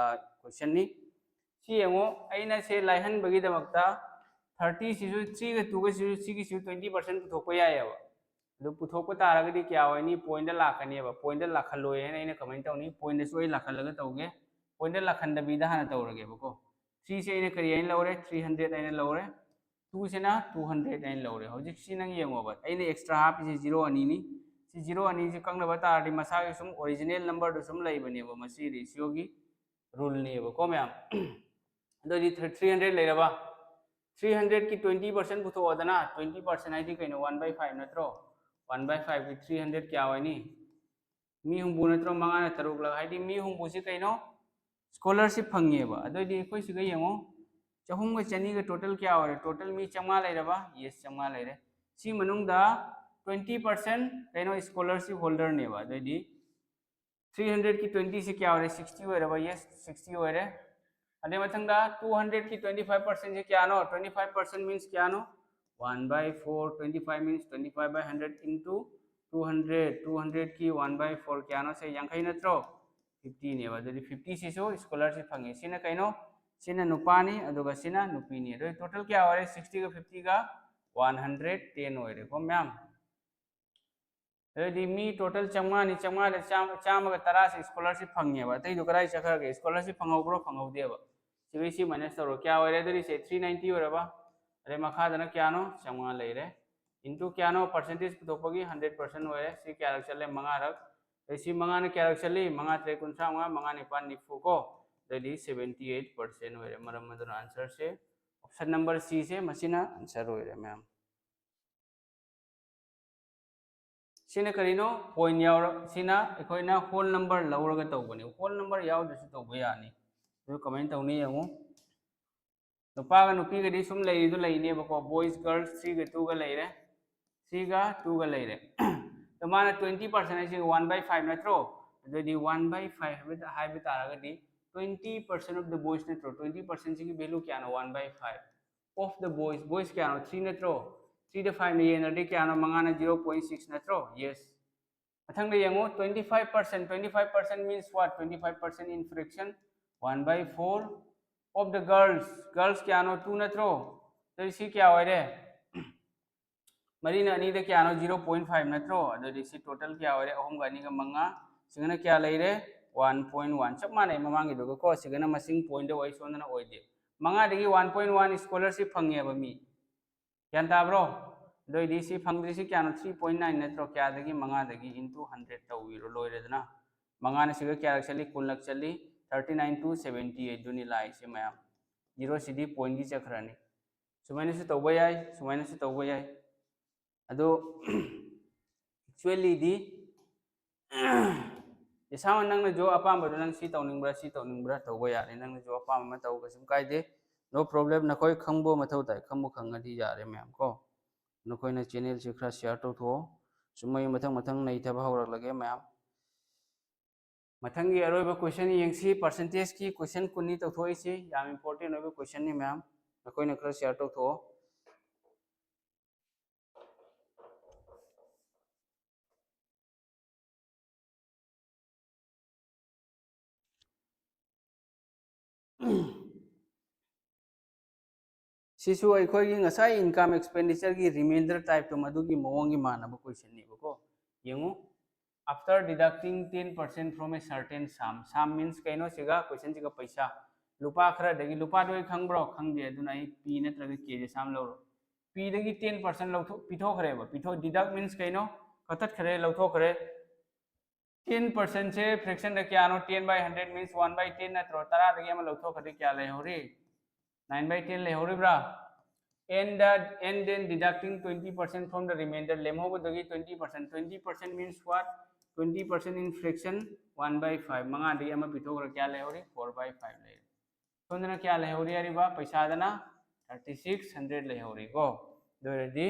ꯀꯣꯏꯁꯟꯅꯤ꯫ ꯁꯤ ꯌꯦꯡꯉꯣ, ꯑꯩꯅ ꯁꯦ ꯂꯥꯏꯍꯟꯕꯒꯤꯗꯃꯛꯇ thirty ꯁꯤꯁꯨ three ꯒ two ꯒꯁꯤꯁꯨ ꯁꯤꯒꯤꯁꯨ twenty percent ꯄꯨꯊꯣꯛꯄ ꯌꯥꯏꯑꯕ꯫ ꯑꯗꯨ ꯄꯨꯊꯣꯛꯄ ꯇꯥꯔꯒꯗꯤ ꯀꯌꯥ ꯑꯣꯏꯅꯤ? Pointꯗ ꯂꯥꯛꯀꯅꯦꯕ꯫ Pointꯗ ꯂꯥꯛꯍꯜꯂꯣꯏ ꯍꯥꯏꯅ ꯑꯩꯅ ꯀꯃꯥꯏꯅ ꯇꯧꯅꯤ? Pointꯗꯁꯨ ꯑꯩ ꯂꯥꯛꯍꯜꯂꯒ ꯇꯧꯒꯦ꯫ Pointꯗ ꯂꯥꯛꯍꯟꯗꯕꯤꯗ ꯍꯥꯟꯅ ꯇꯧꯔꯒꯦꯕꯀꯣ꯫ Threeꯁꯦ ꯑꯩꯅ ꯀꯔꯤ ꯍꯥꯏꯅ ꯂꯧꯔꯦ? Three hundred ꯍꯥꯏꯅ ꯂꯧꯔꯦ꯫ Twoꯁꯤꯅ two hundred ꯍꯥꯏꯅ ꯂꯧꯔꯦ꯫ ꯍꯧꯖꯤꯛ ꯁꯤ ꯅꯪ ꯌꯦꯡꯉꯣꯕ, ꯑꯩꯅ extra ꯍꯥꯞꯄꯤꯁꯦ zero ꯑꯅꯤꯅꯤ꯫ ꯁꯤ zero ꯑꯅꯤꯁꯤ ꯀꯛꯅꯕ ꯇꯥꯔꯗꯤ ꯃꯁꯥꯒꯤ ꯁꯨꯝ original numberꯗꯨ ꯁꯨꯝ ꯂꯩꯕꯅꯦꯕ, ꯃꯁꯤ ratioꯒꯤ ruleꯅꯦꯕꯀꯣ ꯃꯌꯥꯝ꯫ ꯑꯗꯨ ꯑꯣꯏꯗꯤ three hundred ꯂꯩꯔꯕ? ꯊ꯭ꯔꯤ ꯍꯟꯗ꯭ꯔꯦꯗꯀꯤ ꯇ꯭ꯋꯦꯟꯇꯤ ꯄꯥꯔꯁꯦꯟ ꯄꯨꯊꯣꯛꯑꯣꯗꯅ꯫ ꯇ꯭ꯋꯦꯟꯇꯤ ꯄꯥꯔꯁꯦꯟ ꯍꯥꯏꯗꯤ ꯀꯩꯅꯣ? ꯋꯥꯟ ꯕꯥꯏ ꯐꯥꯏꯚ ꯅꯠꯇ꯭ꯔꯣ? ꯋꯥꯟ ꯕꯥꯏ ꯐꯥꯏꯚꯀꯤ ꯊ꯭ꯔꯤ ꯍꯟꯗ꯭ꯔꯦꯗ ꯀꯌꯥ ꯑꯣꯏꯅꯤ? ꯃꯤ ꯍꯨꯝꯐꯨ ꯅꯠꯇ꯭ꯔꯣ? ꯃꯉꯥꯅ ꯇꯔꯨꯛꯂꯛ ꯍꯥꯏꯗꯤ ꯃꯤ ꯍꯨꯝꯐꯨꯁꯤ ꯀꯩꯅꯣ? ꯁ꯭ꯀꯣꯂꯔꯁꯤꯞ ꯐꯪꯉꯦꯕ꯫ ꯑꯗꯨꯑꯣꯏꯗꯤ ꯑꯩꯈꯣꯏ ꯁꯤꯒ ꯌꯦꯡꯉꯣ, ꯆꯍꯨꯝꯒ ꯆꯅꯤꯒ ꯇꯣꯇꯦꯜ ꯀꯌꯥ ꯑꯣꯏꯔꯦ? ꯇꯣꯇꯦꯜ ꯃꯤ ꯆꯥꯝꯃꯉꯥ ꯂꯩꯔꯕ? ꯌꯦꯁ, ꯆꯥꯝꯃꯉꯥ ꯂꯩꯔꯦ꯫ ꯁꯤ ꯃꯅꯨꯡꯗ ꯇ꯭ꯋꯦꯟꯇꯤ ꯄꯥꯔꯁꯦꯟ ꯀꯩꯅꯣ? ꯁ꯭ꯀꯣꯂꯔꯁꯤꯞ ꯍꯣꯜꯗꯔꯅꯦꯕ꯫ ꯑꯗꯨꯑꯣꯏꯗꯤ ꯊ꯭ꯔꯤ ꯍꯟꯗ꯭ꯔꯦꯗꯀꯤ ꯇ꯭ꯋꯦꯟꯇꯤꯁꯤ ꯀꯌꯥ ꯑꯣꯏꯔꯦ? ꯁꯤꯛꯁꯇꯤ ꯑꯣꯏꯔꯕ? ꯌꯦꯁ, ꯁꯤꯛꯁꯇꯤ ꯑꯣꯏꯔꯦ꯫ ꯑꯗꯩ ꯃꯊꯪꯗ ꯇꯨ ꯍꯟꯗ꯭ꯔꯦꯗꯀꯤ ꯇ꯭ꯋꯦꯟꯇꯤ ꯐꯥꯏꯚ ꯄꯥꯔꯁꯦꯟꯁꯦ ꯀꯌꯥꯅꯣ? ꯇ꯭ꯋꯦꯟꯇꯤ ꯐꯥꯏꯚ ꯄꯥꯔꯁꯦꯟ ꯃꯤꯟꯁ ꯀꯌꯥꯅꯣ? One by four. Twenty five means twenty five by hundred into two hundred. Two ꯍꯟꯗ꯭ꯔꯦꯗꯀꯤ ꯋꯥꯟ ꯕꯥꯏ ꯐꯣꯔ ꯀꯌꯥꯅꯣ? ꯁꯦ ꯌꯥꯡꯈꯩ ꯅꯠꯇ꯭ꯔꯣ? ꯐꯤꯐꯇꯤꯅꯦꯕ꯫ ꯑꯗꯨꯗꯤ ꯐꯤꯐꯇꯤꯁꯤꯁꯨ ꯁ꯭ꯀꯣꯂꯔꯁꯤꯞ ꯐꯪꯉꯦ꯫ ꯁꯤꯅ ꯀꯩꯅꯣ? ꯁꯤꯅ ꯅꯨꯄꯥꯅꯤ, ꯑꯗꯨꯒ ꯁꯤꯅ ꯅꯨꯄꯤꯅꯤ꯫ ꯑꯗꯨꯗꯤ ꯇꯣꯇꯦꯜ ꯀꯌꯥ ꯑꯣꯏꯔꯦ? ꯁꯤꯛꯁꯇꯤꯒ ꯐꯤꯐꯇꯤꯒ ꯋꯥꯟ ꯍꯟꯗ꯭ꯔꯦꯗ ꯇꯦꯟ ꯑꯣꯏꯔꯦꯀꯣ ꯃꯌꯥꯝ꯫ ꯑꯗꯨꯗꯤ ꯃꯤ ꯇꯣꯇꯦꯜ ꯆꯥꯝꯃꯉꯥꯅꯤ, ꯆꯥꯝꯃꯉꯥꯗ ꯆꯥꯝꯃ, ꯆꯥꯝꯃꯒ ꯇꯔꯥꯁꯦ ꯁ꯭ꯀꯣꯂꯔꯁꯤꯞ ꯐꯪꯉꯦꯕ꯫ ꯑꯇꯩꯗꯣ ꯀꯗꯥꯏ ꯆꯠꯈ꯭ꯔꯒꯦ? ꯁ꯭ꯀꯣꯂꯔꯁꯤꯞ ꯐꯪꯍꯧꯕ꯭ꯔꯣ, ꯐꯪꯍꯧꯗꯦꯕ? ꯁꯤꯒꯤ ꯁꯤ ꯃꯥꯏꯅꯁ ꯇꯧꯔꯣ꯫ ꯀꯌꯥ ꯑꯣꯏꯔꯦ? ꯑꯗꯨꯗꯤ ꯁꯦ ꯊ꯭ꯔꯤ ꯅꯥꯏꯟꯇꯤ ꯑꯣꯏꯔꯕ? ꯑꯗꯩ ꯃꯈꯥꯗꯅ ꯀꯌꯥꯅꯣ? ꯆꯥꯝꯃꯉꯥ ꯂꯩꯔꯦ꯫ ꯏꯟꯇꯨ ꯀꯌꯥꯅꯣ? ꯄꯥꯔꯁꯦꯟꯇꯦꯖ ꯄꯨꯊꯣꯛꯄꯒꯤ ꯍꯟꯗ꯭ꯔꯦꯗ ꯄꯥꯔꯁꯦꯟ ꯑꯣꯏꯔꯦ꯫ ꯁꯤ ꯀꯌꯥꯔꯛ ꯆꯠꯂꯦ? ꯃꯉꯥꯔꯛ꯫ ꯑꯗꯩ ꯁꯤ ꯃꯉꯥꯅ ꯀꯌꯥꯔꯛ ꯆꯠꯂꯤ? ꯃꯉꯥ ꯇꯔꯦꯠ ꯀꯨꯟꯊ꯭ꯔꯥ ꯃꯉꯥ, ꯃꯉꯥ ꯅꯤꯄꯥꯜ ꯅꯤꯐꯨ ꯀꯣ꯫ ꯑꯗꯩꯗꯤ ꯁꯕꯦꯟꯇꯤ ꯑꯩꯠ ꯄꯥꯔꯁꯦꯟ ꯑꯣꯏꯔꯦ꯫ ꯃꯔꯝ ꯑꯗꯨꯅ ꯑꯟꯁꯔꯁꯦ ꯑꯣꯞꯁꯟ ꯅꯝꯕꯔ ꯁꯤꯁꯦ ꯃꯁꯤꯅ ꯑꯟꯁꯔ ꯑꯣꯏꯔꯦ ꯃꯌꯥꯝ꯫ ꯁꯤꯅ ꯀꯔꯤꯅꯣ? ꯄꯣꯏꯟ ꯌꯥꯎꯔ-, ꯁꯤꯅ ꯑꯩꯈꯣꯏꯅ ꯍꯣꯜ ꯅꯝꯕꯔ ꯂꯧꯔꯒ ꯇꯧꯕꯅꯦ꯫ ꯍꯣꯜ ꯅꯝꯕꯔ ꯌꯥꯎꯗ꯭ꯔꯁꯨ ꯇꯧꯕ ꯌꯥꯅꯤ꯫ ꯑꯗꯨ ꯀꯃꯥꯏꯅ ꯇꯧꯅꯤ ꯌꯦꯡꯉꯨ꯫ ꯅꯨꯄꯥꯒ ꯅꯨꯄꯤꯒꯗꯤ ꯁꯨꯝ ꯂꯩꯔꯤꯗꯣ ꯂꯩꯅꯦꯕꯀꯣ꯫ ꯕꯣꯏꯁ, ꯒꯔꯜꯁ, ꯊ꯭ꯔꯤꯒ ꯇꯨꯒ ꯂꯩꯔꯦ, ꯊ꯭ꯔꯤꯒ ꯇꯨꯒ ꯂꯩꯔꯦ꯫ ꯑꯗꯣ ꯃꯥꯅ ꯇ꯭ꯋꯦꯟꯇꯤ ꯄꯥꯔꯁꯦꯟ ꯍꯥꯏꯁꯦ ꯋꯥꯟ ꯕꯥꯏ ꯐꯥꯏꯚ ꯅꯠꯇ꯭ꯔꯣ? ꯑꯗꯨꯗꯤ ꯋꯥꯟ ꯕꯥꯏ ꯐꯥꯏꯚ ꯍꯥꯏꯕ, ꯍꯥꯏꯕ ꯇꯥꯔꯒꯗꯤ twenty percent of the boys ꯅꯠꯇ꯭ꯔꯣ? ꯇ꯭ꯋꯦꯟꯇꯤ ꯄꯥꯔꯁꯦꯟꯁꯤꯒꯤ ꯚꯦꯂꯨ ꯀꯌꯥꯅꯣ? One by five of the boys꯫ Boys ꯀꯌꯥꯅꯣ? ꯊ꯭ꯔꯤ ꯅꯠꯇ꯭ꯔꯣ? ꯊ꯭ꯔꯤꯗ ꯐꯥꯏꯚꯅ ꯌꯦꯟꯅꯔꯗꯤ ꯀꯌꯥꯅꯣ? ꯃꯉꯥꯅ ꯖꯤꯔꯣ ꯄꯣꯏꯟ ꯁꯤꯛꯁ ꯅꯠꯇ꯭ꯔꯣ? ꯌꯦꯁ꯫ ꯃꯊꯪꯗ ꯌꯦꯡꯉꯣ, twenty five percent, twenty five percent means what? Twenty five percent in fraction, one by four of the girls꯫ Girls ꯀꯌꯥꯅꯣ? ꯇꯨ ꯅꯠꯇ꯭ꯔꯣ? ꯑꯗꯨꯗꯤ ꯁꯤ ꯀꯌꯥ ꯑꯣꯏꯔꯦ? ꯃꯔꯤꯅ ꯑꯅꯤꯗ ꯀꯌꯥꯅꯣ? ꯖꯤꯔꯣ ꯄꯣꯏꯟ ꯐꯥꯏꯚ ꯅꯠꯇ꯭ꯔꯣ? ꯑꯗꯨꯗꯤ ꯁꯤ ꯇꯣꯇꯦꯜ ꯀꯌꯥ ꯑꯣꯏꯔꯦ? ꯑꯍꯨꯝꯒ ꯑꯅꯤꯒ ꯃꯉꯥ꯫ ꯁꯤꯒꯅ ꯀꯌꯥ ꯂꯩꯔꯦ? One point one. ꯆꯞ ꯃꯥꯟꯅꯩ ꯃꯃꯥꯡꯒꯤꯗꯨꯒ ꯀꯣ꯫ ꯁꯤꯒꯅ ꯃꯁꯤꯡ ꯄꯣꯏꯟꯗ ꯑꯣꯏ, ꯁꯣꯝꯗꯅ ꯑꯣꯏꯗꯦ꯫ ꯃꯉꯥꯗꯒꯤ ꯋꯥꯟ ꯄꯣꯏꯟ ꯋꯥꯟ ꯁ꯭ꯀꯣꯂꯔꯁꯤꯞ ꯐꯪꯉꯦꯕ ꯃꯤ꯫ ꯒ꯭ꯌꯥꯟ ꯇꯥꯕ꯭ꯔꯣ? ꯑꯗꯨ ꯑꯣꯏꯗꯤ ꯁꯤ ꯐꯪꯗ꯭ꯔꯤꯁꯤ ꯀꯌꯥꯅꯣ? ꯊ꯭ꯔꯤ ꯄꯣꯏꯟ ꯅꯥꯏꯟ ꯅꯠꯇ꯭ꯔꯣ? ꯀꯌꯥꯗꯒꯤ? ꯃꯉꯥꯗꯒꯤ ꯏꯟꯇꯨ ꯍꯟꯗ꯭ꯔꯦꯗ ꯇꯧꯕꯤꯔꯣ, ꯂꯣꯏꯔꯦꯗꯅ꯫ ꯃꯉꯥꯅ ꯁꯤꯒ ꯀꯌꯥꯔꯛ ꯆꯠꯂꯤ? ꯀꯨꯟꯂꯛ ꯆꯠꯂꯤ꯫ Thirty nine to seventy eight ꯗꯨꯅꯤ ꯂꯥꯛꯏꯁꯦ ꯃꯌꯥꯝ꯫ ꯖꯤꯔꯣꯁꯤꯗꯤ ꯄꯣꯏꯟꯒꯤ ꯆꯠꯈ꯭ꯔꯅꯤ꯫ ꯁꯨꯃꯥꯏꯅꯁꯨ ꯇꯧꯕ ꯌꯥꯏ, ꯁꯨꯃꯥꯏꯅꯁꯨ ꯇꯧꯕ ꯌꯥꯏ꯫ ꯑꯗꯣ actually ꯗꯤ ꯏꯁꯥꯃꯛ ꯅꯪꯅꯁꯨ ꯑꯄꯥꯝꯕꯗꯣ, ꯅꯪ ꯁꯤ ꯇꯧꯅꯤꯡꯕ꯭ꯔꯥ, ꯁꯤ ꯇꯧꯅꯤꯡꯕ꯭ꯔꯥ, ꯇꯧꯕ ꯌꯥꯔꯦ꯫ ꯅꯪꯅꯁꯨ ꯑꯄꯥꯝꯕ ꯑꯃ ꯇꯧ, ꯀꯩꯁꯨꯝ ꯀꯥꯏꯗꯦ꯫ No problem꯫ ꯅꯈꯣꯏ ꯈꯪꯕ ꯃꯊꯧ ꯇꯥꯏ, ꯈꯪꯕꯨ ꯈꯪꯉꯗꯤ ꯌꯥꯔꯦ ꯃꯌꯥꯝ ꯀꯣ꯫ ꯅꯈꯣꯏꯅ channel ꯁꯤ ꯈꯔ share ꯇꯧꯊꯣꯛꯑꯣ꯫ ꯁꯨꯝ ꯑꯩ ꯃꯊꯪ ꯃꯊꯪ ꯅꯩꯊꯕ ꯍꯧꯔꯛꯂꯒꯦ ꯃꯌꯥꯝ꯫ ꯃꯊꯪꯒꯤ ꯑꯔꯣꯏꯕ question ꯌꯦꯡꯁꯤ꯫ Percentage ꯀꯤ question ꯀꯨꯟꯅꯤ ꯇꯧꯊꯣꯛꯏꯁꯤ, ꯌꯥꯝ important ꯑꯣꯏꯕ question ꯅꯤ ꯃꯌꯥꯝ꯫ ꯅꯈꯣꯏꯅ ꯈꯔ share ꯇꯧꯊꯣꯛꯑꯣ꯫ ꯁꯤꯁꯨ ꯑꯩꯈꯣꯏꯒꯤ ꯉꯁꯥꯏ income expenditure ꯒꯤ remainder type ꯇꯣ, ꯃꯗꯨꯒꯤ ꯃꯑꯣꯡꯒꯤ ꯃꯥꯟꯅꯕ question ꯅꯦꯕꯀꯣ꯫ ꯌꯦꯡꯉꯨ, after deducting ten percent from a certain sum, sum means ꯀꯩꯅꯣ? ꯁꯤꯒ, question ꯁꯤꯒ ꯄꯩꯁꯥ, ꯂꯨꯄꯥ ꯈꯔꯗꯒꯤ, ꯂꯨꯄꯥꯗꯣ ꯑꯩ ꯈꯪꯕ꯭ꯔꯣ? ꯈꯪꯗꯦ꯫ ꯑꯗꯨꯅ ꯑꯩ P ꯅꯠꯇ꯭ꯔꯒ K ꯁꯦ ꯁꯝ ꯂꯧꯔꯣ꯫ P ꯗꯒꯤ ten percent ꯂꯧꯊꯣꯛ ꯄꯤꯊꯣꯛꯈ꯭ꯔꯦꯕ꯫ ꯄꯤꯊꯣꯛ deduct means ꯀꯩꯅꯣ? ꯀꯛꯊꯠꯈ꯭ꯔꯦ, ꯂꯧꯊꯣꯛꯈ꯭ꯔꯦ꯫ Ten percent ꯁꯦ fraction ꯗ ꯀꯌꯥꯅꯣ? Ten by hundred means one by ten ꯅꯠꯇ꯭ꯔꯣ? ꯇꯔꯥꯗꯒꯤ ꯑꯃ ꯂꯧꯊꯣꯛꯈ꯭ꯔꯗꯤ ꯀꯌꯥ ꯂꯩꯍꯧꯔꯤ? Nine by ten ꯂꯩꯍꯧꯔꯤꯕ꯭ꯔꯥ? And the, and then deducting twenty percent from the remainder, ꯂꯦꯝꯍꯧꯕꯗꯒꯤ twenty percent, twenty percent means what? Twenty percent in fraction, one by five, ꯃꯉꯥꯗꯒꯤ ꯑꯃ ꯄꯤꯊꯣꯛꯈ꯭ꯔ ꯀꯌꯥ ꯂꯩꯍꯧꯔꯤ? Four by five ꯂꯩꯍꯧꯔꯤ꯫ ꯁꯣꯝꯗꯅ ꯀꯌꯥ ꯂꯩꯍꯧꯔꯤ ꯍꯥꯏꯔꯤꯕ? ꯄꯩꯁꯥꯗꯅ thirty six hundred ꯂꯩꯍꯧꯔꯤꯀꯣ꯫ ꯑꯗꯨ ꯑꯣꯏꯔꯗꯤ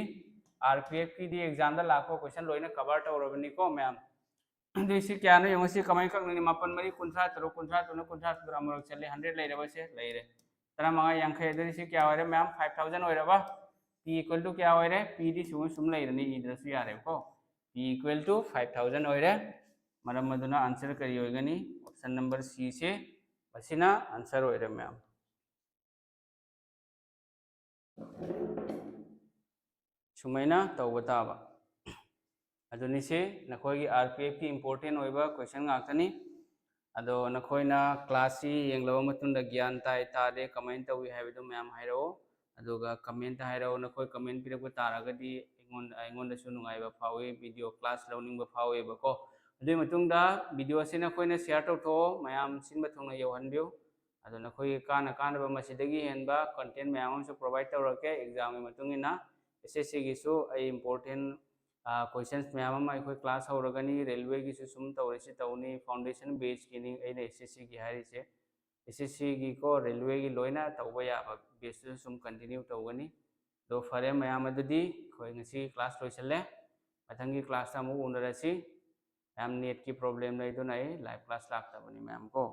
R P F ꯀꯤꯗꯤ exam ꯗ ꯂꯥꯛꯄ question ꯂꯣꯏꯅ cover ꯇꯧꯔꯕꯅꯤꯀꯣ ꯃꯌꯥꯝ꯫ ꯑꯗꯨ ꯁꯤ ꯀꯌꯥꯅꯣ ꯌꯦꯡꯉꯣ, ꯁꯤ ꯀꯃꯥꯏꯅ ꯀꯛꯅꯅꯤ? ꯃꯥꯄꯟ ꯃꯔꯤ ꯀꯨꯟꯊ꯭ꯔꯥ ꯇꯔꯨꯛ, ꯀꯨꯟꯊ꯭ꯔꯥ ꯇꯔꯨꯛꯅ ꯀꯨꯟꯊ꯭ꯔꯥ ꯇꯔꯨꯛ ꯑꯃꯨꯔꯛ ꯆꯠꯂꯦ, hundred ꯂꯩꯔꯕ? ꯁꯦ ꯂꯩꯔꯦ꯫ ꯇꯔꯥꯃꯉꯥ, ꯌꯥꯡꯈꯩ, ꯑꯗꯨꯗꯤ ꯁꯤ ꯀꯌꯥ ꯑꯣꯏꯔꯦ ꯃꯌꯥꯝ? Five thousand ꯑꯣꯏꯔꯕ? P equal to ꯀꯌꯥ ꯑꯣꯏꯔꯦ? P ꯗꯤ ꯁꯤꯒꯨꯝꯕ ꯁꯨꯝ ꯂꯩꯔꯅꯤ, ꯏꯗ꯭ꯔꯁꯨ ꯌꯥꯔꯦꯕꯀꯣ꯫ P equal to five thousand ꯑꯣꯏꯔꯦ꯫ ꯃꯔꯝ ꯑꯗꯨꯅ answer ꯀꯔꯤ ꯑꯣꯏꯒꯅꯤ? Option number C ꯁꯦ ꯃꯁꯤꯅ answer ꯑꯣꯏꯔꯦ ꯃꯌꯥꯝ꯫ ꯁꯨꯃꯥꯏꯅ ꯇꯧꯕ ꯇꯥꯕ꯫ ꯑꯗꯨꯅꯤꯁꯦ ꯅꯈꯣꯏꯒꯤ R P F ꯀꯤ important ꯑꯣꯏꯕ question ꯉꯥꯛꯇꯅꯤ꯫ ꯑꯗꯣ ꯅꯈꯣꯏꯅ class ꯁꯤ ꯌꯦꯡꯂꯕ ꯃꯇꯨꯡꯗ ꯒ꯭ꯌꯥꯟ ꯇꯥꯏ ꯇꯥꯗꯦ, ꯀꯃꯥꯏꯅ ꯇꯧꯏ ꯍꯥꯏꯕꯗꯨ ꯃꯌꯥꯝ ꯍꯥꯏꯔꯛꯑꯣ꯫ ꯑꯗꯨꯒ comment ꯍꯥꯏꯔꯛꯑꯣ꯫ ꯅꯈꯣꯏ comment ꯄꯤꯔꯛꯄ ꯇꯥꯔꯒꯗꯤ ꯑꯩꯉꯣꯟꯗ, ꯑꯩꯉꯣꯟꯗꯁꯨ ꯅꯨꯡꯉꯥꯏꯕ ꯐꯥꯎꯏ, video class ꯂꯧꯅꯤꯡꯕ ꯐꯥꯎꯏꯕꯀꯣ꯫ ꯑꯗꯨꯒꯤ ꯃꯇꯨꯡꯗ video ꯑꯁꯤ ꯅꯈꯣꯏꯅ share ꯇꯧꯊꯣꯛꯑꯣ, ꯃꯌꯥꯝ ꯁꯤꯟꯕ ꯊꯨꯡꯅ ꯌꯧꯍꯟꯕꯤꯌꯨ꯫ ꯑꯗꯨ ꯅꯈꯣꯏꯒꯤ ꯀꯥꯟꯅ ꯀꯥꯟꯅꯕ ꯃꯁꯤꯗꯒꯤ ꯍꯦꯟꯕ content ꯃꯌꯥꯝ ꯑꯃꯁꯨ provide ꯇꯧꯔꯛꯀꯦ exam ꯒꯤ ꯃꯇꯨꯡ ꯏꯟꯅ꯫ S S C ꯒꯤꯁꯨ ꯑꯩ important questions ꯃꯌꯥꯝ ꯑꯃ ꯑꯩꯈꯣꯏ class ꯍꯧꯔꯒꯅꯤ, railway ꯒꯤꯁꯨ ꯁꯨꯝ ꯇꯧꯔꯤꯁꯤ ꯇꯧꯅꯤ, foundation batch ꯀꯤꯅꯤ ꯑꯩꯅ S S C ꯒꯤ ꯍꯥꯏꯔꯤꯁꯦ꯫ S S C ꯒꯤ ꯀꯣ railway ꯒꯤ ꯂꯣꯏꯅ ꯇꯧꯕ ꯌꯥꯕ batch ꯇꯨꯁꯨ ꯁꯨꯝ continue ꯇꯧꯒꯅꯤ꯫ ꯑꯗꯣ ꯐꯔꯦ ꯃꯌꯥꯝ, ꯑꯗꯨꯗꯤ ꯑꯩꯈꯣꯏ ꯉꯁꯤ class ꯂꯣꯏꯁꯤꯜꯂꯦ꯫ ꯃꯊꯪꯒꯤ class ꯇ ꯑꯃꯨꯛ ꯎꯅꯔꯁꯤ꯫ ꯃꯌꯥꯝ net ꯀꯤ problem ꯂꯩꯗꯨꯅ ꯑꯩ live class ꯂꯥꯛꯇꯕꯅꯤ ꯃꯌꯥꯝ ꯀꯣ꯫